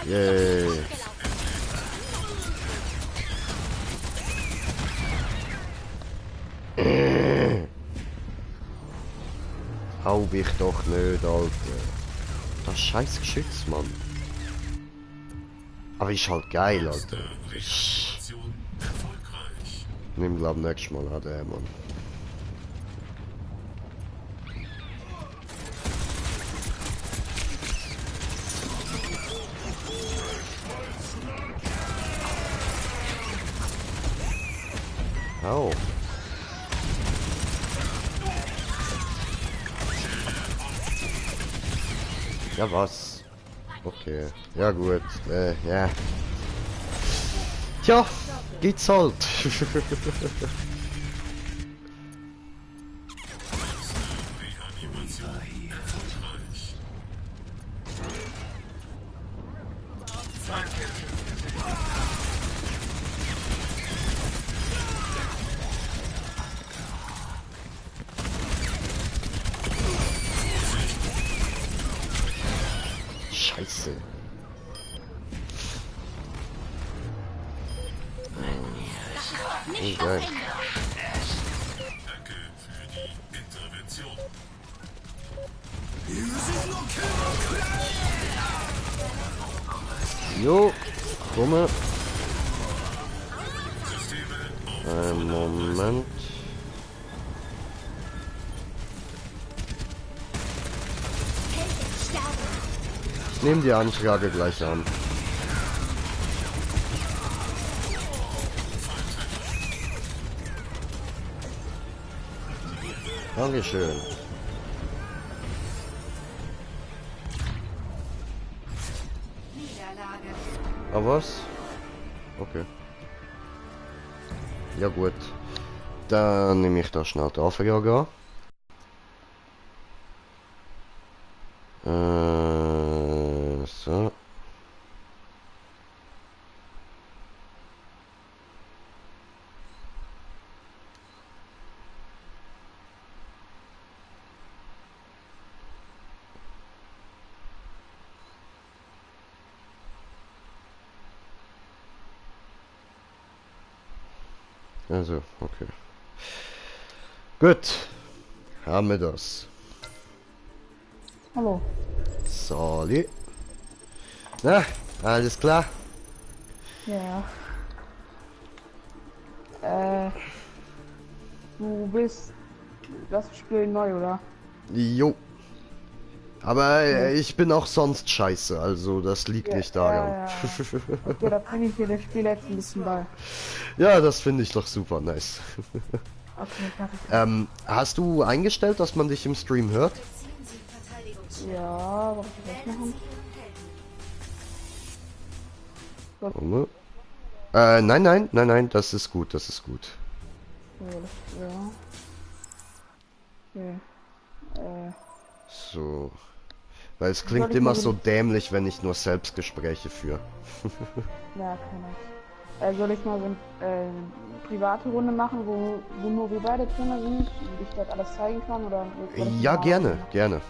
Yay. Hau mich doch nicht, Alter. Das scheiß Geschütz, Mann. Aber ist halt geil, Alter. Regeneration erfolgreich. Nimm glaub nächstes Mal AD, Mann. Au. Ja, was? Okay. Ja, gut. Ja. Tja, geht's halt. Reanimation erfolgreich. Scheiße. Nicht geil. das Ende. Danke für die Intervention. Jo, komme. Moment. Ich nehme die Anfrage gleich an. Dankeschön. Niederlage. Ah, was? Okay. Ja gut. Dann nehme ich da schnell die Anfrage an. So. Also, okay. Gut. Haben wir das. Hallo. Sali. Na, alles klar. Ja. Das Spiel neu, oder? Jo. Aber ich bin auch sonst scheiße, also das liegt nicht daran. Ja. Okay, da bringe ich dir das Spiel jetzt ein bisschen bei. Ja, das finde ich doch super nice. Okay, fertig. Hast du eingestellt, dass man dich im Stream hört? Ja, was soll ich machen? Nein, das ist gut, das ist gut. Ja. Okay. So. Weil es klingt immer so dämlich, wenn ich nur Selbstgespräche führe. Ja, kann ich. Soll ich mal so eine private Runde machen, wo nur wir beide drin sind und ich dort alles zeigen kann? Oder Ja, gerne. Ja, okay.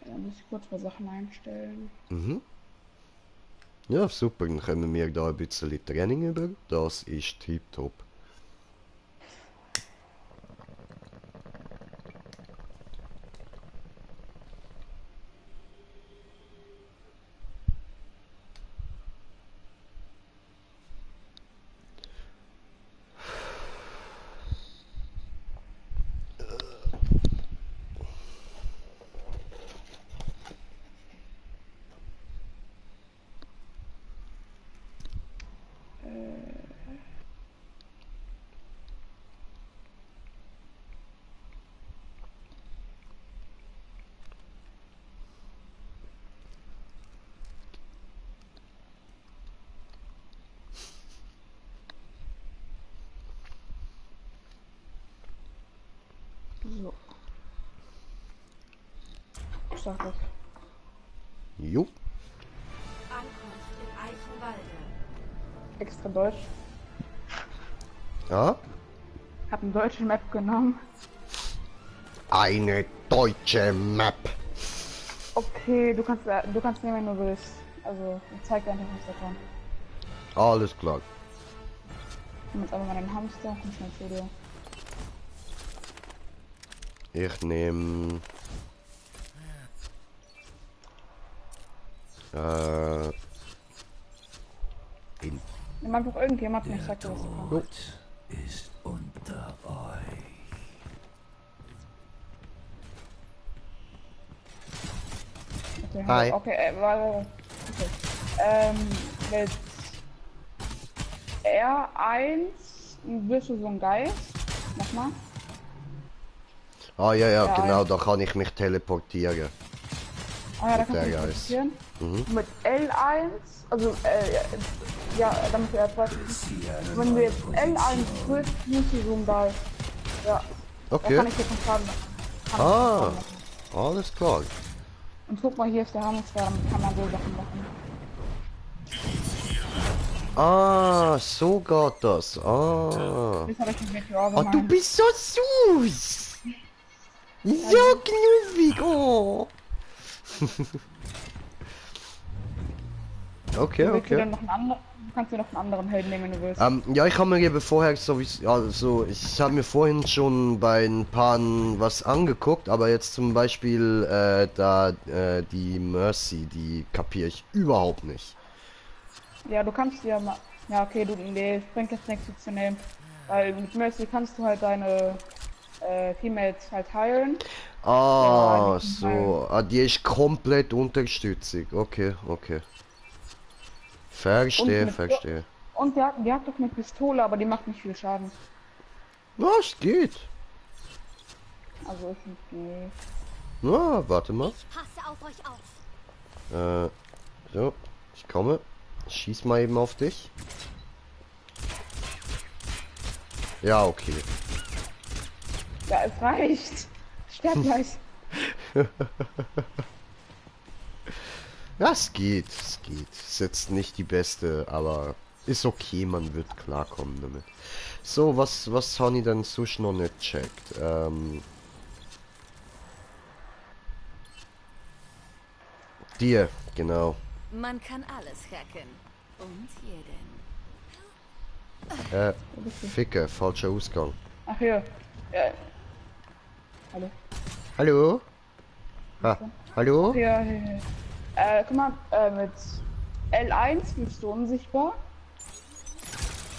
Dann muss ich kurz mal Sachen einstellen. Mhm. Ja, super, dann können wir da ein bisschen Training über. Das ist tipptopp. So. Start weg. Jo. Ankunft in Eichenwalde. Extra Deutsch. Ja? Hab eine deutsche Map genommen. Eine deutsche Map. Okay, du kannst nehmen, wenn du willst. Also, ich zeig dir einfach, was da kommt. Alles klar. Ich nehme jetzt einfach mal den Hamster, komm schnell zu dir. Ich nehme... Nimm einfach irgendjemand, ich sag dir, was da kommt. Ist unter euch. Okay, Hi. Okay, warte. Okay. Mit R1 wirst du so ein Geist. Mach mal. Ah ja, Ja, genau, da kann ich mich teleportieren. Ah ja, da Mit kannst du der dich Geist. fokussieren. Mhm. Mit L1, also ja, damit du R2 wenn du jetzt L1 drückst, siehst du so ein Geist. Ja. Okay. Da kann ich dir von Schaden machen. Ah, alles klar. Und guck mal, hier ist der Hamster, damit kann man so Sachen machen. Ah, so geht das. Ah. Das habe ich mit Meteor Oh, gemacht. du bist so süß. So knuffig, oh. Okay, Du okay. dann noch einen anderen, du kannst dir noch einen anderen Helden nehmen, wenn du willst. Ja, ich habe mir eben vorher sowieso, also ich habe mir vorhin schon bei ein paar was angeguckt, aber jetzt zum Beispiel die Mercy, die kapiere ich überhaupt nicht. Ja, du kannst ja mal. Ja, okay, nee, es bringt jetzt nichts zu nehmen. Weil mit Mercy kannst du halt deine Females halt heilen. Ah, Ja, die so, die ist komplett unterstützig. Okay, okay. Verstehe, verstehe. Und die hat doch eine Pistole, aber die macht nicht viel Schaden. Was geht? Also ist nicht viel. Na, warte mal. Passe auf euch auf. So, ich komme. Ich schieß mal eben auf dich. Ja, okay. Ja, es reicht. Sterb gleich. Ja, es geht, es geht. Ist jetzt nicht die beste, aber ist okay, man wird klarkommen damit. So, was habe ich denn sonst noch nicht checkt? Dir, genau. Man kann alles hacken. Und jeden. Ficke, falscher Ausgang. Ach ja. Hallo. Hallo? Ah, hallo? Ja. Guck mal, mit L1 bist du unsichtbar.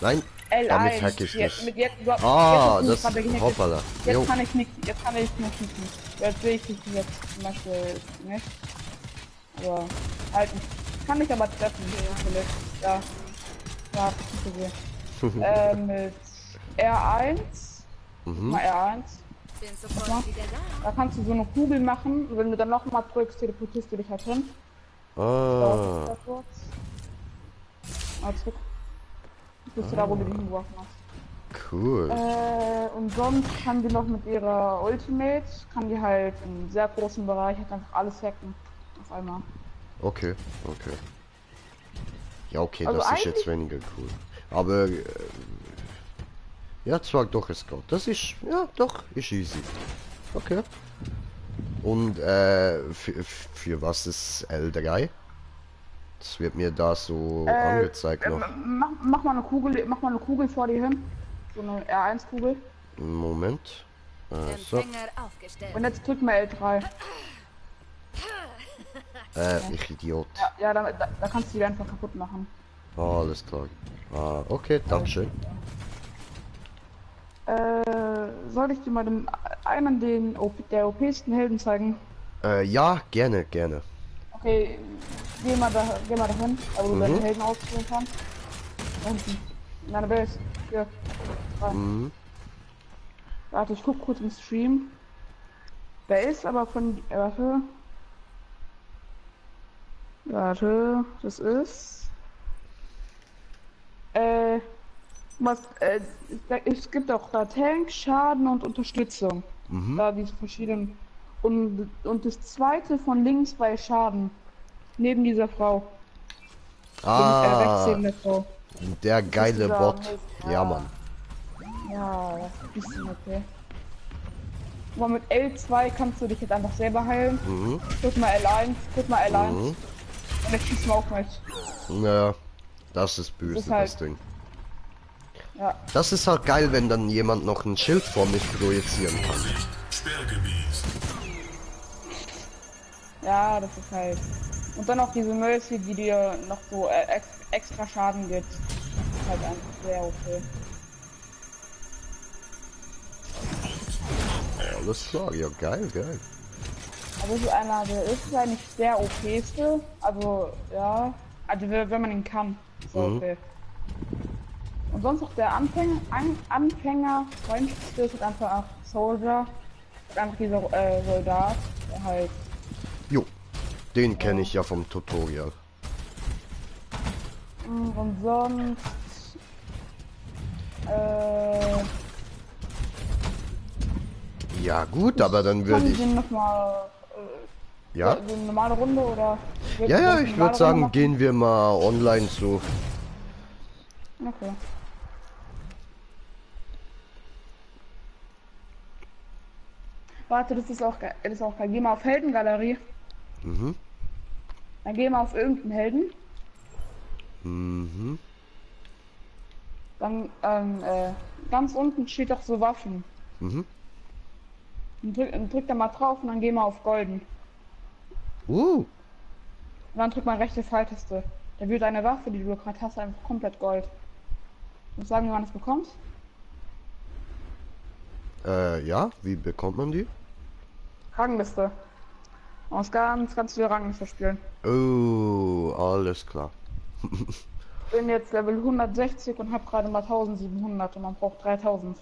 Nein, L1. damit hack ich Jetzt, nicht. jetzt Das hoppala. Jetzt kann ich nicht, jetzt schießen. Jetzt sehe ich dich jetzt zum Beispiel nicht. Aber halt nicht. Kann ich aber treffen. Ja. Ja, mit R1. Mal R1. Bin sofort wieder da. Da kannst du so eine Kugel machen. Wenn du dann noch mal drückst, teleportierst du dich halt hin. Ah. Zurück. Bist du da, wo du dich hingeworfen hast. Cool. Und sonst kann die noch mit ihrer Ultimate, kann die halt im sehr großen Bereich halt einfach alles hacken. Auf einmal. Okay, okay. Ja, okay, Also das ist jetzt weniger cool. Aber ja, zwar doch ist Gott. Das ist ja doch ist easy. Okay. Und für was ist L3? Das wird mir da so angezeigt noch. Mach mal eine Kugel vor dir hin. So eine R1-Kugel. Moment. So. Und jetzt drück mal L3. Ich Idiot. Ja, da kannst du die einfach kaputt machen. Alles klar. Okay, dankeschön. Soll ich dir mal einen der OP-sten Helden zeigen? Ja, gerne, gerne. Okay, geh mal dahin, wo du deine Helden ausführen kannst. Da unten. In deiner Base. Hier. Warte, ich guck kurz im Stream. Der ist aber von. Warte, das ist. Es gibt auch da Tank, Schaden und Unterstützung. Da diese verschiedenen. Und das zweite von links bei Schaden. Neben dieser Frau. Rechts neben der Frau. Der geile Bot. Ja, Mann. Ja, das ist ein bisschen okay. Aber mit L2 kannst du dich jetzt einfach selber heilen. Drück mal L1, Und dann schießt man auch nicht. Ja, das ist böse, Das ist halt- das Ding. Ja. Das ist halt geil, wenn dann jemand noch ein Schild vor mich projizieren kann. Ja, das ist halt. Und dann auch diese Mercy, die dir noch so extra Schaden gibt. Das ist halt einfach sehr okay. Alles klar, ja geil, geil. Also ist einer, der ist eigentlich der OP-ste. Also, ja. Also wenn man ihn kann. Ist er okay. Und sonst auch der Anfänger freundlichste ist einfach Soldier. Ist einfach dieser Soldat, der halt. Jo, den kenne ich ja vom Tutorial. Und sonst. Ja gut, aber dann würde ich... noch mal, Ja? so eine normale Runde oder? Ja, ich würde sagen, gehen wir mal online so. Okay. Warte, das ist auch geil. Geh mal auf Heldengalerie. Dann geh mal auf irgendeinen Helden. Mhm. Dann, ganz unten steht doch so Waffen. Mhm. Und drück da mal drauf und dann geh mal auf Golden. Und dann drück mal rechte Pfeiltaste. Da wird eine Waffe, die du gerade hast, einfach komplett Gold. Und sagen, wie man es bekommt? Ja, wie bekommt man die? Rangliste. Man muss ganz viele Rangliste spielen. Oh, alles klar. Bin jetzt Level 160 und habe gerade mal 1700 und man braucht 3000.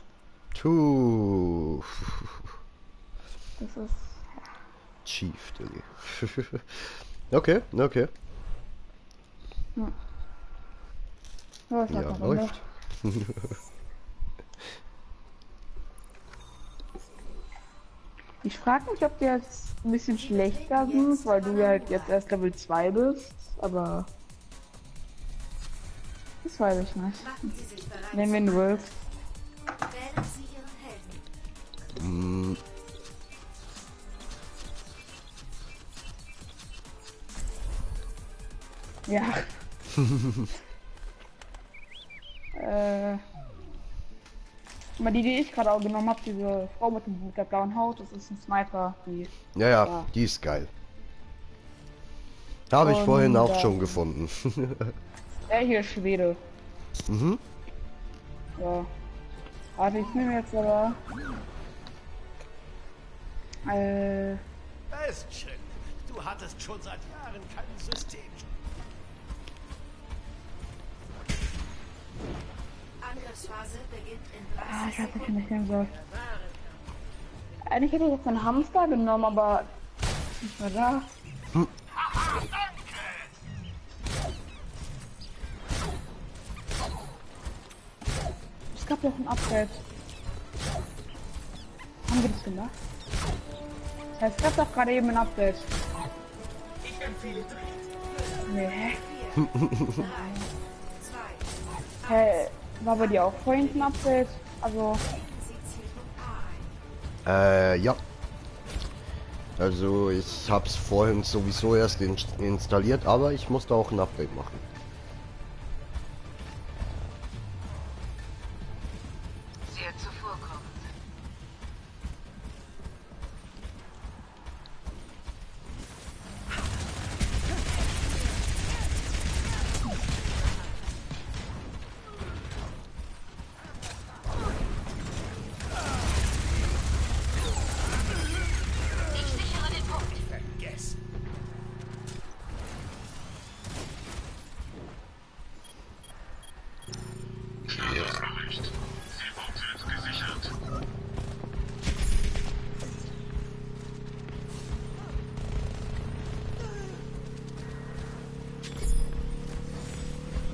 Das ist Chief, Digga. Okay, okay. Ja, Ja, läuft. Ich frage mich, ob die jetzt ein bisschen schlechter sind, weil du ja halt jetzt erst Level 2 bist, aber das weiß ich nicht. Nehmen wir einen Wolf. Wählen Sie Ihren Helden. Ja. Aber die ich gerade auch genommen habe, diese Frau mit der blauen Haut, das ist ein Sniper, die. Ja, die ist geil. Habe ich vorhin auch schon gefunden. Der hier ist Schwede. Mhm. Ja. Warte, ich nehme jetzt aber. Bestien, du hattest schon seit Jahren kein System. Angriffsphase beginnt in 30 ich weiß nicht mehr soll. Eigentlich hätte ich jetzt einen Hamster genommen, aber nicht mehr da. Es gab doch ein Upgrade. Haben wir das gemacht? Ja, es gab doch gerade eben ein Update. Ich empfehle Nee. Hey, war bei dir auch vorhin ein Update? Also. Ja. Also ich hab's vorhin sowieso erst installiert, aber ich musste auch ein Update machen. Sehr zuvorkommend. Ich sichere den Punkt. Vergessen. Nachricht. Seepunkt wird gesichert.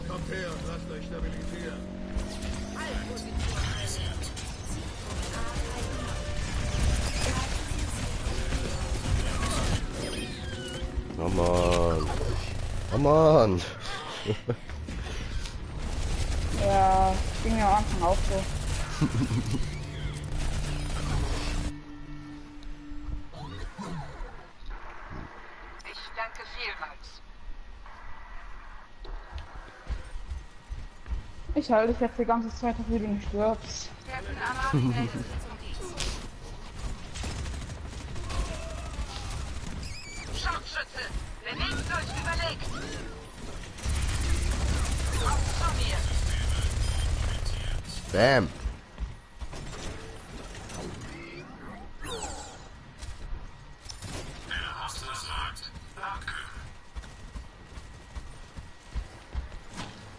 Kommt her und lasst euch stabilisieren. Oh Mann. Oh Mann. Ja, ging mir am Anfang auch so. Ich danke vielmals. Ich halte dich jetzt die ganze Zeit, wie du nicht stirbst. Captain Amari meldet sich zum Dienst. Scharfschütze, bewegt euch überlegt. Kommt zu mir. Bam. Der Master sagt, danke.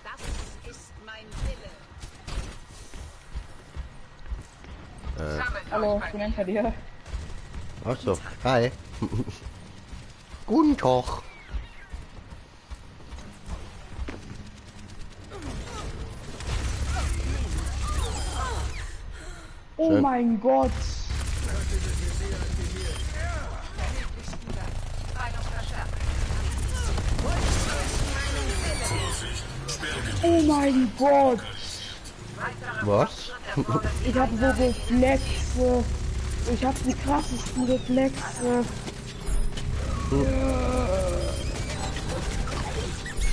Das ist mein Wille. Sammelt Hallo, euch ich bei bin mir. hinter dir. Ach so. Hi. Guten Tag. Oh Schön. mein Gott. Meinung verstärkt. Oh mein Gott. Was? Ich habe so Reflexe. Ich habe die krassesten Reflexe.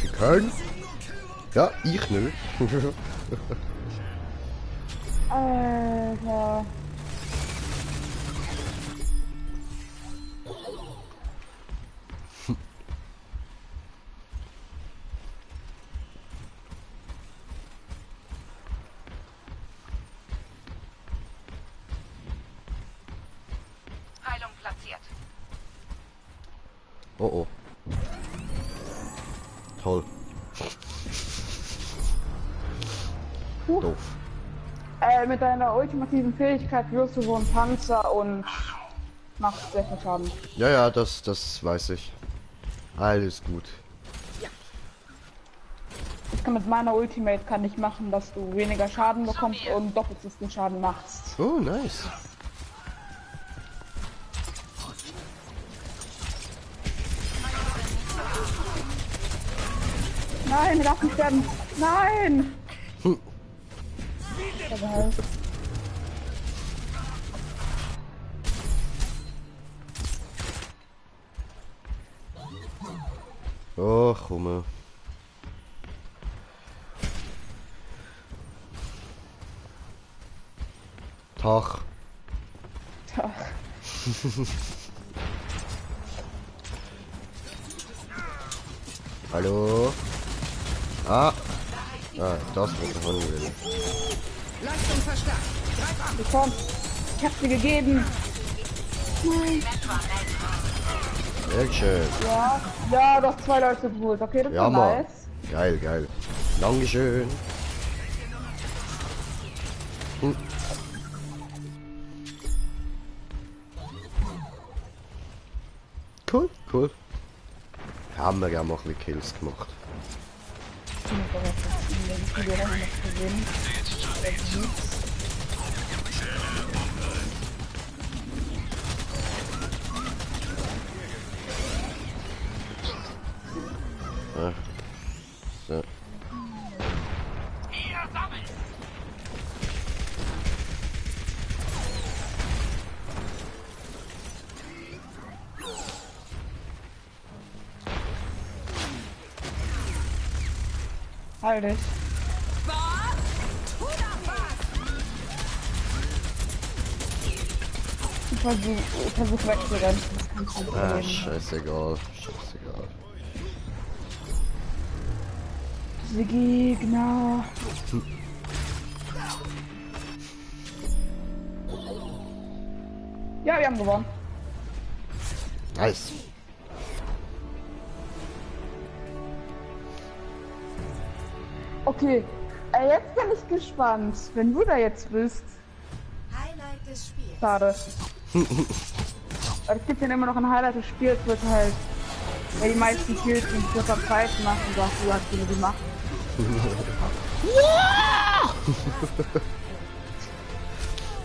Sie können? Ja, ich nicht. Alter. Heilung platziert. Oh oh. Toll. Doof. Mit deiner ultimativen Fähigkeit wirst du so einen Panzer und machst sehr viel Schaden. Ja, ja, das weiß ich. Alles gut. Ich kann mit meiner Ultimate kann ich machen, dass du weniger Schaden bekommst und doppelt so viel Schaden machst. Oh, nice. Nein, wir darf nicht sterben. Nein! Aber halt. Oh, komm. Tag. Tag. Hallo? Ah, das wird ich holen will. Leistung verstärkt. Greif an. Komm, ich hab sie gegeben. Nein. Sehr schön. Ja, ja, doch 2 Leute geholt. Okay, das Ja, war Mann. nice. Geil, geil. Dankeschön. Cool, cool. Haben wir ja noch ein bisschen Kills gemacht. Ja. So. Halt dich. Ich versuch wegzurennen. Das kannst du nicht Ah, erleben. scheißegal. Scheißegal. Diese Gegner. Ja, wir haben gewonnen. Nice. Okay, jetzt bin ich gespannt, wenn du da jetzt bist. Highlight des Spiels. Schade. Aber es gibt ja immer noch ein Highlight des Spiels, wird halt, wer die meisten Kills in kurzer Zeit macht und sagt, du hast die gemacht. Ja!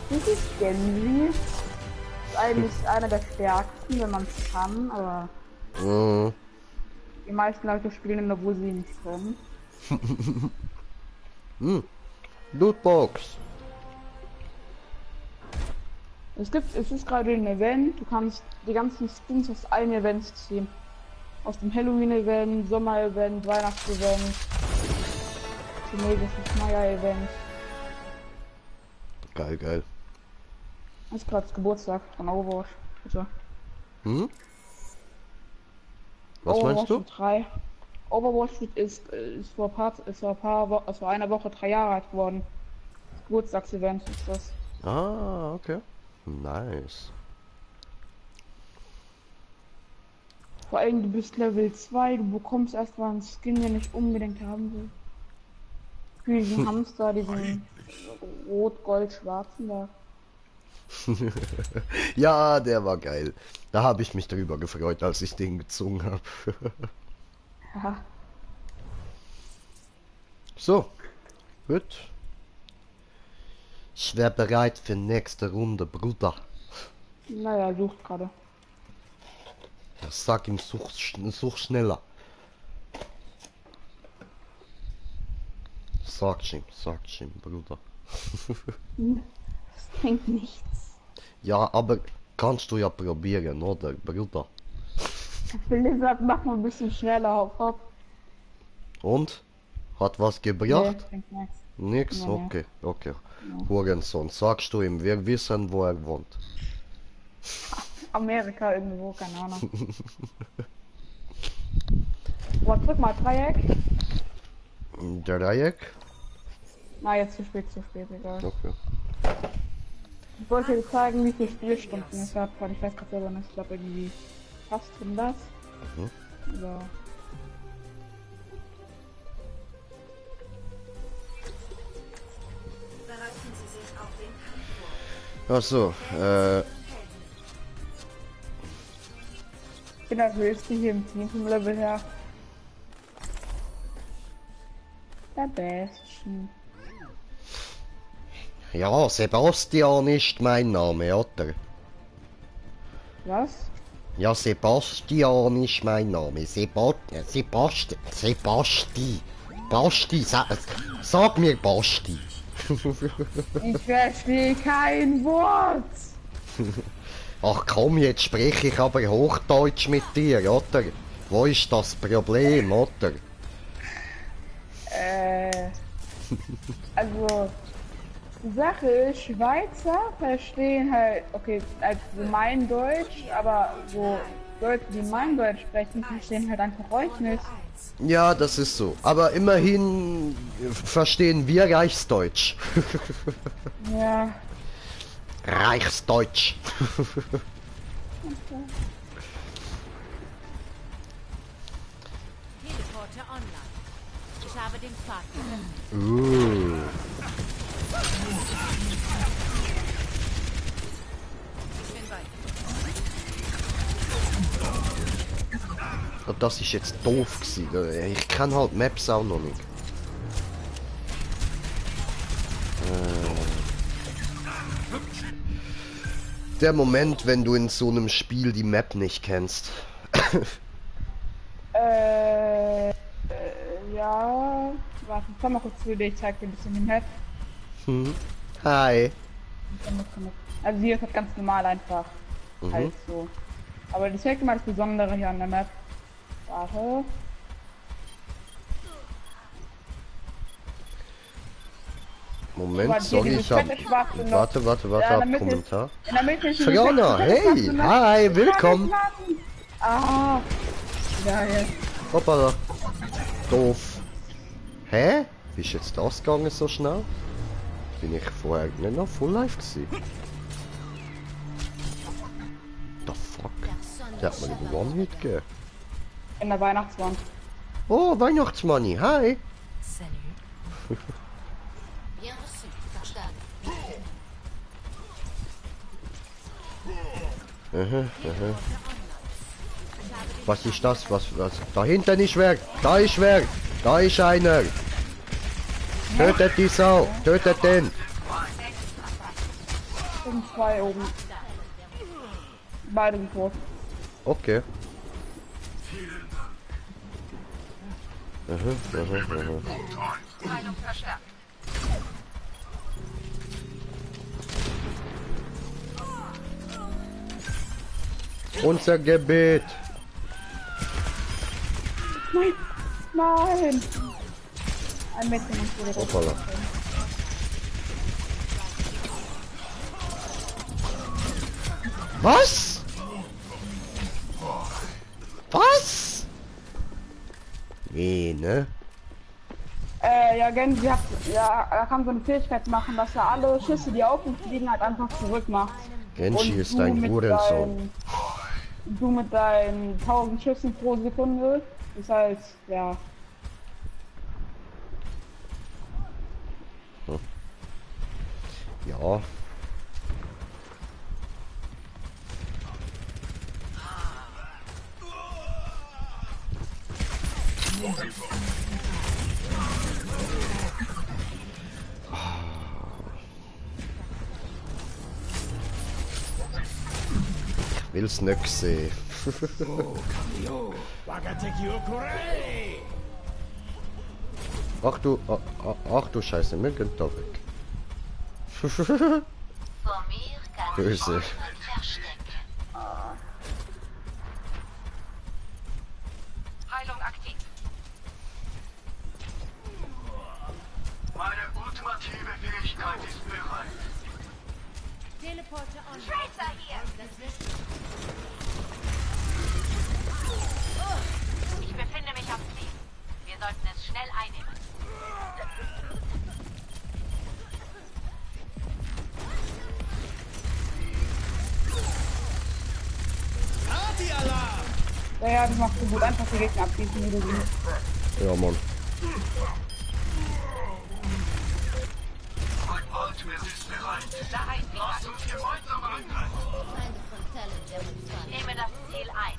Das ist Genji. Ist eigentlich einer der stärksten, wenn man es kann, aber die meisten Leute spielen immer, wo sie nicht können. Lootbox. Es ist gerade ein Event, du kannst die ganzen Skins aus allen Events ziehen. Aus dem Halloween-Event, Sommer-Event, Weihnachts-Event, chinesisches Neujahr-Event. Geil, geil. Das ist gerade Geburtstag von Overwatch. Bitte. Was Overwatch meinst du? 3. Overwatch ist vor einer Woche 3 Jahre alt geworden. Geburtstagsevent ist das. Ah, okay. Nice. Vor allem du bist Level 2, du bekommst erstmal einen Skin, den ich unbedingt haben will. Für diesen Hamster, diesen rot-gold-schwarzen da. Ja, der war geil. Da habe ich mich drüber gefreut, als ich den gezogen habe. Ja. So, gut. Ich wäre bereit für nächste Runde, Bruder. Naja, sucht gerade. Sag ihm, such schneller. Sag's ihm, Bruder. Das bringt nichts. Ja, aber kannst du ja probieren, oder, Bruder? Blizzard, mach mal ein bisschen schneller, hopp, hopp. Und? Hat was gebracht? Nee, bringt nichts. Nix? Nee. Okay, okay. Ja. Hurensohn, sagst du ihm, wir wissen, wo er wohnt. Amerika irgendwo, keine Ahnung. Boah, drück mal Dreieck. Dreieck? Na, jetzt zu spät, egal. Okay. Ich wollte dir zeigen, wie viele Spielstunden ich habe, weil ich weiß gerade selber nicht, ich glaube irgendwie fast 100. Mhm. Ja. Bereiten Sie sich auf den Kampf vor. Ach so, Ich bin der Höchste hier im Team vom Level her. Der Besten. ja, Sebastian ist mein Name, oder? Was? Ja, Sebastian ist mein Name. Basti, sag mir Basti. Ich verstehe kein Wort. Ach komm, jetzt spreche ich aber Hochdeutsch mit dir, oder? Wo ist das Problem, oder? Also, die Sache ist, Schweizer verstehen halt, okay, als mein Deutsch, aber so Leute, die mein Deutsch sprechen, verstehen halt einfach euch nicht. Ja, das ist so. Aber immerhin verstehen wir Reichsdeutsch. Ja. Reichsdeutsch. Teleporter online. Ich habe den Pfad gefunden. Ich bin bei dir. Und das ist jetzt doof gewesen. Ich kann halt Maps auch noch nicht. Der Moment, wenn du in so einem Spiel die Map nicht kennst. Ja. Warte, komm mal kurz zu dir, ich zeig dir ein bisschen die Map. Hi. Also hier ist halt ganz normal einfach. Halt so. Aber ich zeig dir mal das Besondere hier an der Map. Warte. Moment, sorry, ich hab... Warte, Ja, hab damit Kommentar. In der Mitte ist diese Fiona, fette hey, Schwarze hi, Map. willkommen. Ah. Geil. Hoppala. Doof. Hä? Wie ist jetzt das gegangen so schnell? Bin ich vorher nicht noch Full Life gewesen? The fuck? Der hat mir einen One-Hit gegeben. In der Weihnachtswand. Oh, Weihnachtsmoney, hi. Salut. Bien reçu, verstanden. Was ist das? Was? Da hinten ist wer? Da ist wer? Da ist einer. Tötet die Sau. Tötet den. Und zwei oben. Beide sind tot. Okay. Heilung verstärkt. Unser Gebet. Nein! Nein! Ein Mädchen und wieder Hoppala. Was? Was? Nee, ne? Ja, Genji hat, ja, er kann so eine Fähigkeit machen, dass er alle Schüsse, die auf ihn fliegen, halt einfach zurück macht. Genji Und ist du ein mit Hurensohn. Du mit deinen 1000 Schüssen pro Sekunde, ist halt, ja. Ja. Ich will's nicht sehen. Ach du Scheiße, wir gehen da weg. Böse. Heilung aktiv. Teleporter on. Tracer hier! Ich befinde mich am Ziel. Wir sollten es schnell einnehmen. Party-Alarm! Ja, das machst du gut. Einfach die Gegner abschießen, wie du siehst. Ja, Mann. Ultimate ist bereit. Da heißt Lasst uns gemeinsam angreifen. Feinde von Talon demonstrieren. ich nehme das Ziel ein.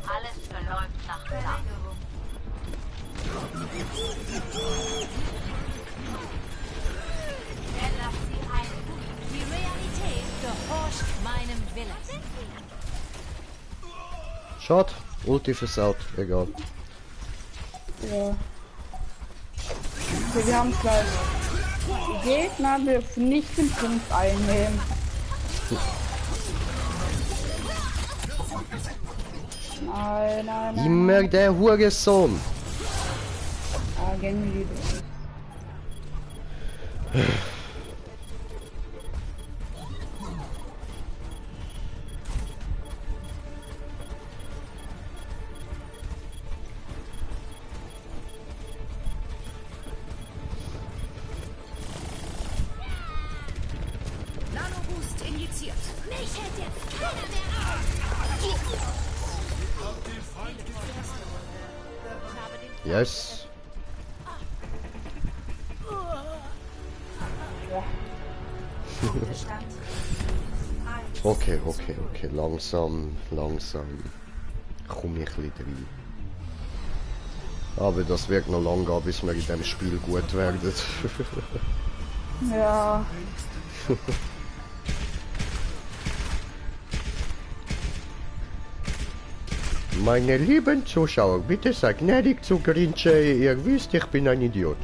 Alles verläuft nach Plan. Stell das Ziel ein. Die Realität gehorcht meinem Willen. Schade. Ulti versaut. Egal. Ja. Okay, wir haben es gleich. Die Gegner dürfen nicht den Punkt einnehmen. Nein, nein, nein. Immer der Hurensohn. Ah, Gänge Nano-Boost injiziert. Mich hält jetzt keiner mehr auf. Yes. Stand. Okay. Langsam komme ich ein bisschen rein. Aber das wird noch lange gehen, bis wir in diesem Spiel gut werden. Ja. Meine lieben Zuschauer, bitte seid gnädig zu Grinche. Ihr wisst, ich bin ein Idiot.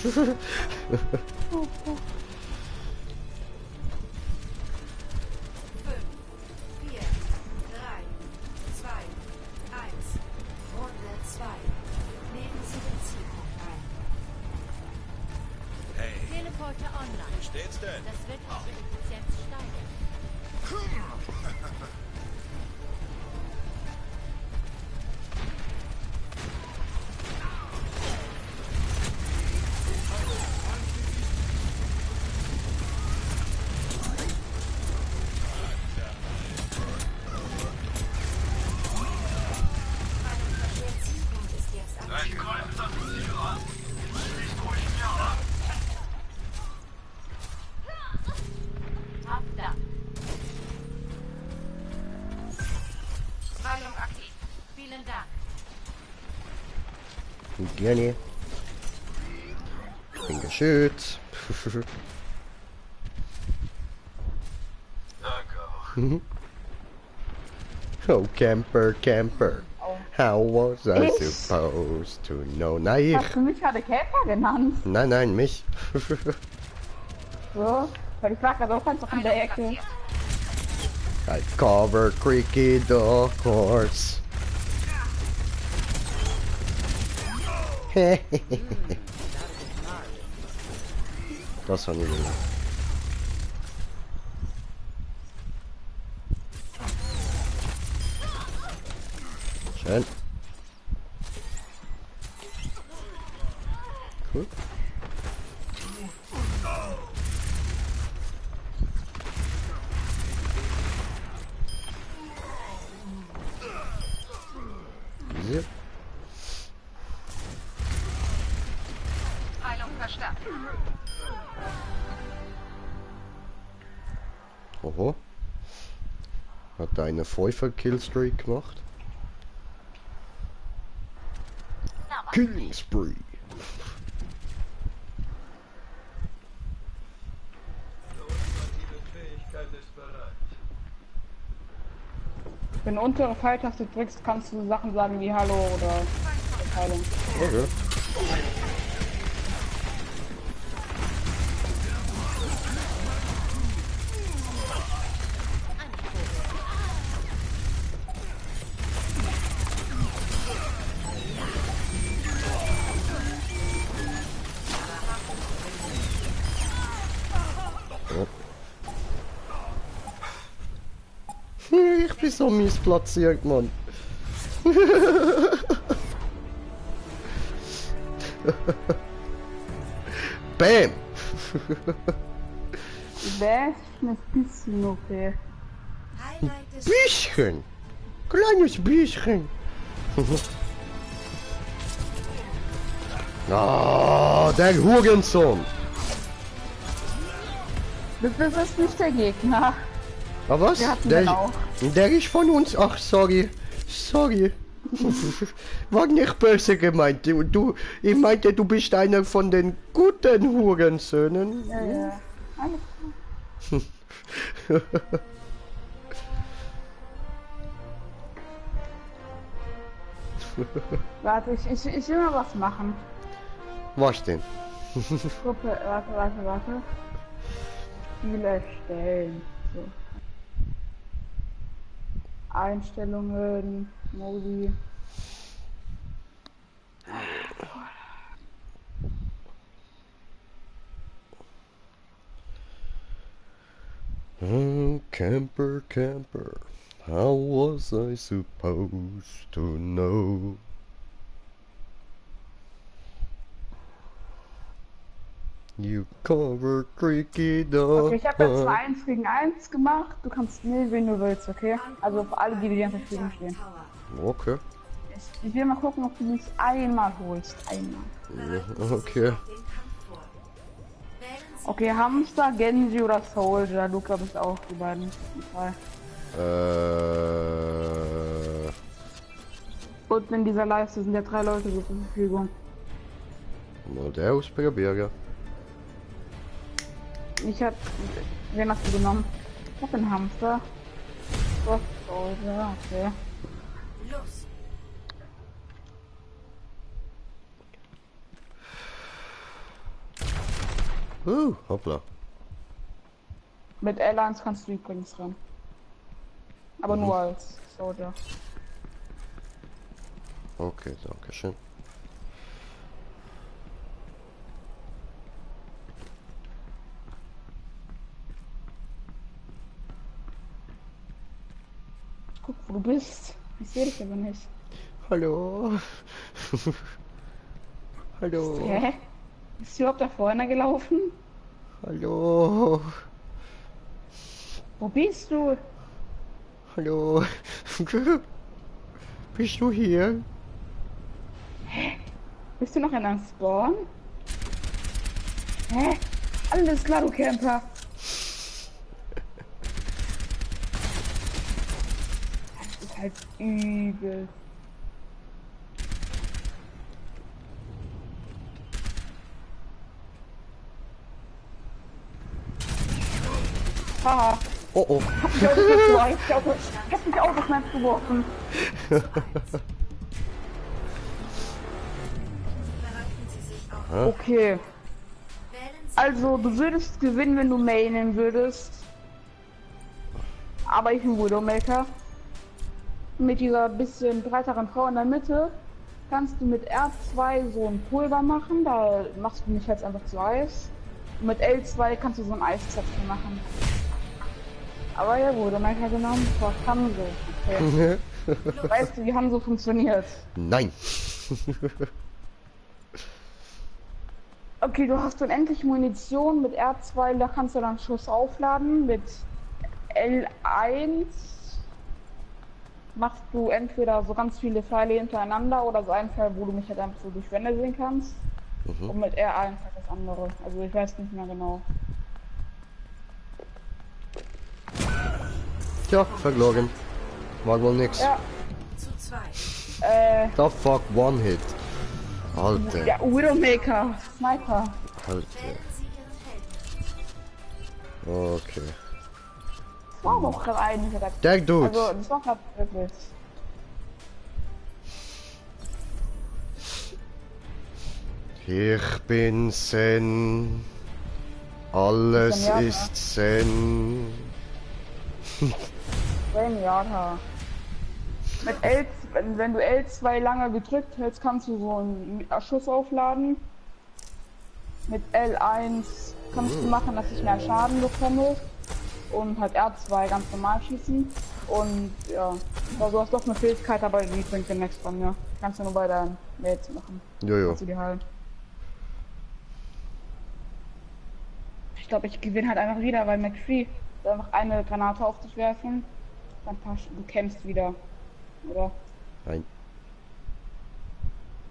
4, 3, 2, 1. Runde 2. Nehmen Sie den Zielpunkt ein. Teleporter online. Wie steht's denn? Das wird unsere Effizienz steigern. Der Zielpunkt ist jetzt am Ich greife das Ziel an. Schließt ruhig mir ab. Ab da. Heilung aktiv. Vielen Dank. Gerne. Ich bin geschützt. Danke auch. Oh, Camper. How was I supposed to know? Nein, Hast du mich gerade Käfer genannt? Nein, mich. So. Weil ich lag gerade auch einfach in der Ecke. I cover creaky the horse. Das habe ich nicht. Schön. Cool. Easy. Heilung verstärkt. Oho. Hat eine 5er Killstreak gemacht. Killing Spree. Wenn du untere Pfeiltaste drückst, kannst du Sachen sagen wie Hallo oder Heilung. Okay. bin so mies platziert, Mann. Bam! Wäre ein bisschen okay. Bisschen! Kleines bisschen! Ah, der Hurensohn! Das ist nicht der Gegner. Ah, was? Wir hatten den auch. Der ist von uns. Ach, sorry. Sorry. War nicht böse gemeint. Ich meinte, du bist einer von den guten Hurensöhnen. Ja, ja. Alles klar. Warte, ich will mal was machen. Was denn? Gruppe, warte. Spiele erstellen. So. Einstellungen, Modi. Oh, camper, camper. How was I supposed to know? You cover tricky dog. Okay, ich habe jetzt 1 gegen 1 gemacht. Du kannst nehmen, wen du willst, okay? Also für alle, die ganze Zeit stehen. Okay. Ich will mal gucken, ob du mich einmal holst. Einmal. Ja, okay. Okay, Hamster, Genji oder Soldier. Du glaubst auch, die beiden. Und in dieser Leiste sind ja 3 Leute zur Verfügung. Na, der Ausberger. Ich hab... Wen hast du genommen? Ich hab den Hamster. So, Soldier, okay. Hoppla. Mit L1 kannst du übrigens ran. Aber nur als Soldier. Okay, danke schön. Guck, wo du bist. Ich sehe dich aber nicht. Hallo. Hallo. Hä? Ist überhaupt da vorne gelaufen? Hallo. Wo bist du? Hallo. Bist du hier? Hä? Bist du noch in einem Spawn? Hä? Alles klar, du Camper. Das ist halt übel. Haha. Oh oh. Ich hab mich auch das Netz geworfen. Okay. Also, du würdest gewinnen, wenn du mainen würdest. Aber ich bin Widowmaker. Mit dieser bisschen breiteren Frau in der Mitte kannst du mit R2 so ein Pulver machen. Da machst du mich jetzt einfach zu Eis. Und mit L2 kannst du so ein Eiszapfen machen. Aber ja, Widowmaker genommen. Was kann so? Okay. Weißt du, wie Hanzo funktioniert? Nein. Okay, du hast unendlich Munition mit R2, da kannst du dann Schuss aufladen. Mit L1 machst du entweder so ganz viele Pfeile hintereinander oder so einen Pfeil, wo du mich halt einfach so durch Wände sehen kannst. Und mit R1 halt das andere. Also ich weiß nicht mehr genau. Tja, verloren. Mag wohl nix. Ja. Zu 2. The fuck, one hit. Alter. Ja, Widowmaker, Sniper. Alter. Okay. Das war doch gerade eigentlich. Der Dude. Also, das war gerade wirklich. Ich bin Zen. Alles Zenyatta. ist Zen. Zenyatta. Mit L, wenn du L2 lange gedrückt hältst, kannst du so einen Schuss aufladen. Mit L1 kannst du machen, dass ich mehr Schaden bekomme. Und halt R2 ganz normal schießen. Und ja, also du hast doch eine Fähigkeit, aber die bringt dir nichts von mir. Kannst du nur bei deinen Mates machen. Jojo. Kannst du die heilen. Ich glaube, ich gewinne halt einfach wieder, weil McFree einfach eine Granate auf dich werfen. Dann passt du kämpfst wieder. Oder? Nein.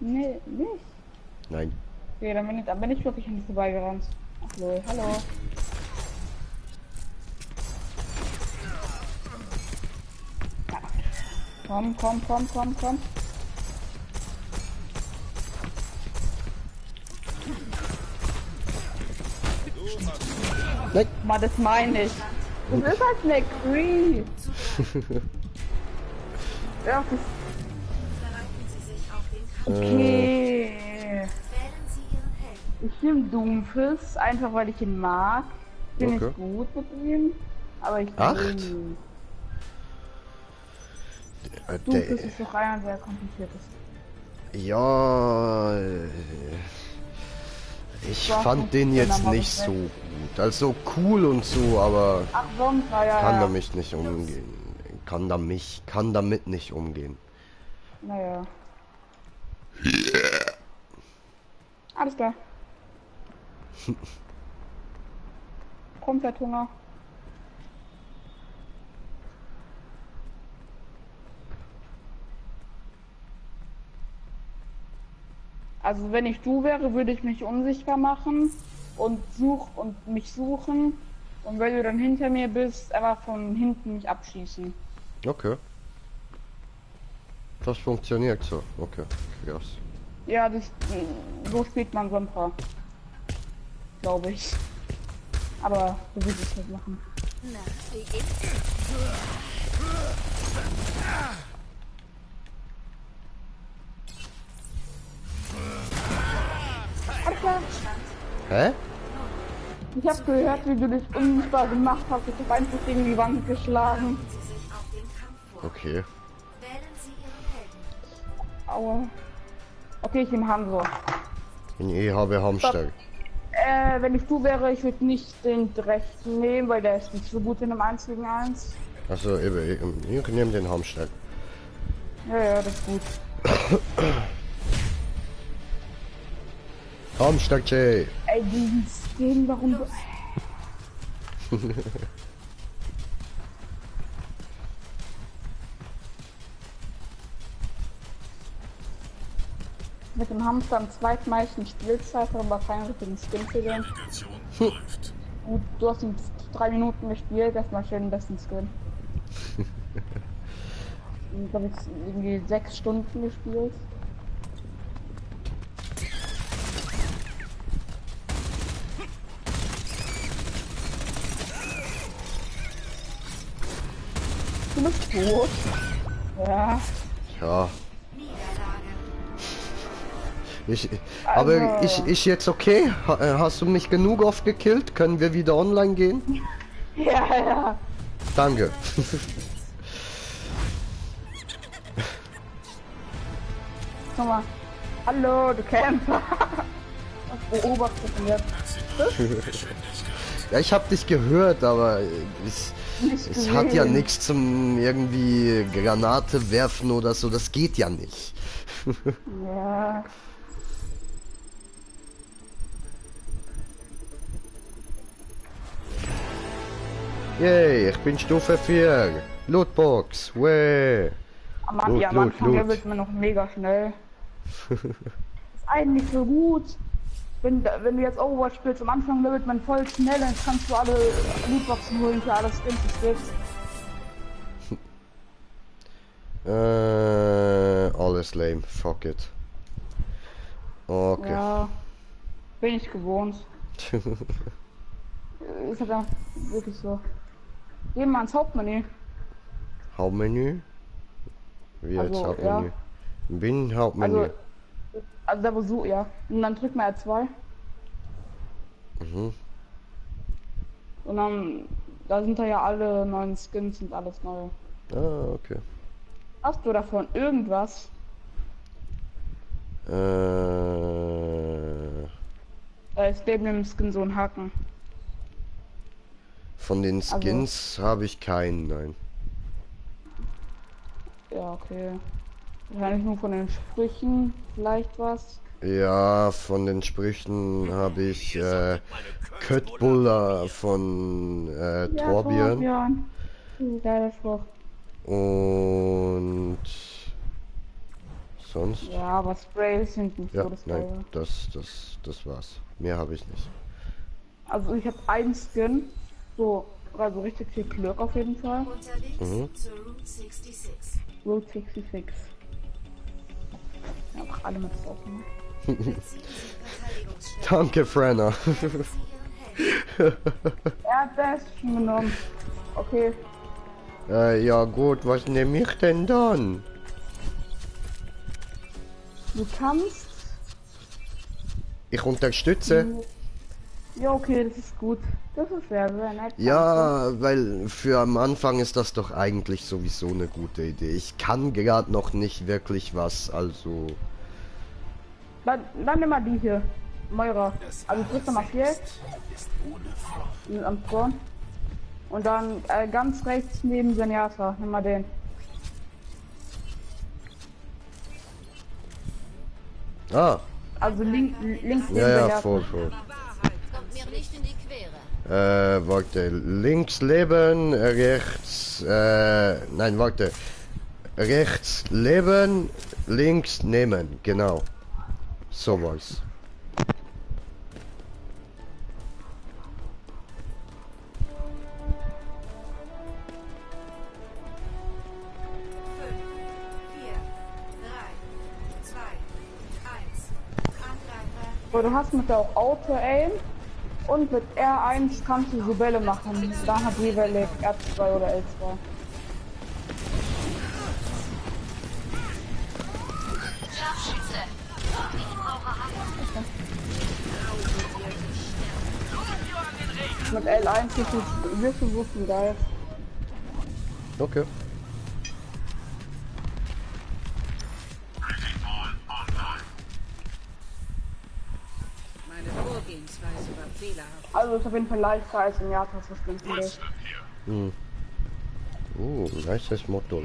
Nee, nicht. Nein. Okay, dann bin ich wirklich an dir vorbeigerannt. Ach lol, hallo. Ja. Komm. Nein. Mal, das meine ich. Das ist halt McCree. Ja, das Bereiten Sie sich auf den Kampf. okay. Wählen Sie Ihren Helden. Ich nehme Doomfist, einfach weil ich ihn mag. Bin Okay. ich gut mit ihm. Aber ich Acht? will Doomfist ist doch einer der kompliziertesten. Ja, ich War fand gut, den wenn jetzt er mal nicht so so gut. Also cool und so, aber Ach, sonst war ja. kann ja. damit nicht umgehen. Kann damit nicht umgehen. Naja. Alles klar. Komplett Hunger. Also wenn ich du wäre, würde ich mich unsichtbar machen und mich suchen. Und wenn du dann hinter mir bist, einfach von hinten mich abschießen. Okay. Das funktioniert so. Okay, krass. Ja, so spielt man Sombra. Glaube ich. Aber so will ich es nicht machen. Na, wie geht's? Alles klar. Hä? Ich habe gehört, wie du dich unsichtbar gemacht hast. Ich habe einfach gegen die Wand geschlagen. Sie sich auf den Kampf vor. Okay. Wählen Sie Ihren Helden. Aua. Okay, ich nehme Hanzo. Ich habe Hamster. Wenn ich du wäre, ich würde nicht den rechten nehmen, weil der ist nicht so gut in einem 1 gegen 1. Also eben, ich nehme den Hamster. Ja, das ist gut. Hamster J. Ey, diesen Skin, warum du... Mit dem Hamster am zweitmeisten Spielzeit, aber keinen richtigen Skin für den. Gut, du hast ihn 3 Minuten gespielt, das mal schön den besten Skin. Ich habe jetzt irgendwie 6 Stunden gespielt. Du bist tot. Ja. Ja. Aber ich jetzt okay? Hast du mich genug oft gekillt? Können wir wieder online gehen? Ja. Danke. Guck mal. Hallo, du Camper. Was beobachtest du jetzt? Ja, ich habe dich gehört, aber es hat ja nichts zum irgendwie Granate werfen oder so. Das geht ja nicht. Ja. Yay, ich bin Stufe 4. Lootbox, weh. Am Anfang levelt man noch mega schnell. Ist eigentlich so gut. Wenn du jetzt Overwatch spielst, am Anfang levelt man voll schnell, dann kannst du alle Lootboxen holen für alles Skins, alles lame, fuck it. Okay. Ja, bin ich gewohnt. Ist halt einfach wirklich so. Gehen wir ans Hauptmenü. Hauptmenü? Wie jetzt Also, Hauptmenü? ja. Bin Hauptmenü. Also da wo so, ja. Und dann drück mal R2. Mhm. Und dann, da sind da ja alle neuen Skins und alles neu. Ah, okay. Hast du davon irgendwas? Da ist neben dem Skin so ein Haken. Von den Skins habe ich keinen, nein. Ja, okay. Wahrscheinlich nur von den Sprüchen, vielleicht was. Ja, von den Sprüchen habe ich Köttbuller von Torbjörn. Torbjörn. Geiler Spruch. Und sonst? Ja, aber Sprays sind nicht Ja, so das nein, Geile. das war's. Mehr habe ich nicht. Also ich habe einen Skin, so, also richtig viel Glück auf jeden Fall. Unterwegs Mhm. zur Route 66. Route 66. Ja, mach alle mit drauf, ne? Beziehen Sie Verteidigungsstellung. Danke, Frenner. Ja, der ist schon genommen. Okay. Ja gut, was nehme ich denn dann? Du kannst. Ich unterstütze. Ja, okay, das ist gut. Das ist sehr, sehr nett. Ja, weil für am Anfang ist das doch eigentlich sowieso eine gute Idee. Ich kann gerade noch nicht wirklich was, also... Dann nimm mal die hier. Moira. Also drückst du mal hier. Am Thron. Und dann ganz rechts neben Zenyatta. Nimm mal den. Ah, Also links neben ja, ja, Zenyatta. voll. Kommt mir nicht in die Quere. Warte, links leben, rechts, nein, warte. Rechts leben, links nehmen, genau. So war's. So, du hast mit der auch Auto-Aim und mit R1 kannst du so Bälle machen. Da hat die Welle R2 oder L2. Scharfschütze. Ich brauche Mit L1 wirst du wussten, geil. Okay. Meine Vorgehensweise war fehlerhaft. Also ist auf jeden Fall leichter als im Jahr, was du findest. Hm. Nices Motorrad.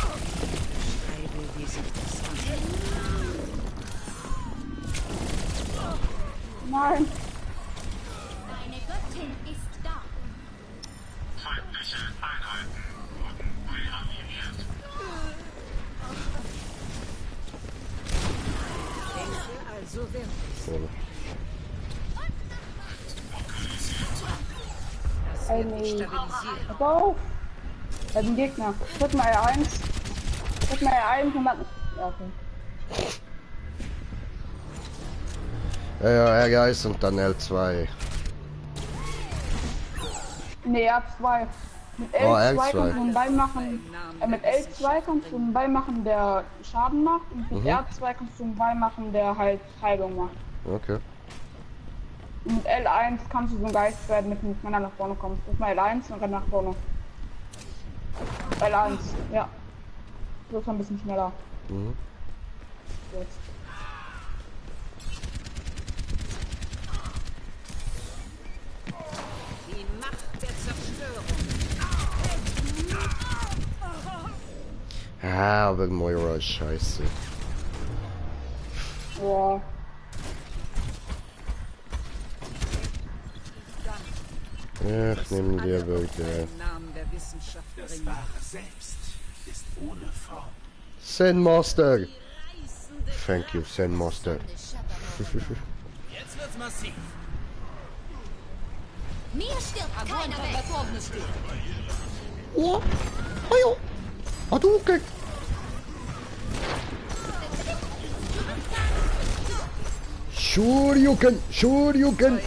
Schreibe, wie sich das anfühlt. Nein. Deine Göttin ist da. Feindliche Einheiten wurden reanimiert. Denke also wirklich. Das Ey, wird mich nee. stabilisieren. Pass auf. Da sind Gegner. Drück mal R1. Drück mal R1 und dann... Ja, okay. Ja, R1 und dann L2. Nee, R2. Mit L2 Oh, R2. kannst du einen Ball machen. Mit L2 kannst du einen Ball machen, der Schaden macht. Und mit R2 kannst du einen Ball machen, der halt Heilung macht. Okay. Und mit L1 kannst du so ein Geist werden, mit dem schneller nach vorne kommst. Drück mal L1 und renn nach vorne. L1, ja. Das ist ein bisschen schneller. Mhm. Jetzt. Die Macht der Zerstörung. Ah, aber Moira ist scheiße. Ja. Ich nehme dir bitte. Im Namen der Wissenschaft bringen. Selbst ist ohne Form. Zen Master. Thank you, Zen Master. Jetzt wird's massiv. Mir stirbt keiner weg. Oh, oh, Hadouken. Shoryuken, Shoryuken.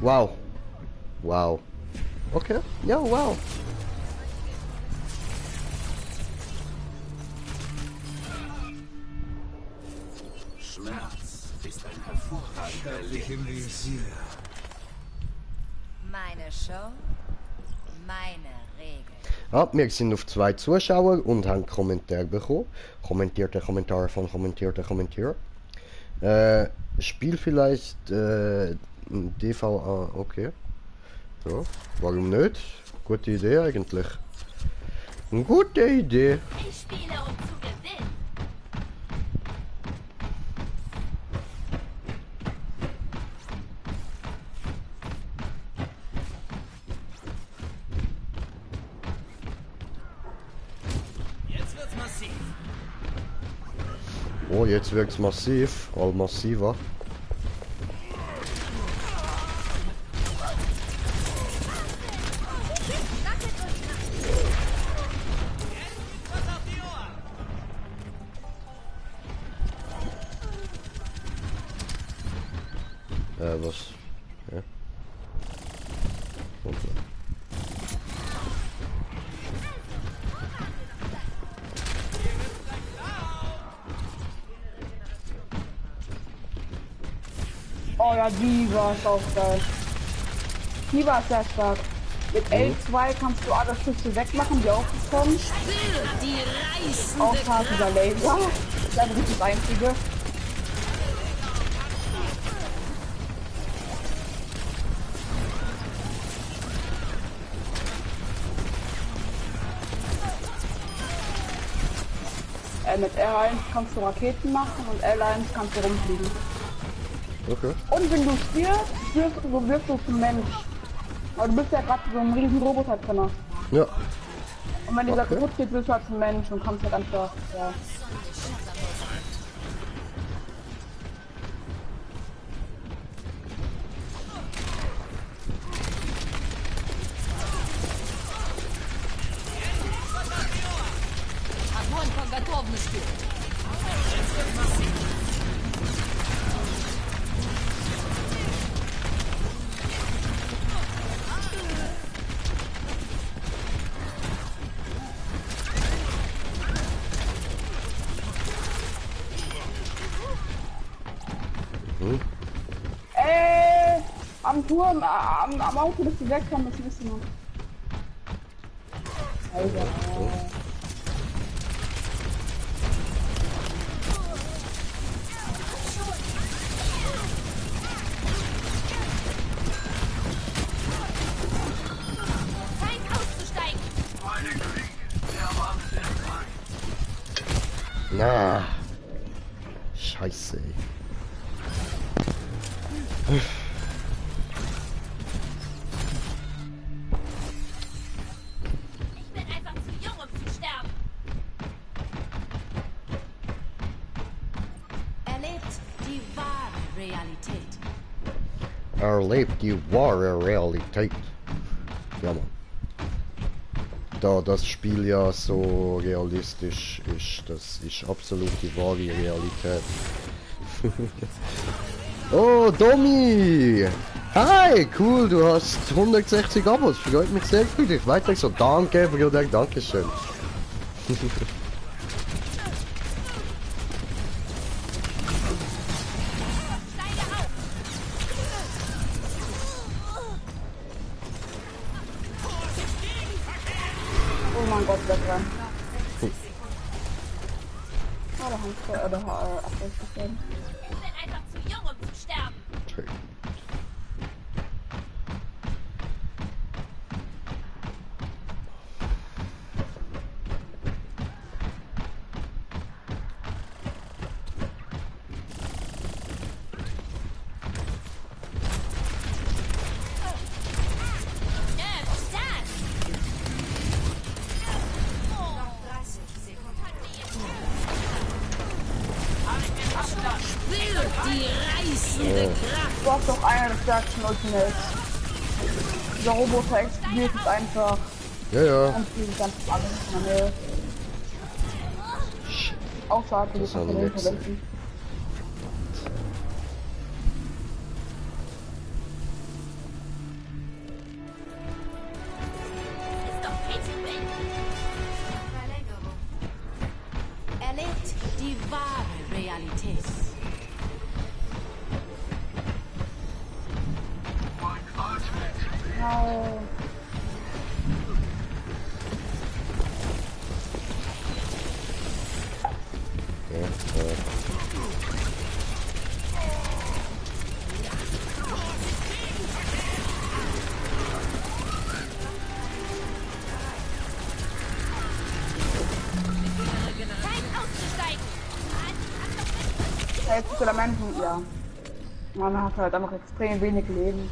Wow. Wow. Okay. Ja, wow. Schmerz ist ein hervorragender Ich im Visier. Deine Show, meine Regeln. Ah, wir sind auf 2 Zuschauer und haben Kommentar bekommen. Kommentierte Kommentare von kommentierte Kommentier. Spiel vielleicht DVA, okay. So, warum nicht? Gute Idee eigentlich. Eine gute Idee. Ich spiele, um zu gewinnen. Jetzt wird's massiv. Oh, jetzt wirkt's massiv, all massiver. Was? Ja. Und so. Oh ja, die war auch geil. Die war sehr stark. Mit L2 kannst du alle Schüsse wegmachen, die aufgekommen. Außer dieser Laser. Das ist das einzige. Mit R1 kannst du Raketen machen und L1 kannst du rumfliegen. Okay. Und wenn du stirbst, wirst du zum Mensch. Aber du bist ja gerade so ein riesen Roboter drin. Ja. Und wenn dieser kaputt geht, wirst du halt zum Mensch und kannst halt einfach, ja. Огонь по готовности. Am Turm, am Auto, dass die wegkommen, das wissen wir. Alter. Zeit auszusteigen. Meine Krieg, der Wahnsinn. Na. Scheiße. Ich bin einfach zu jung, um zu sterben. Erlebt die wahre Realität. Erlebt die wahre Realität. Ja, Mann. Da das Spiel ja so realistisch ist, das ist absolut die wahre Realität. Oh, Domi! Hi, cool, du hast 160 Abos, freut mich sehr für dich. Weiter so, danke, Bruder, Dankeschön. Oh mein Gott, weg rein. Oh, da haben wir abwechseln. Ich bin einfach zu jung, um zu sterben. Du hast doch einer der stärksten Ultimates. Dieser Roboter explodiert jetzt einfach. Ja, ja. Und die ganzen alles in der Nähe. Außerhalb Das dieser haben wir jetzt. Verwenden. Ist doch viel zu wild. Verlängerung. Erlebt die wahre Realität. Ja, Au. Jetzt ist der Mensch, ja. Man hat halt einfach extrem wenig Leben.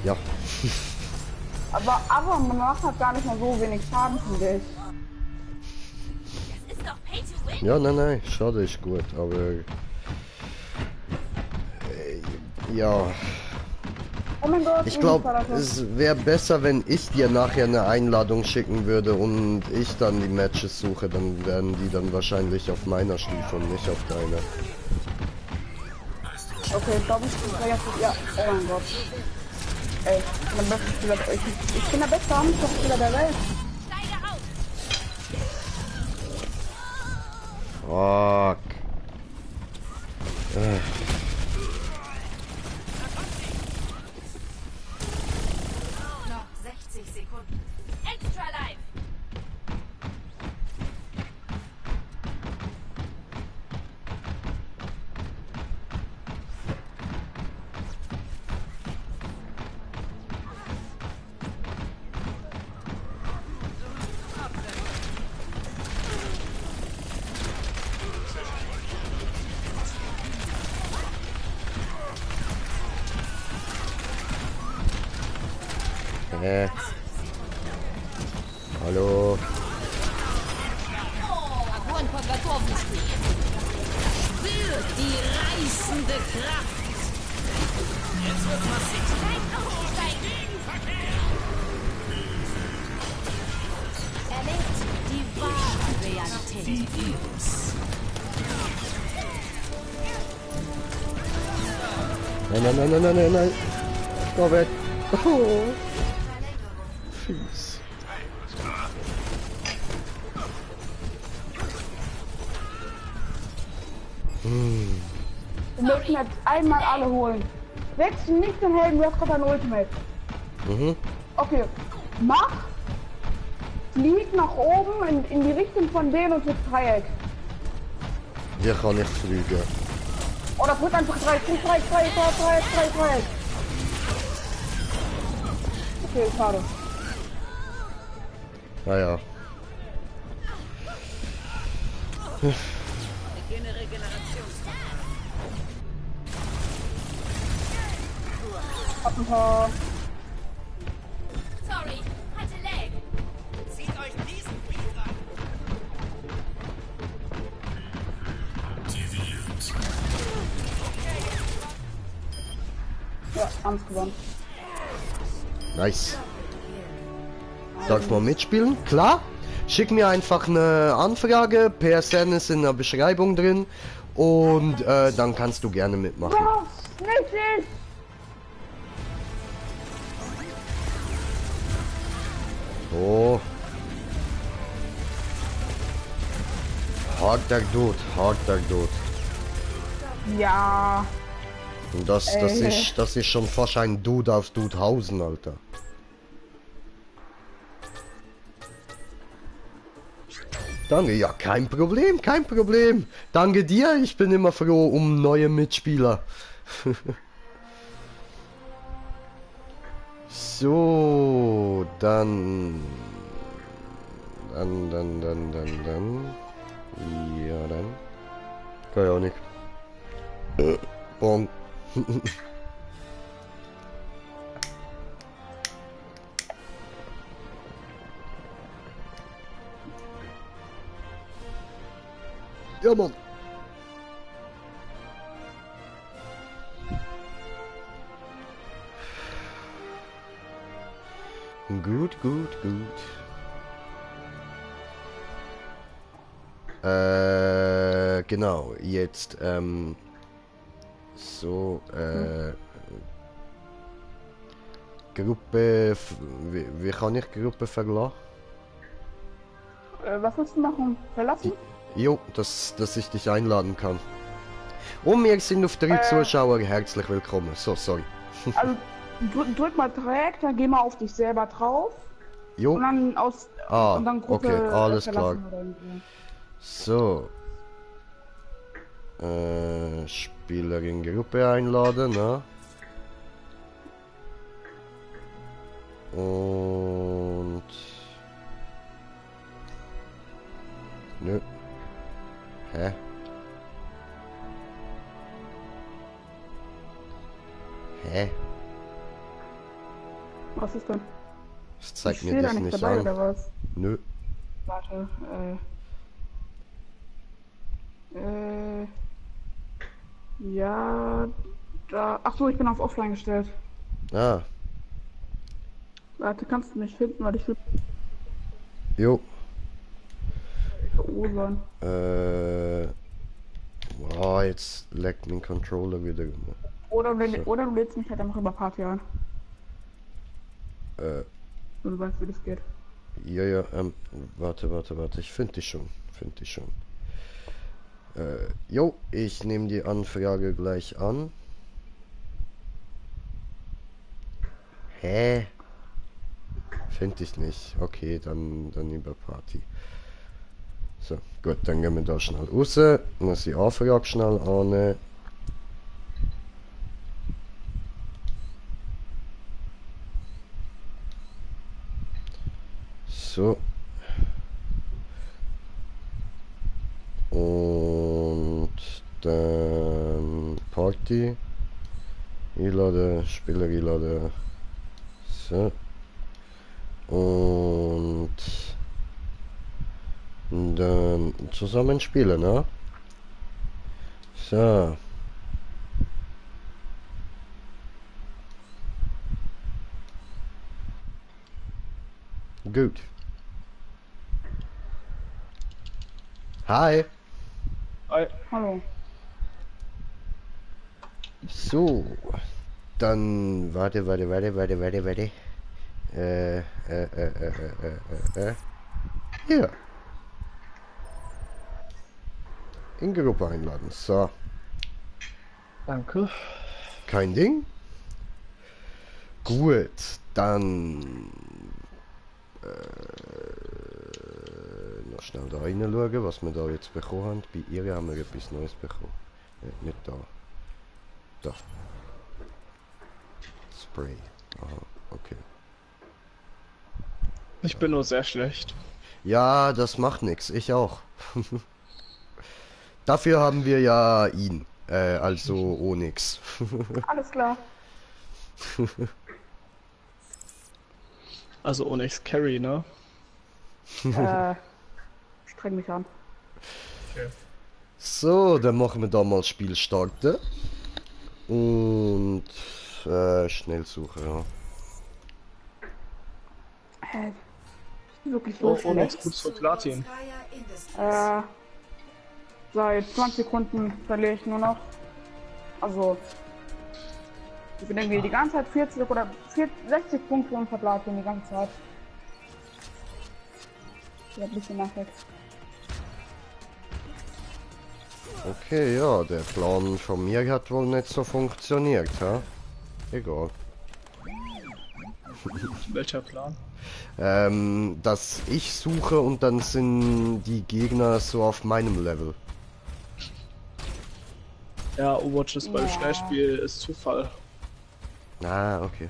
Ja. aber man macht halt gar nicht mal so wenig Schaden, finde ich. Ja, nein, schade ist gut, aber... ja... Oh mein Gott, ich glaube, es wäre besser, wenn ich dir nachher eine Einladung schicken würde und ich dann die Matches suche, dann werden die dann wahrscheinlich auf meiner Stufe und nicht auf deiner. Okay, ich glaube, ich bin jetzt... ja, oh mein Gott. Ey, ich bin der beste Spieler, ich bin der beste Hamsterspieler der Welt. Fuck. Noch 60 Sekunden. Extra life. Hallo. Огонь по готовности. Spürt die reißende Kraft. Jetzt wird massiv. Erlebt die wahre Realität. Die Eos. Nein. Go weg. Oh. Fies. Wir müssen jetzt einmal alle holen. Wechsel nicht den Helden, du hast gerade ein Ultimate. Okay, mach. Flieg nach oben in die Richtung von denen und drück Dreieck. Hier kann ich fliegen. Oder drück einfach Dreieck. Okay, schade. Naja. Beginne Regenerationsphase. Hab ein paar. Sorry, hatte Lag. Zieht euch diesen Brief an. Ja, Angst gewonnen. Nice. Darf ich mal mitspielen? Klar. Schick mir einfach eine Anfrage. PSN ist in der Beschreibung drin. Und dann kannst du gerne mitmachen. Was? Nicht ich! Oh. Harter Dude. Ja. Und das ist schon fast ein Dude aus Dudehausen, Alter. Danke, ja, kein Problem. Danke dir, ich bin immer froh um neue Mitspieler. So, dann. Ja, dann. Keine Ahnung. Bong. Ja, Mann. Gut. Genau, jetzt, so, Gruppe, wie kann ich Gruppe verlassen? Was willst du machen? Verlassen? Jo, dass ich dich einladen kann. Und wir sind auf 3 Zuschauer herzlich willkommen. So, sorry. Also, Drück mal Dreieck, dann geh mal auf dich selber drauf. Jo. Und dann aus. Und dann Gruppe okay, alles klar. verlassen oder irgendwie. So. Spieler in Gruppe einladen, ne? Und... Nö. Hä? Hä? Was ist denn? Das zeigt Ich mir stehe das da nicht nicht dabei, an. oder was? Nö. Warte, ja, da. Ach so, ich bin auf Offline gestellt. Ah. Warte, kannst du mich finden, weil ich will Jo. O sein. Wow, jetzt leckt mein Controller wieder. Oder du So. lädst mich halt einfach über Party ein. Äh, Wenn du weißt, wie das geht. ja, warte, ich finde dich schon. Jo, ich nehme die Anfrage gleich an. Hä? Finde ich nicht. Okay, dann über Party. So, gut, dann gehen wir da schnell raus. Muss die Anfrage schnell annehmen. So. Und dann Party. Einladen, Spieler einladen. So. Und dann zusammen spielen, ne? So. Gut. Hi. Hi. Hallo. So. Dann warte. Hier. In Gruppe einladen. So. Danke. Kein Ding. Gut, dann noch schnell da reinschauen, was wir da jetzt bekommen haben. Bei ihr haben wir etwas Neues bekommen. Nicht da. Da. Spray. Aha, okay. Ich bin nur sehr schlecht. Ja, das macht nichts. Ich auch. Dafür haben wir ja ihn. Also Onyx. Alles klar. Also Onyx Carry, ne? Streng mich an. Okay. So, dann machen wir da mal das Spiel starten. Und schnell suchen, ja. Wirklich so Onyx schlecht. gut für Platin. Seit 20 Sekunden verliere ich nur noch. Also, ich bin irgendwie die ganze Zeit 40 oder 60 Punkte und Platin die ganze Zeit. Ich hab ein bisschen nachweg. Okay, ja, der Plan von mir hat wohl nicht so funktioniert, ha? Egal. Welcher Plan? Dass ich suche und dann sind die Gegner so auf meinem Level. Ja, Overwatch ist beim Schnellspiel ist Zufall. Ah, okay.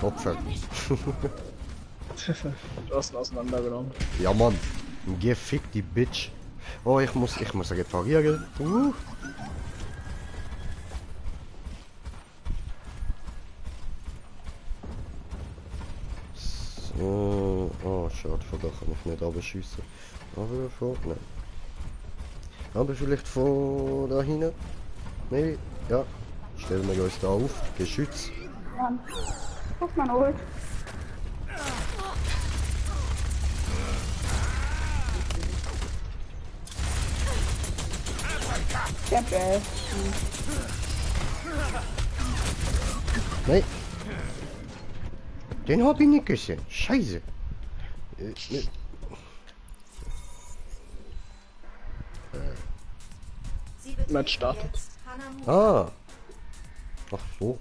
Opfer. Du hast ihn auseinandergenommen. Ja, Mann. Geh fick die Bitch. Oh, ich muss reparieren. So. Oh, schade, von da kann ich nicht abschiessen. Aber von, nein. Aber vielleicht von da hinten. Maybe. Ja. Stellen wir uns da auf. Geschütz. Mann. Guck mal, Ult. Der Beste. Nein. Den hab ich nicht gesehen. Scheiße. Match startet. Ah. Ach so.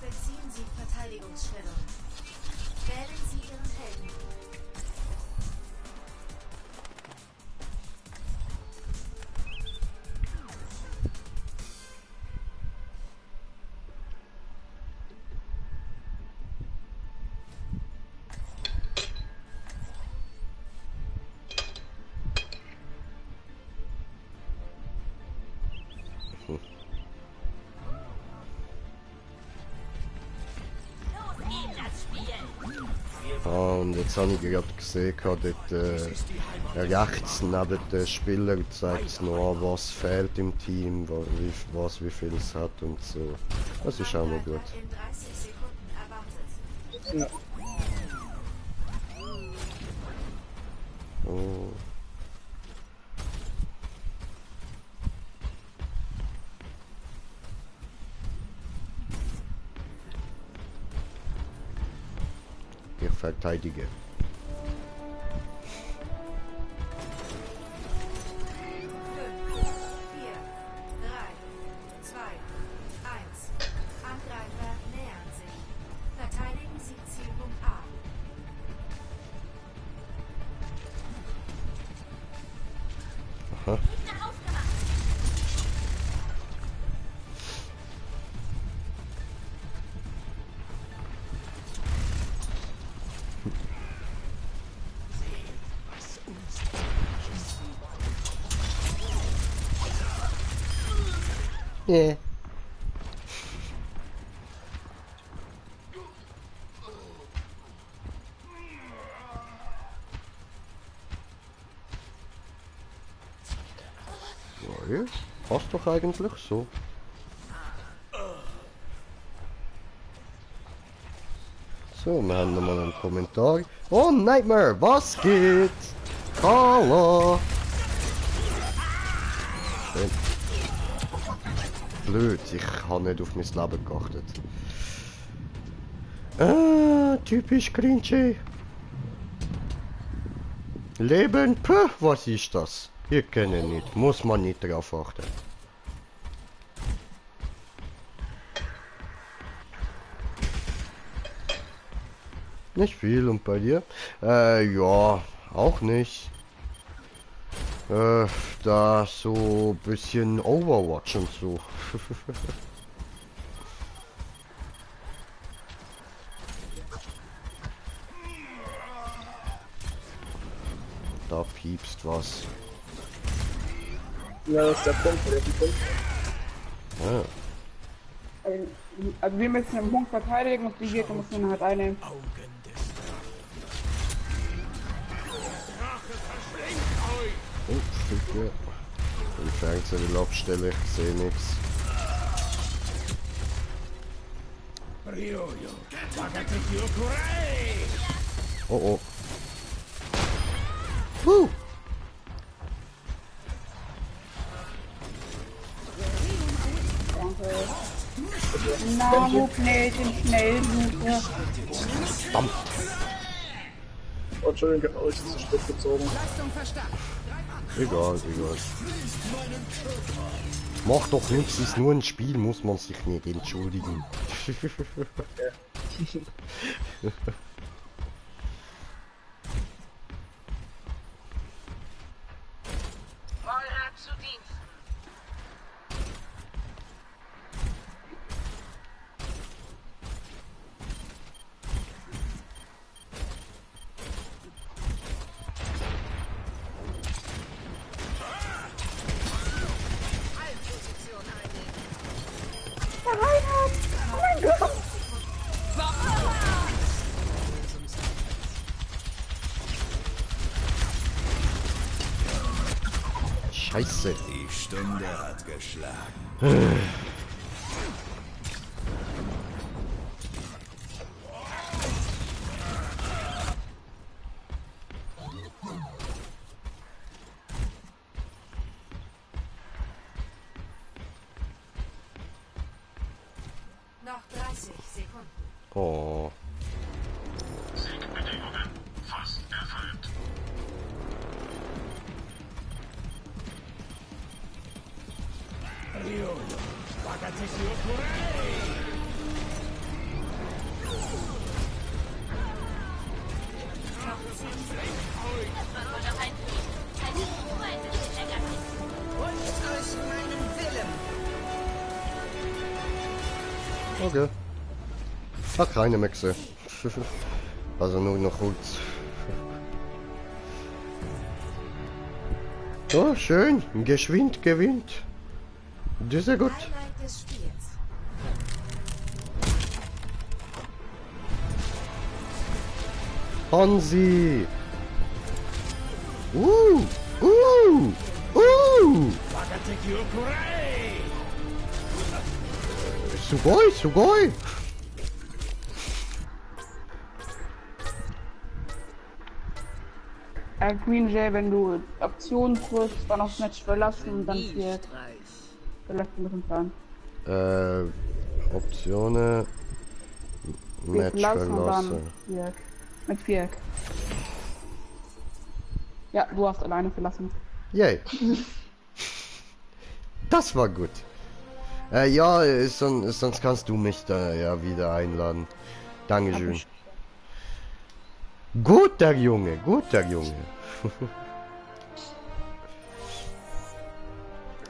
Beziehen Sie Verteidigungsstellung. Wählen Sie Ihren Helden. Und jetzt habe ich gerade gesehen, dort rechts neben den Spielern zeigt es noch an, was fehlt im Team, wie viel es hat und so. Das ist auch noch gut. In 30 Sekunden erwartet. Ja. Oh. Ich verteidige. 5, 4, 3, 2, 1. Angreifer nähern sich. Verteidigen Sie Zielpunkt A. Aha. Yeah. Ja, passt doch eigentlich so. So, wir haben nochmal einen Kommentar. Oh, Nightmare, was geht? Hallo! Blöd, ich habe nicht auf mein Leben geachtet. Ah, typisch cringy. Leben, puh, was ist das? Ich kenne nicht, muss man nicht drauf achten. Nicht viel, und bei dir? Ja, auch nicht. Da so ein bisschen Overwatch und so. Da piepst was. Ja, das ist der Punkt, der Punkt. Ah. Also wir müssen den Punkt verteidigen und die Gegner müssen halt einnehmen. Oh, Stücke. Den Fernseher will abstellen, ich sehe nichts. Oh oh. Na, Mut nicht, den Schnellsucher. Bam. Oh, Entschuldigung, ich hab euch zu spät gezogen. Egal, egal. Macht doch nichts, ist nur ein Spiel, muss man sich nicht entschuldigen. Vollrad zu Dienst. Oh mein Gott! Scheiße. Die Stunde hat geschlagen. Oh. Siegbedingungen fast erfüllt. Okay. Ach, keine Mixe. Also nur noch kurz. Oh, schön. Geschwind gewinnt. Das ist ja gut. Highlight des Spiels. Hansi. Uh. Sugoi, Sugoi. Green Jay, wenn du Optionen drückst, dann auf Match verlassen und dann hier verlassen mit dem Plan. Optionen. Match verlassen. Viereck. Mit Viereck. Ja, du hast alleine verlassen. Yay. Das war gut. Ja, sonst kannst du mich da ja wieder einladen. Dankeschön. Guter Junge, guter Junge.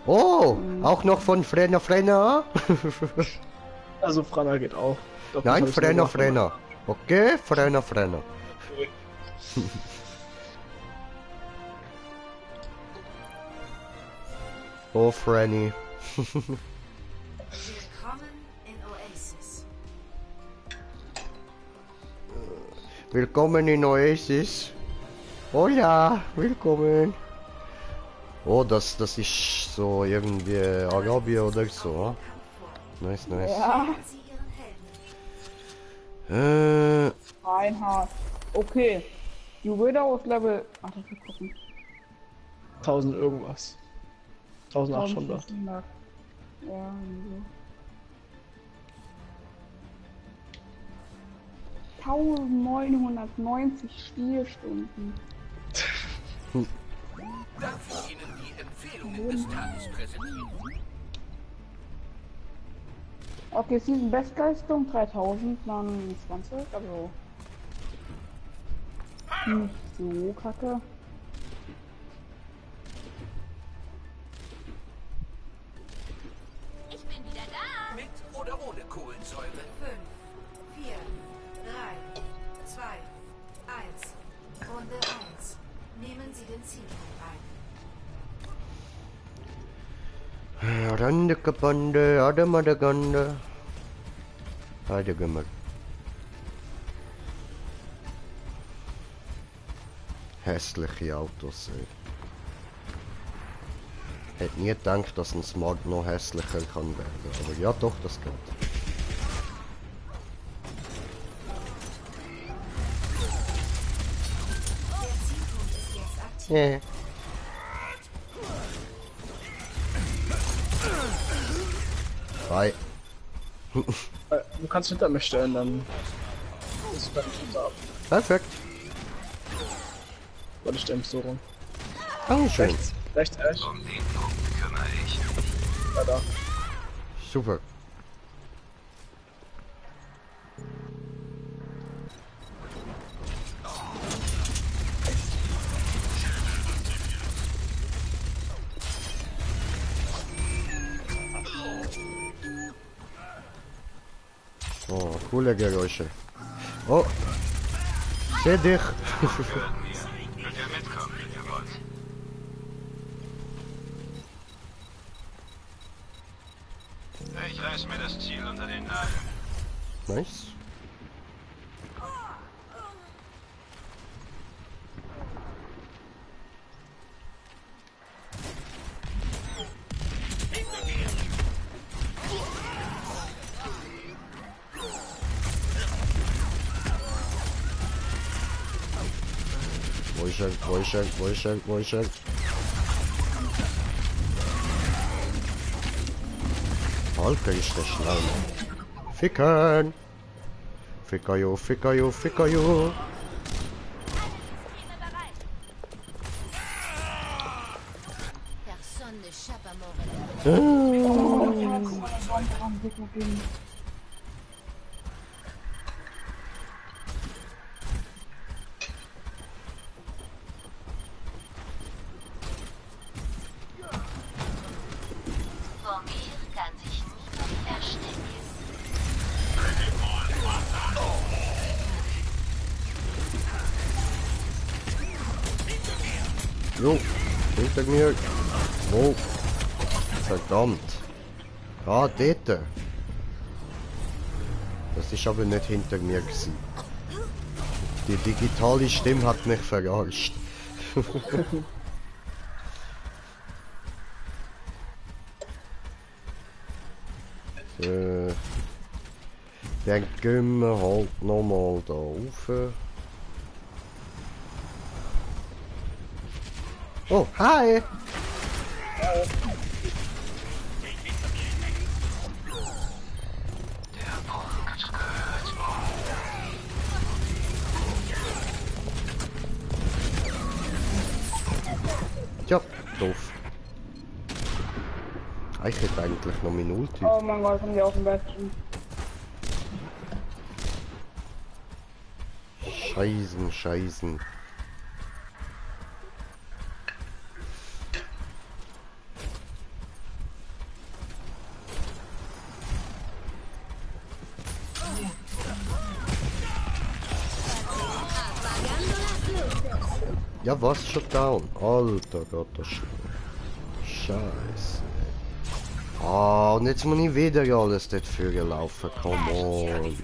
Oh, auch noch von Frenner. Also Franner geht auch. Nein, Frenner. Okay, Frenner. Oh, Franny. Willkommen in Oasis. Willkommen in Oasis. Oh ja, willkommen. Oh, das ist so irgendwie Arabien oder so. Nice. Ja. Reinhard. Okay. Die Widow ist Level. Ach, das will gucken. 1000 irgendwas. 1800. Ja, so. 1990 Spielstunden. Darf ich Ihnen die Empfehlungen des Tages präsentieren? Okay, Season Bestleistung 3029, also nicht so kacke. Ich bin wieder da. Mit oder ohne Kohlensäure? 5, 4, 3, 2, 1. Runde 1. Nehmen Sie den Zielpunkt ein. Rande kapande, Adamadagande. Heide gemacht. Hässliche Autos, ey. Hätte nie gedacht, dass ein Smart noch hässlicher kann werden. Aber ja doch, das geht. Der Zielpunkt ist jetzt aktiv. Yeah. Bye. Du kannst hinter mich stellen, dann ist dein Shooter ab. Perfekt. Warte, ich stelle mich so rum. Dankeschön. Rechts, Um den Punkt kümmere ich mich. Ja, da. Super. Oh, coole Geräusche. Oh, seh dich. Könnt ihr mitkommen, wenn ihr wollt. Ich reiß mir das Ziel unter den Nagel. Nice. Wohlschön. Alter, ist der schlau. Ficken! Ficker, Ficker, Ficker. Personne n'échappe à mon regard. Vor mir kann sich niemand verstecken. Jo, hinter mir. Wo? Verdammt. Ah, dort. Das ist aber nicht hinter mir gewesen. Die digitale Stimme hat mich verarscht. So. Dann gehen wir halt nochmal da rauf. Oh, hi! Tja, doof. Ich hätte eigentlich noch meine Ulti. Oh mein Gott, haben die auf dem Bettchen. Scheißen, scheißen. Ja, was schon down? Alter Gott, das Scheiße. Ah, und jetzt muss ich wieder alles dort für gelaufen. Come on.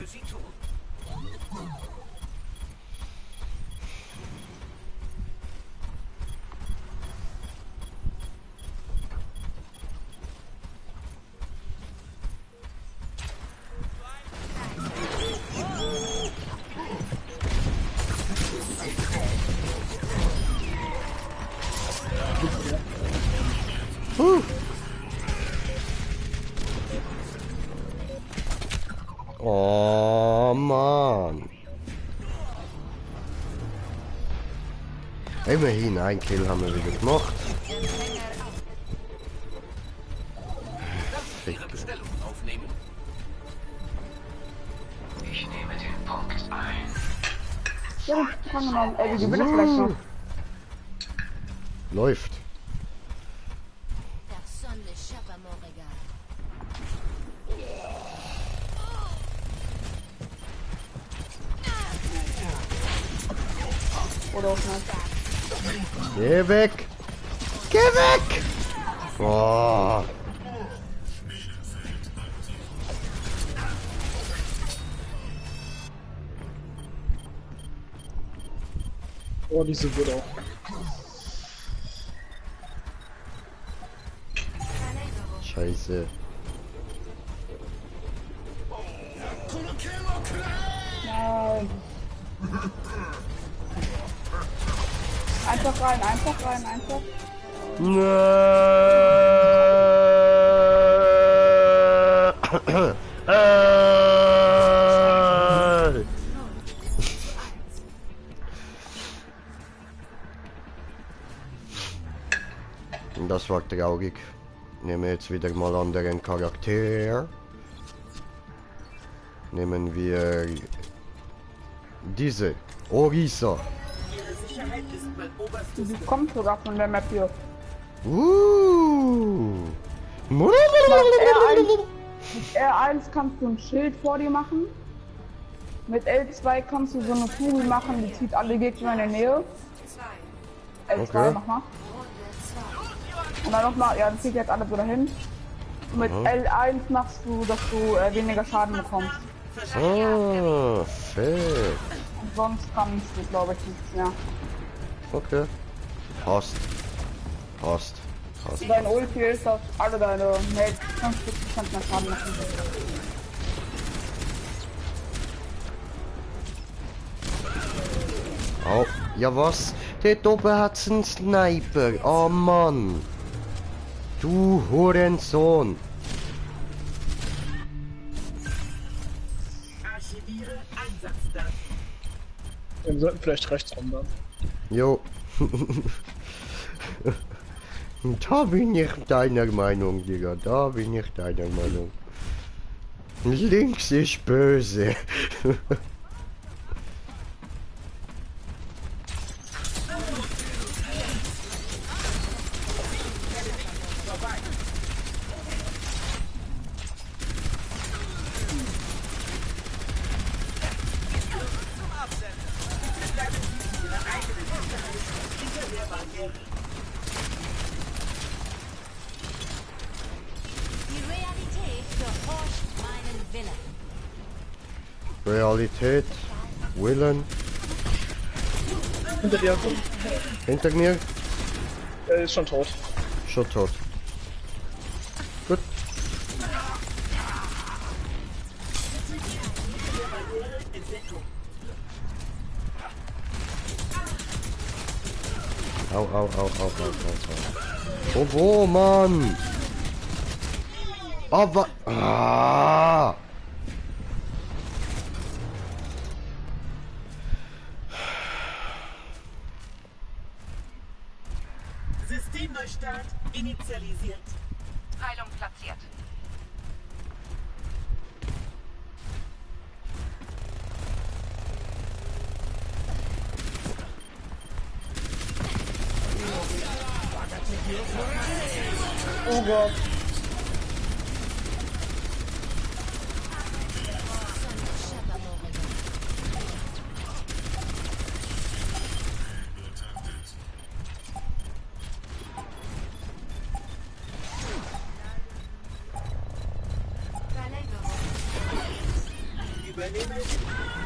Oh Mann. Immerhin ein Kill haben wir wieder gemacht. Stellung aufnehmen. Ich nehme den Punkt ein. Ja, kann man mal, die will das vielleicht noch. Läuft. Personne n'échappe à mon regard. Oder auch nicht. Geh weg! Geh weg! Oh. Oh, die sind gut auch. Scheiße. Nein. Einfach rein, einfach rein, einfach. Das war traurig. Nehmen wir jetzt wieder mal anderen Charakter. Nehmen wir diese Orisa. Die kommt sogar von der Map hier. Mit R1 kannst du ein Schild vor dir machen. Mit L2 kannst du so eine Kugel machen, die zieht alle Gegner in der Nähe. L2 Okay. nochmal. Und dann nochmal, ja, das zieht jetzt alle so dahin. Und mit L1 machst du, dass du weniger Schaden bekommst. Ah, fett. Und sonst kannst du, glaube ich, nichts mehr. Okay. Passt. Passt. Passt. Dein Ulti ist, dass alle deine Mates 50% mehr Schaden machen. Oh, ja was? Dort oben hat's einen Sniper. Oh Mann. Du Hurensohn. Archiviere Angriff. Wir sollten vielleicht rechts rum dann. Jo. Da bin ich deiner Meinung, Digga. Da bin ich deiner Meinung. Links ist böse. Die Realität beherrscht meinen Willen. Realität. Willen. Hinter dir. Hinter mir. Er ist schon tot. Schon tot. Gut. Au, au, au, au, au, au. Oh, wo, Mann? Aber... Ah! Systemneustart initialisiert. Heilung platziert. Oh Gott.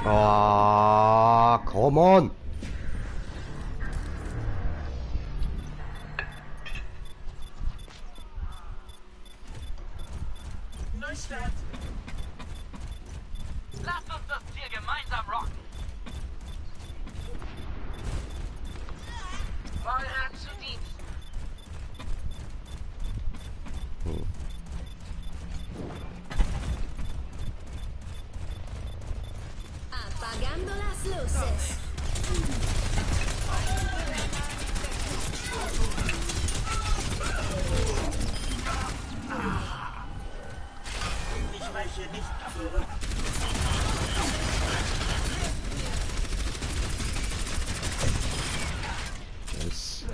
Ah, come on. Neustart. Lasst uns das Ziel gemeinsam rocken. Feuer zu Dienst. Apagando las luces. Ich weiche nicht zurück. Yes.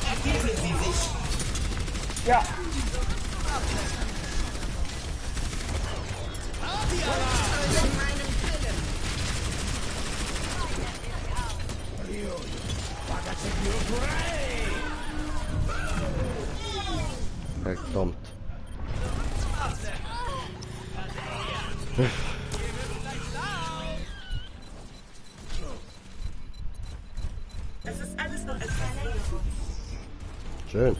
Ergeben Sie sich. Ja. Verdammt. Es ist alles noch etwas Verlängerung. Schön.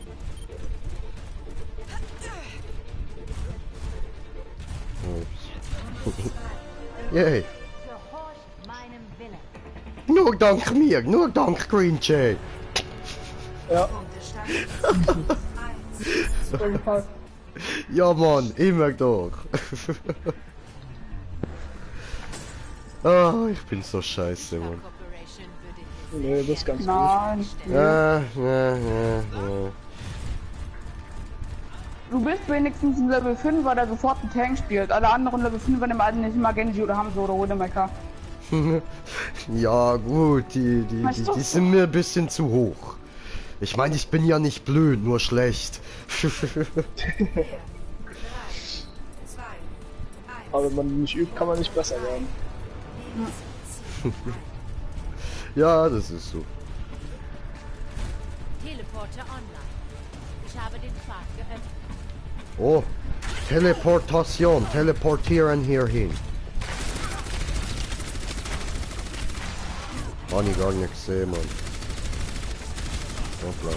Ups. Yay. Gehorcht meinem Willen. Nur dank mir, nur dank Green Jay. Ja. Ja, Mann, immer doch. Ah, ich bin so scheiße, Mann. Nee, das ist ganz gut. Nein. Ja. Du bist wenigstens ein Level 5, weil er sofort einen Tank spielt. Alle anderen Level 5 im Alten nicht immer Genji oder Hamza oder Widowmaker. Ja, gut, die sind mir ein bisschen zu hoch. Ich meine, ich bin ja nicht blöd, nur schlecht. Aber wenn man nicht übt, kann man nicht besser werden. Ja, das ist so. Teleporter online. Ich habe den Pfad geöffnet. Oh, Teleportation, teleportieren hierhin. Habe ich gar nicht gesehen, Mann. Ja, klar.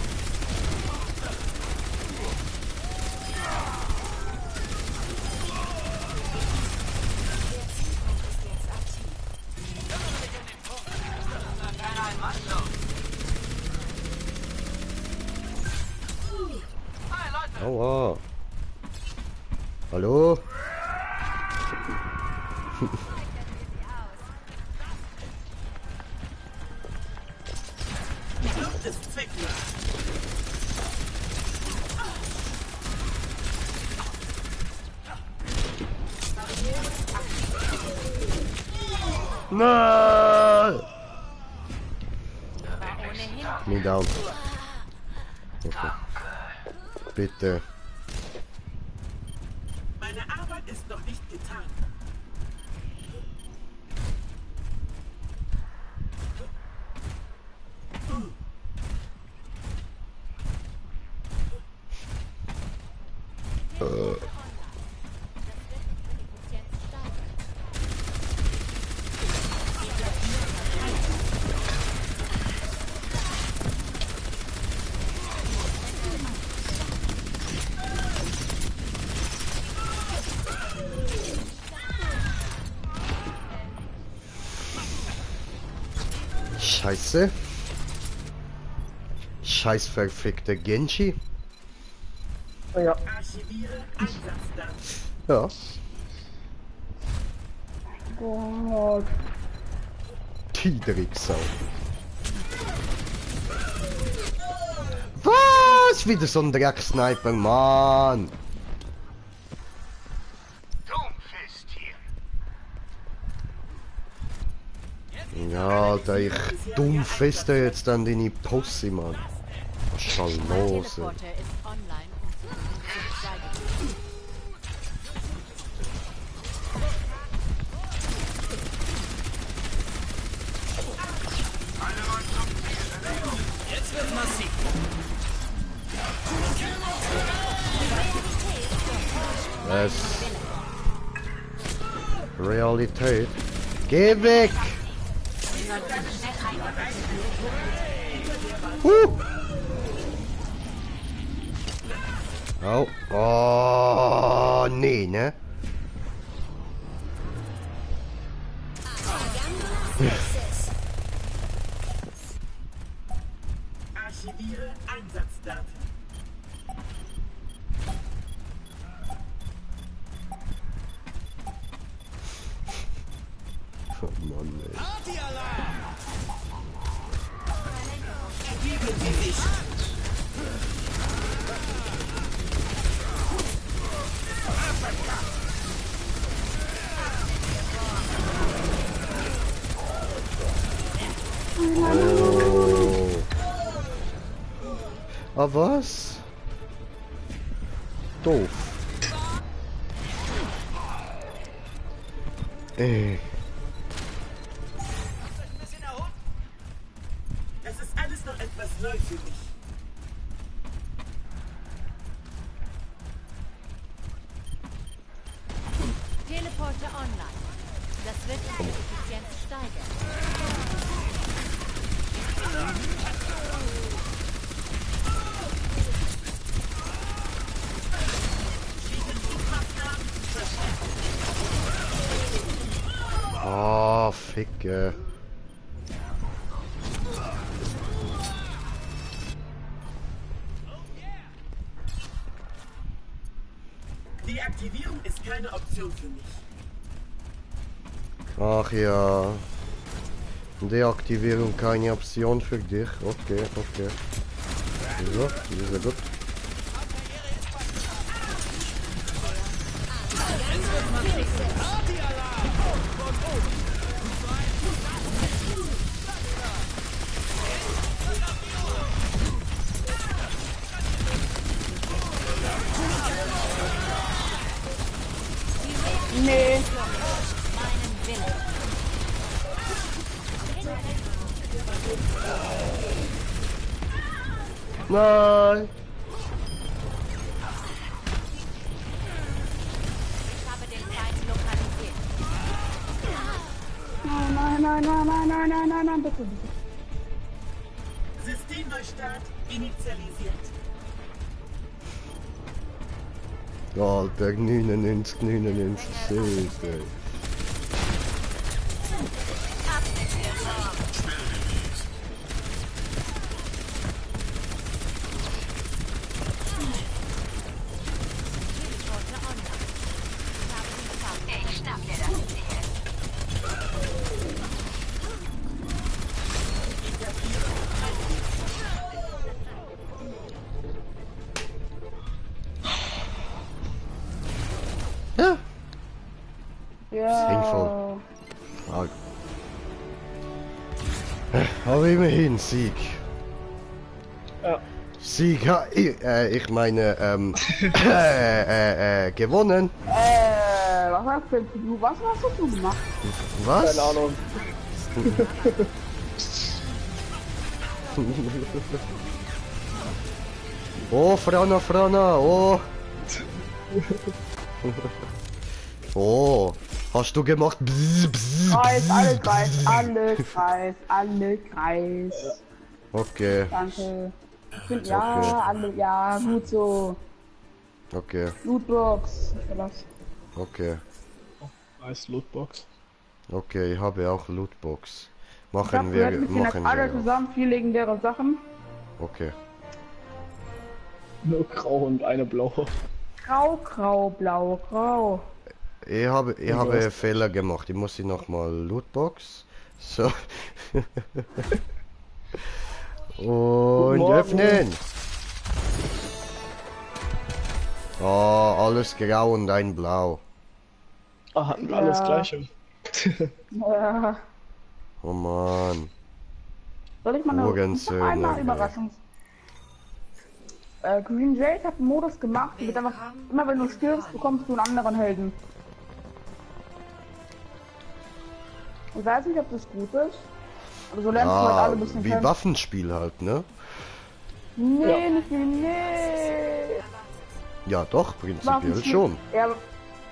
Aua. Hallo? Nein! Me down. Okay. Bitte. Meine Arbeit ist noch nicht getan. Scheiße. Scheiß verfickte Genji. Ja. Ja. Gott. Die Drecksau. Was? Wieder so ein Drecksniper, Mann. Ja, Alter, ich dumm feste jetzt an deine Pussy, Mann. Was soll los? Jetzt wird massiv. Was? Realität? Geh weg! Oh. Oh, nee, ne? Archiviere Einsatzdaten. Oh Mann, ey. Oh. Ah, was? Doof. Das ist alles noch etwas neu für mich. Teleporter online. Das wird die Effizienz steigern. Oh, Ficke. Deaktivierung ist keine Option für mich. Ach ja. Deaktivierung keine Option für dich. Okay, okay. So, sehr gut. Nee. Nein. Nein, bitte, bitte. Systemneustart initialisiert. Alter, 99, Hilfe. Ja. Sinnvoll. Aber immerhin Sieg. Ja. Sieg, ich meine, gewonnen. Was hast du gemacht? Was? Keine Ahnung. Oh, Frana, oh. Oh, hast du gemacht? Bzz, bzz, Alle Kreis. Okay. Danke. Okay. Ja, gut so. Okay. Lootbox. Okay. Nice Lootbox. Okay, ich habe auch Lootbox. Machen wir alle zusammen 4 legendäre Sachen. Okay. Nur grau und eine blaue. Grau, blau, grau. Ich habe Fehler gemacht. Ich muss sie nochmal Lootbox. So. Und öffnen. Oh, alles grau und ein blau. Ah, hatten wir alles gleiche. Ja. Oh Mann. Soll ich mal noch einmal Überraschung? Green Jade hat einen Modus gemacht, wird einfach, immer wenn du stirbst, bekommst du einen anderen Helden. Ich weiß nicht, ob das gut ist, aber so lernst du halt alle ein bisschen wie kennen. Waffenspiel halt, ne? Nee, nee. Ja doch, prinzipiell schon.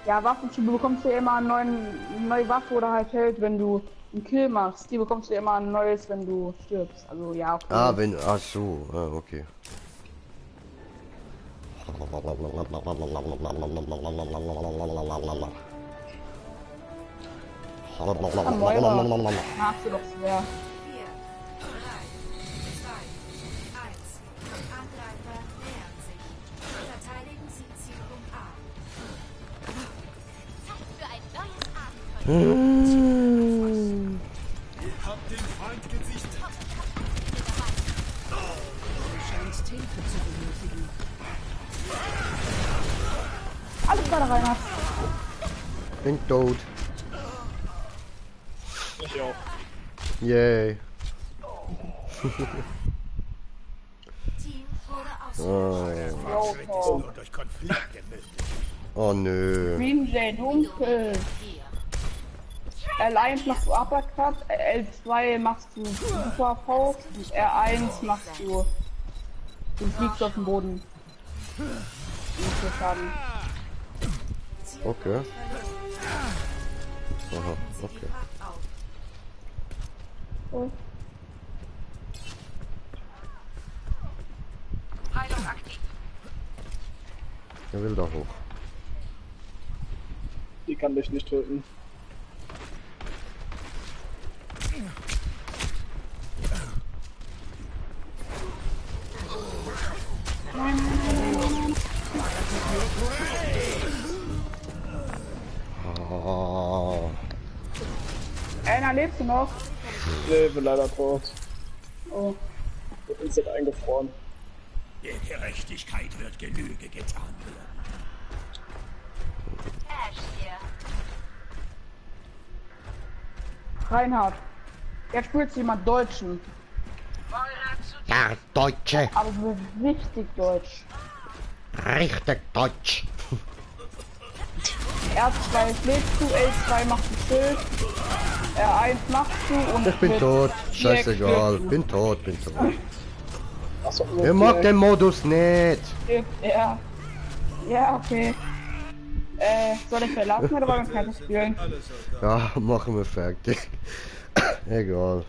Ja, Waffenspiel bekommst du ja immer eine neue Waffe oder halt Held, wenn du einen Kill machst. Die bekommst du ja immer ein neues, wenn du stirbst. Also ja, okay. Ach so, okay. Machst du doch schwer. 4, 3, 2, 1. Angreifer nähern sich. Verteidigen Sie Zielpunkt A. Zeit für ein neues Abenteuer. Habt den Feind gesichtet. Du scheinst Hilfe zu benötigen. Alles bei der Reiner. Bin tot. Ich auch. Yay. Team wurde Durch Konflikte Oh nö. Green Jade dunkel. L1 machst du Uppercut, L2 machst du Super Faust, R1 machst du fliegst auf den Boden. Nicht so Schaden. Okay. Aha, okay. Oh. Heilung aktiv. Er will da hoch. Die kann dich nicht töten. Oh. Anna, lebst du noch? Lebe leider tot. Oh. Wir sind jetzt eingefroren. Der Gerechtigkeit wird Genüge getan werden. Ash hier. Reinhard. Jetzt spielt jemand Deutschen. Ja, Deutsche. Aber so richtig Deutsch. Richtig Deutsch. R2 schlägst du, L2 macht ein Schild, R1 machst du und Ich bin mit tot. Direkt Scheißegal. töten. Bin tot. Achso, Ich mag den Modus nicht. Ja. Ja, okay. Soll ich verlassen oder wollen wir weiter spielen? Ja, machen wir fertig. Egal.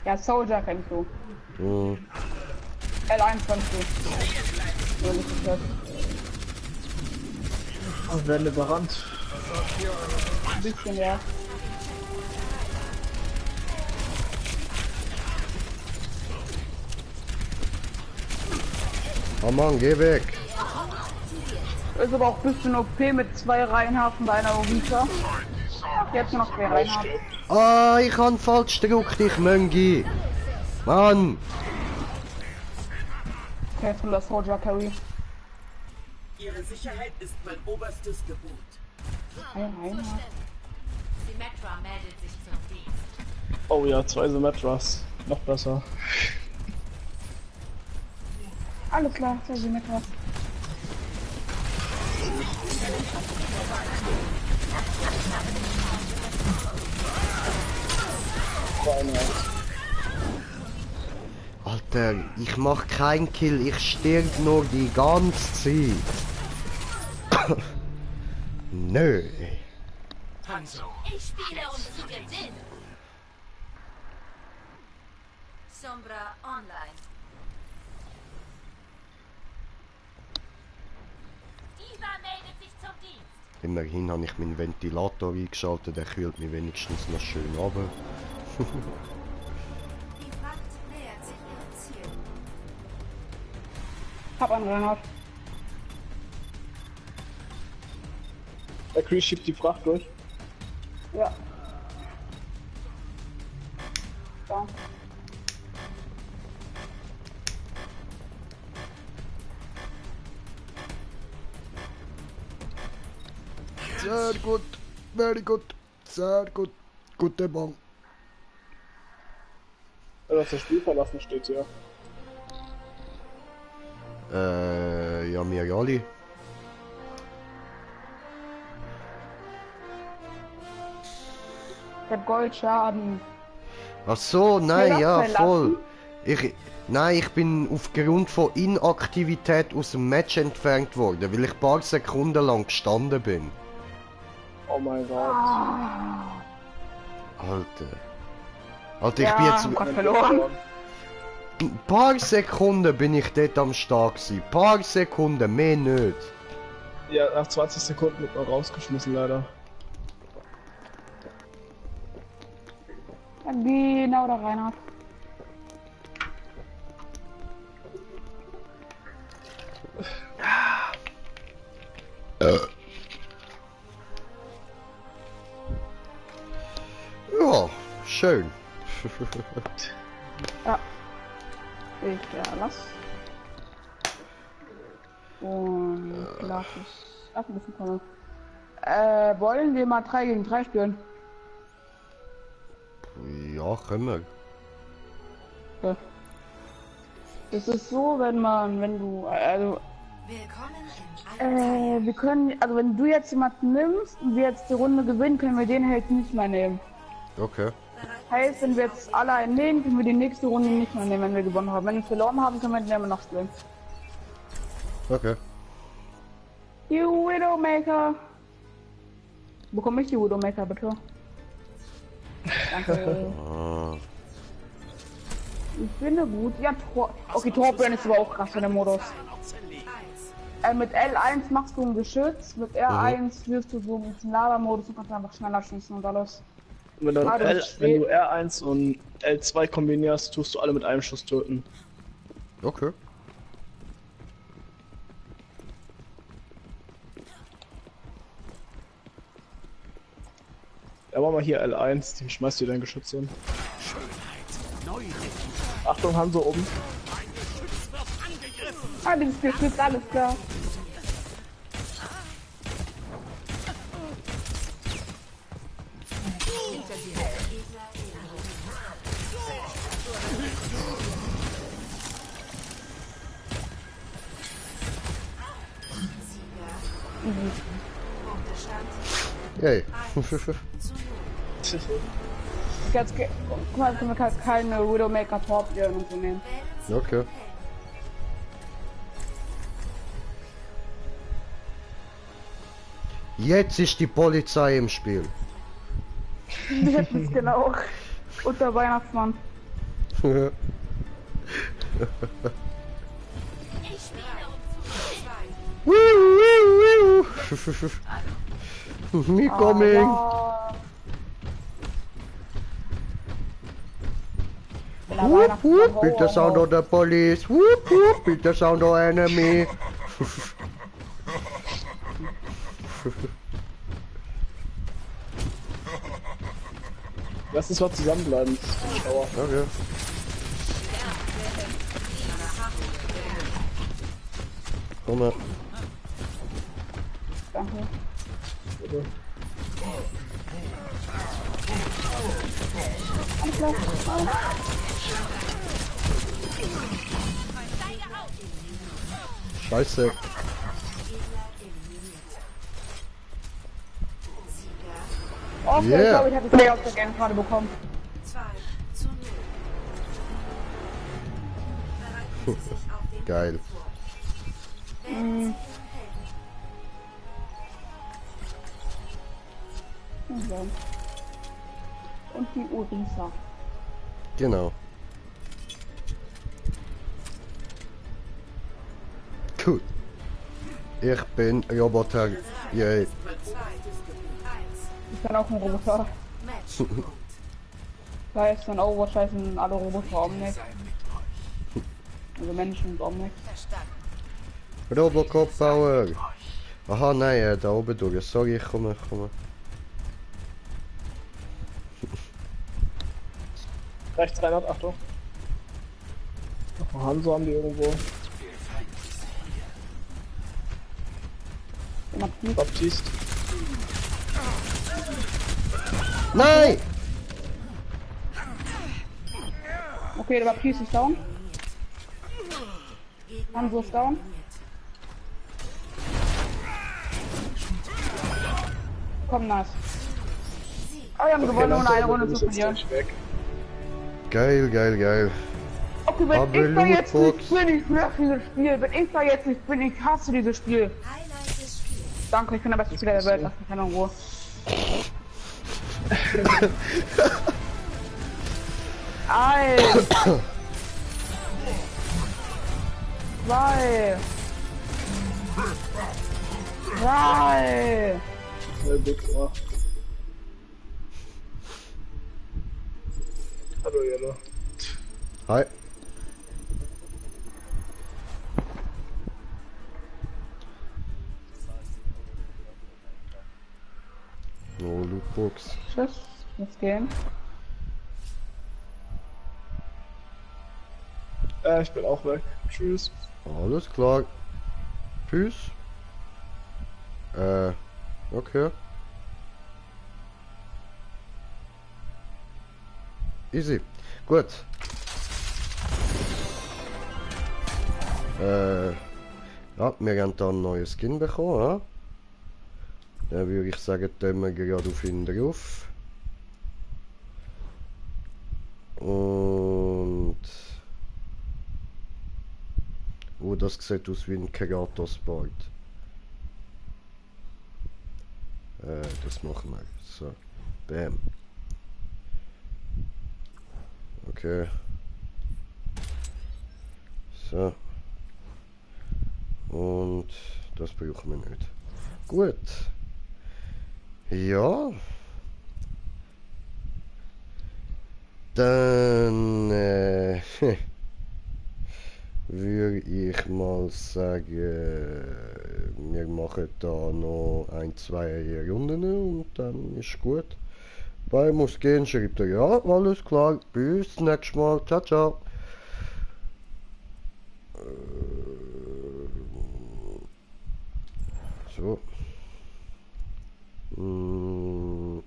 Ja, Soldier kennst du. Hm. L1 kennst du. Ja, nicht so wir werden überrannt. ein bisschen, ja. Oh Mann, geh weg. Ist aber auch ein bisschen OP mit 2 Reihenhafen bei einer Ovita. Jetzt nur noch 2 Reihenhafen. Ah, ich han falsch gedrückt, ich Möngi. Mann. Okay, von der Soldier Carry. Ihre Sicherheit ist mein oberstes Gebot. Reinhard. Symmetra meldet sich zum Dienst. Oh ja, 2 Symmetras. Noch besser. Alles klar, 2 Symmetras. Alter, ich mach keinen Kill, ich stirb nur die ganze Zeit. Nö. Hanzo. Ich spiele, um zu gewinnen. Sombra online. Dieser meldet sich zum Dienst. Immerhin habe ich meinen Ventilator eingeschaltet, der kühlt mich wenigstens noch schön runter. Die Fracht nähert sich ihrem Ziel. Hab einen Reinhard. Der Chris schiebt die Fracht durch. Ja. Da. Sehr gut, very good, sehr gut, gute Bank. Dass das Spiel verlassen steht hier. Ja, mir alle. Der Goldschaden. Ach so, nein, ja, verlassen? voll. Nein, ich bin aufgrund von Inaktivität aus dem Match entfernt worden, weil ich ein paar Sekunden lang gestanden bin. Oh mein Gott. Alter. Alter, ich Ja, bin jetzt... hab grad verloren. Ein paar Sekunden bin ich dort am Start gewesen. Ein paar Sekunden, mehr nicht. Ja, nach 20 Sekunden wird man rausgeschmissen, leider. Ja, genau, der Reinhard. Ja, schön. Ja. Ich lass. Und lass es abrufen können. Wollen wir mal 3 gegen 3 spielen? Ja, können wir. Ja. Es ist so, wenn du, also, wir können, also wenn du jetzt jemanden nimmst und wir jetzt die Runde gewinnen, können wir den halt nicht mehr nehmen. Okay. Heißt, wenn wir jetzt alle einen nehmen, können wir die nächste Runde nicht mehr nehmen, wenn wir gewonnen haben. Wenn wir verloren haben, können wir den immer noch spielen. Okay. Die Widowmaker. Bekomme ich die Widowmaker, bitte? Danke. Ah. Ich finde gut. Ja, okay, Torbrand ist aber auch krass in dem Modus. Mit L1 machst du ein Geschütz, mit R1 wirst du so mit dem Lava-Modus und kannst einfach schneller schießen und alles. Wenn du, wenn du R1 und L2 kombinierst, tust du alle mit einem Schuss töten. Okay. Ja, mach mal hier L1, den schmeißt du dein Geschütz hin. Achtung, Hanzo oben. Ah, dieses Geschütz, alles klar. Yay. Jetzt, guck mal, können wir keine Widowmaker Torbrand und so nehmen. Okay. Jetzt ist die Polizei im Spiel. Jetzt ist genau. Und der Weihnachtsmann. Me coming. Whoop whoop, beat the sound of the police. Whoop whoop, beat the sound of enemy. Lass uns mal zusammenbleiben. Okay. komme. Danke. Bitte. Alles klar. Scheiße. Oh, okay, Yeah. ich glaube, ich habe die Play aus der Game gerade bekommen. 2:0. Bereiten Sie sich auf den Geil. vor. Wählen Sie Ihren Helden. Und die Urisa. Genau. Cool. Ich bin Roboter. Yay. 2, 1. Ich bin auch ein Roboter. Matchpunkt. Da ist dann Overwatch, heißen alle Roboter Omnic. Also Menschen und Omnic. Verstanden. Robocop Power. Aha, nein, da oben durch. Sorry, ich komme. Rechts 300, Achtung. Noch einen Hanzo haben die irgendwo. Baptiste. Nein! Okay, der Baptiste ist down. Hanzo ist down. Komm, nice. Oh, wir haben gewonnen, ohne eine Runde zu verlieren. Geil. Okay, wenn Aber ich da jetzt Lootbox. nicht bin, ich möchte dieses Spiel. Wenn ich da jetzt nicht bin, ich hasse dieses Spiel. Highlight des Spiels. Danke, ich bin der beste Spieler der Welt. Lass mich in Ruhe. Alter! 2! 3! Sehr gut gemacht. Hallo, Jelle. Hi. No Lootbox. Tschüss, jetzt gehen. Ich bin auch weg. Tschüss. Alles klar. Tschüss. Okay. Easy. Gut. Ja, wir haben da einen neuen Skin bekommen, ja? Dann würde ich sagen, tun wir gerade auf ihn drauf. Und... Oh, das sieht aus wie ein Kratos-Board. Das machen wir. So. Bam. Okay. So. Und das brauchen wir nicht. Gut. Ja. Dann würde ich mal sagen, wir machen da noch 1-2 Runden und dann ist gut. Bei muss gehen, schreibt er ja, alles klar, bis nächstes Mal, ciao, ciao. So. Mhm.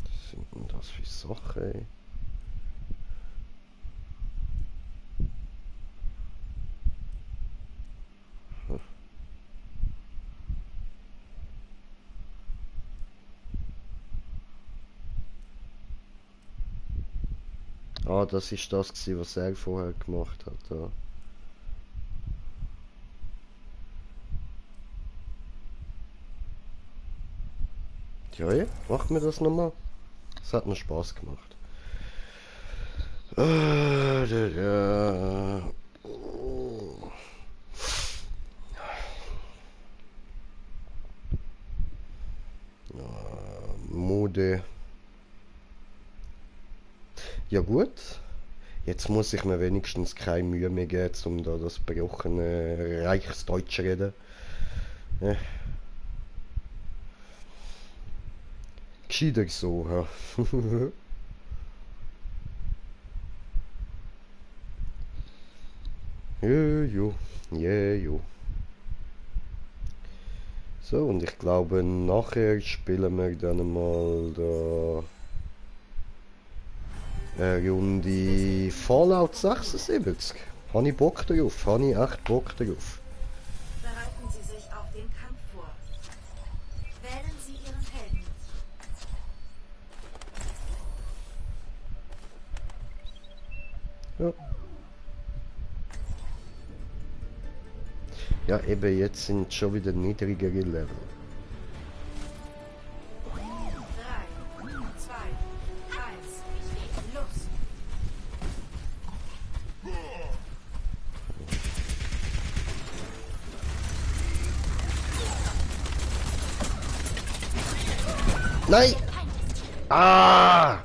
Was sind denn das für Sachen, ey? Ah, das ist das gewesen, was er vorher gemacht hat. Ja. Ja, machen wir das nochmal. Es hat mir Spaß gemacht. Ja. Mode. Ja gut. Jetzt muss ich mir wenigstens keine Mühe mehr geben, um da das gebrochene Reichsdeutsch reden. gescheiter so, ja. Jo. So, und ich glaube, nachher spielen wir dann mal da eine Runde Fallout 76. Habe ich Bock drauf? Habe ich echt Bock drauf? Bereiten Sie sich auf den Kampf vor. Wählen Sie Ihren Helden. Ja. Ja, eben jetzt sind schon wieder niedrigere Level. 3, 2, 1, los! Nein! Ah!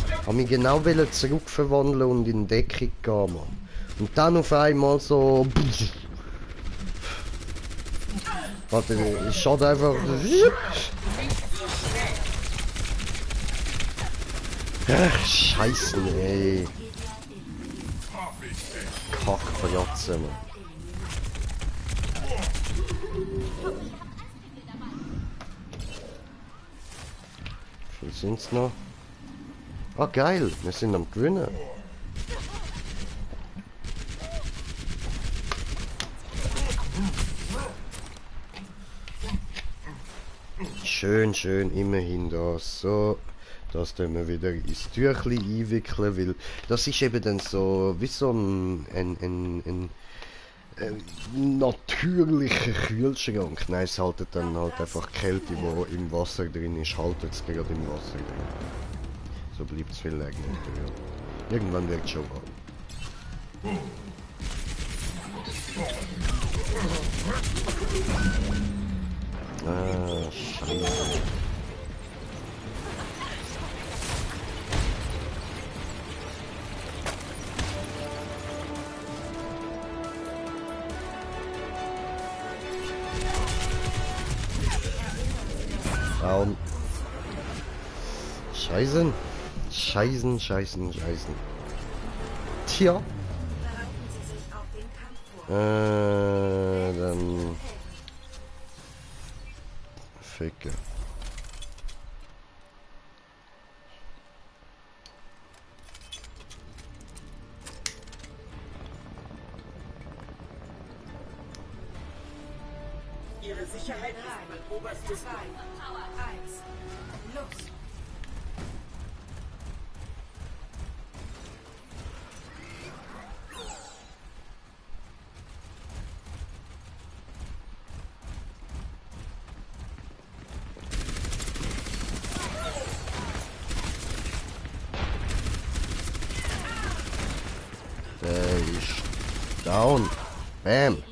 Ich habe mich genau zurückverwandeln und in Deckung gehen, Mann. Und dann auf einmal so... Warte, ich schaue einfach... Ach, Scheiße, ey. Kackbratze, Mann. Wie viel sind's noch? Ah, geil, wir sind am Gewinnen. Schön, immerhin das. So, das tun wir wieder ins Tüchli einwickeln, weil das ist eben dann so, wie so ein natürlicher Kühlschrank. Nein, es haltet dann halt einfach die Kälte, die im Wasser drin ist, haltet es gerade im Wasser drin. So bleibt es viel länger. Ja. Irgendwann wird es schon warm. Ah, Scheiße. Raum. Scheißen. Scheißen. Tja. Dann... Ficke. Ihre Sicherheit ist mein oberstes Ziel. 1, los! Der ist down. Bam.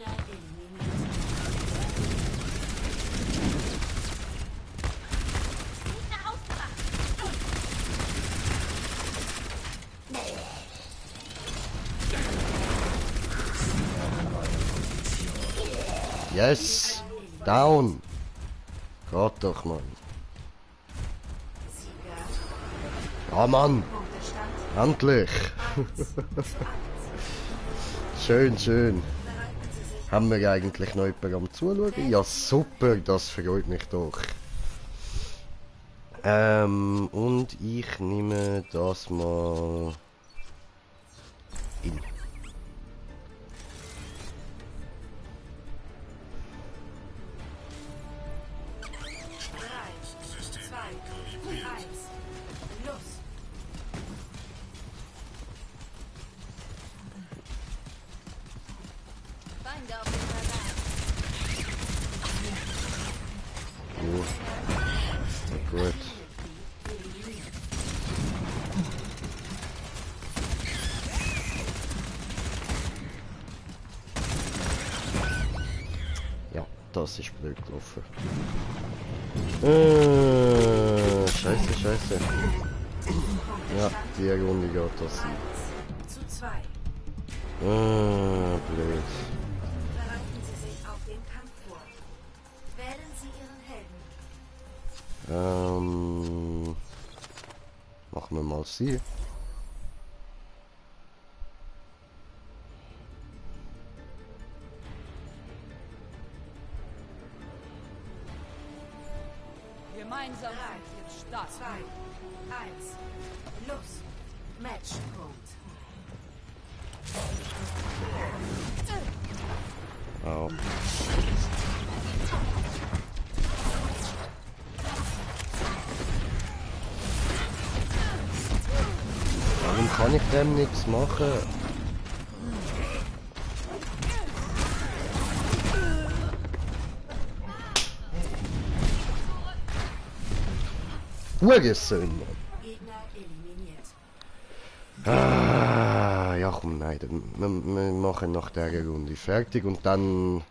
Yes. Down. Gott doch, Mann. Ah, Mann. Endlich. Schön. Haben wir eigentlich noch jemanden am Zuschauen? Ja, super, das freut mich doch. Und ich nehme das mal in. Gut. Ja, das ist blöd gelaufen. Scheiße. Ja, die Runde geht das sein. Zu 2. Blöd. Bereiten Machen wir mal sie. Gemeinsam sind jetzt stark. 2, 1, los. Matchpunkt. Au. Warum kann ich dem nichts machen? Hurensohn, Mann. Gegner eliminiert. Ah, ja komm, nein, wir machen nach der Runde fertig und dann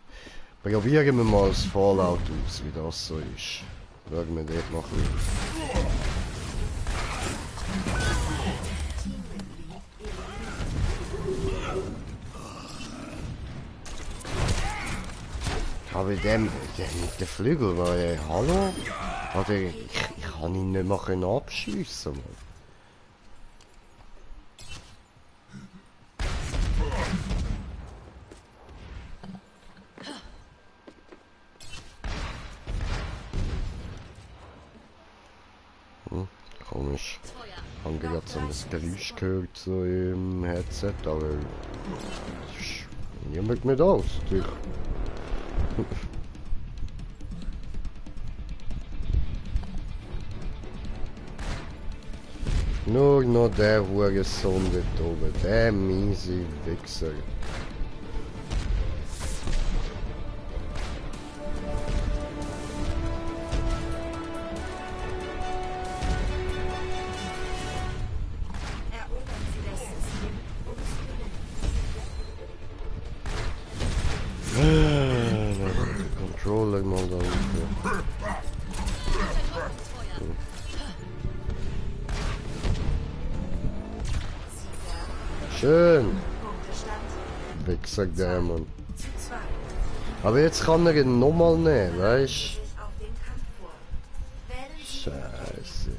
probieren wir mal das Fallout aus, wie das so ist. Schauen wir dort noch ein. Aber der Flügel war ja hallo? Oder ich kann ihn nicht mehr abschiessen. Komisch. Ich habe gerade so ein Geräusch gehört so im Headset, aber niemand mehr da ist natürlich. Nur noch der Hurensohn dort oben, der miese Wichser. Controller mal da unten. Schön. Wichser der Mann. Aber jetzt kann er ihn nochmal nehmen, weißt du? Scheiße.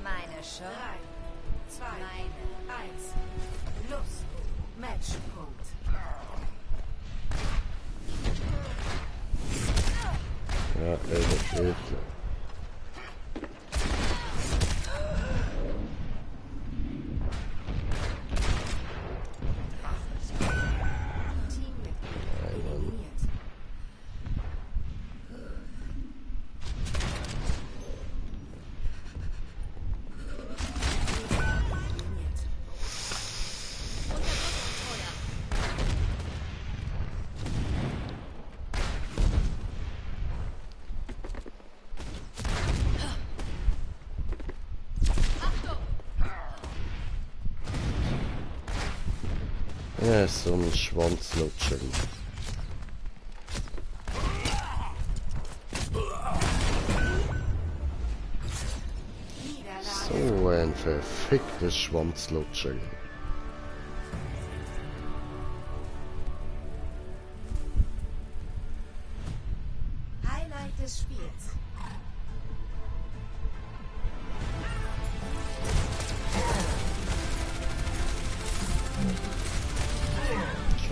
Meine Show. 3, 2, 1, los. Matchpunkt. Ja, das steht. Ja, so ein Schwanzlutscher. So ein verficktes Schwanzlutscher. Highlight des Spiels.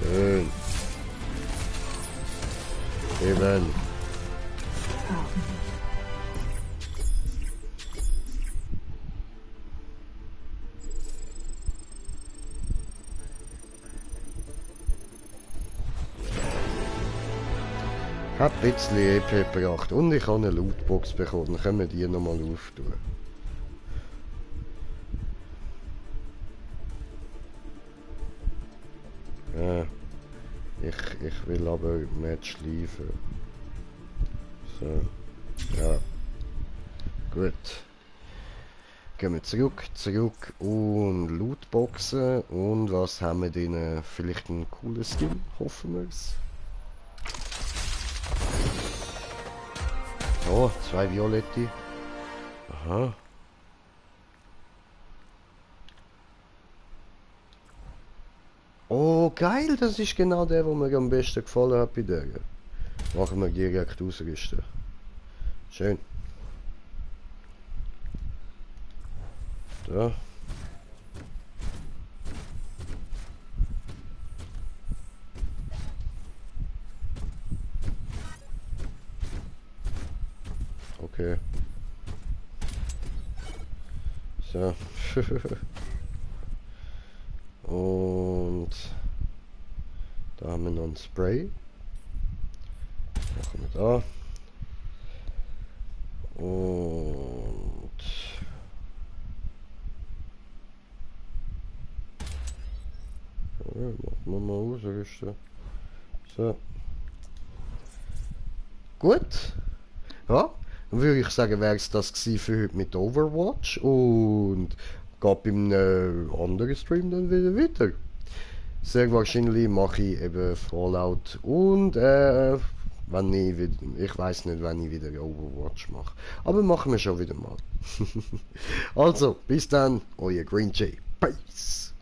Schön. Eben. Ich habe ein bisschen EP gebracht und ich habe eine Lootbox bekommen. Können wir die nochmal auftun? Ja. Ich will aber Match liefern. So. Ja. Gut. Gehen wir zurück und Lootboxen. Und was haben wir denen? Vielleicht ein cooles Skin? Hoffen wir es. Oh, 2 Violette. Aha. Oh, geil, das ist genau der, wo mir am besten gefallen hat bei der. Machen wir direkt ausrüsten. Schön. Da. Okay. So. Und da haben wir noch ein Spray. Machen wir da. Und ja, machen wir mal ausrüsten. So. Gut. Ja, dann würde ich sagen, wäre es das gewesen für heute mit Overwatch und geht beim anderen Stream dann wieder weiter. Sehr wahrscheinlich mache ich eben Fallout und wenn ich weiß nicht, wann ich wieder Overwatch mache. Aber machen wir schon wieder mal. Also, bis dann, euer Green Jay. Peace.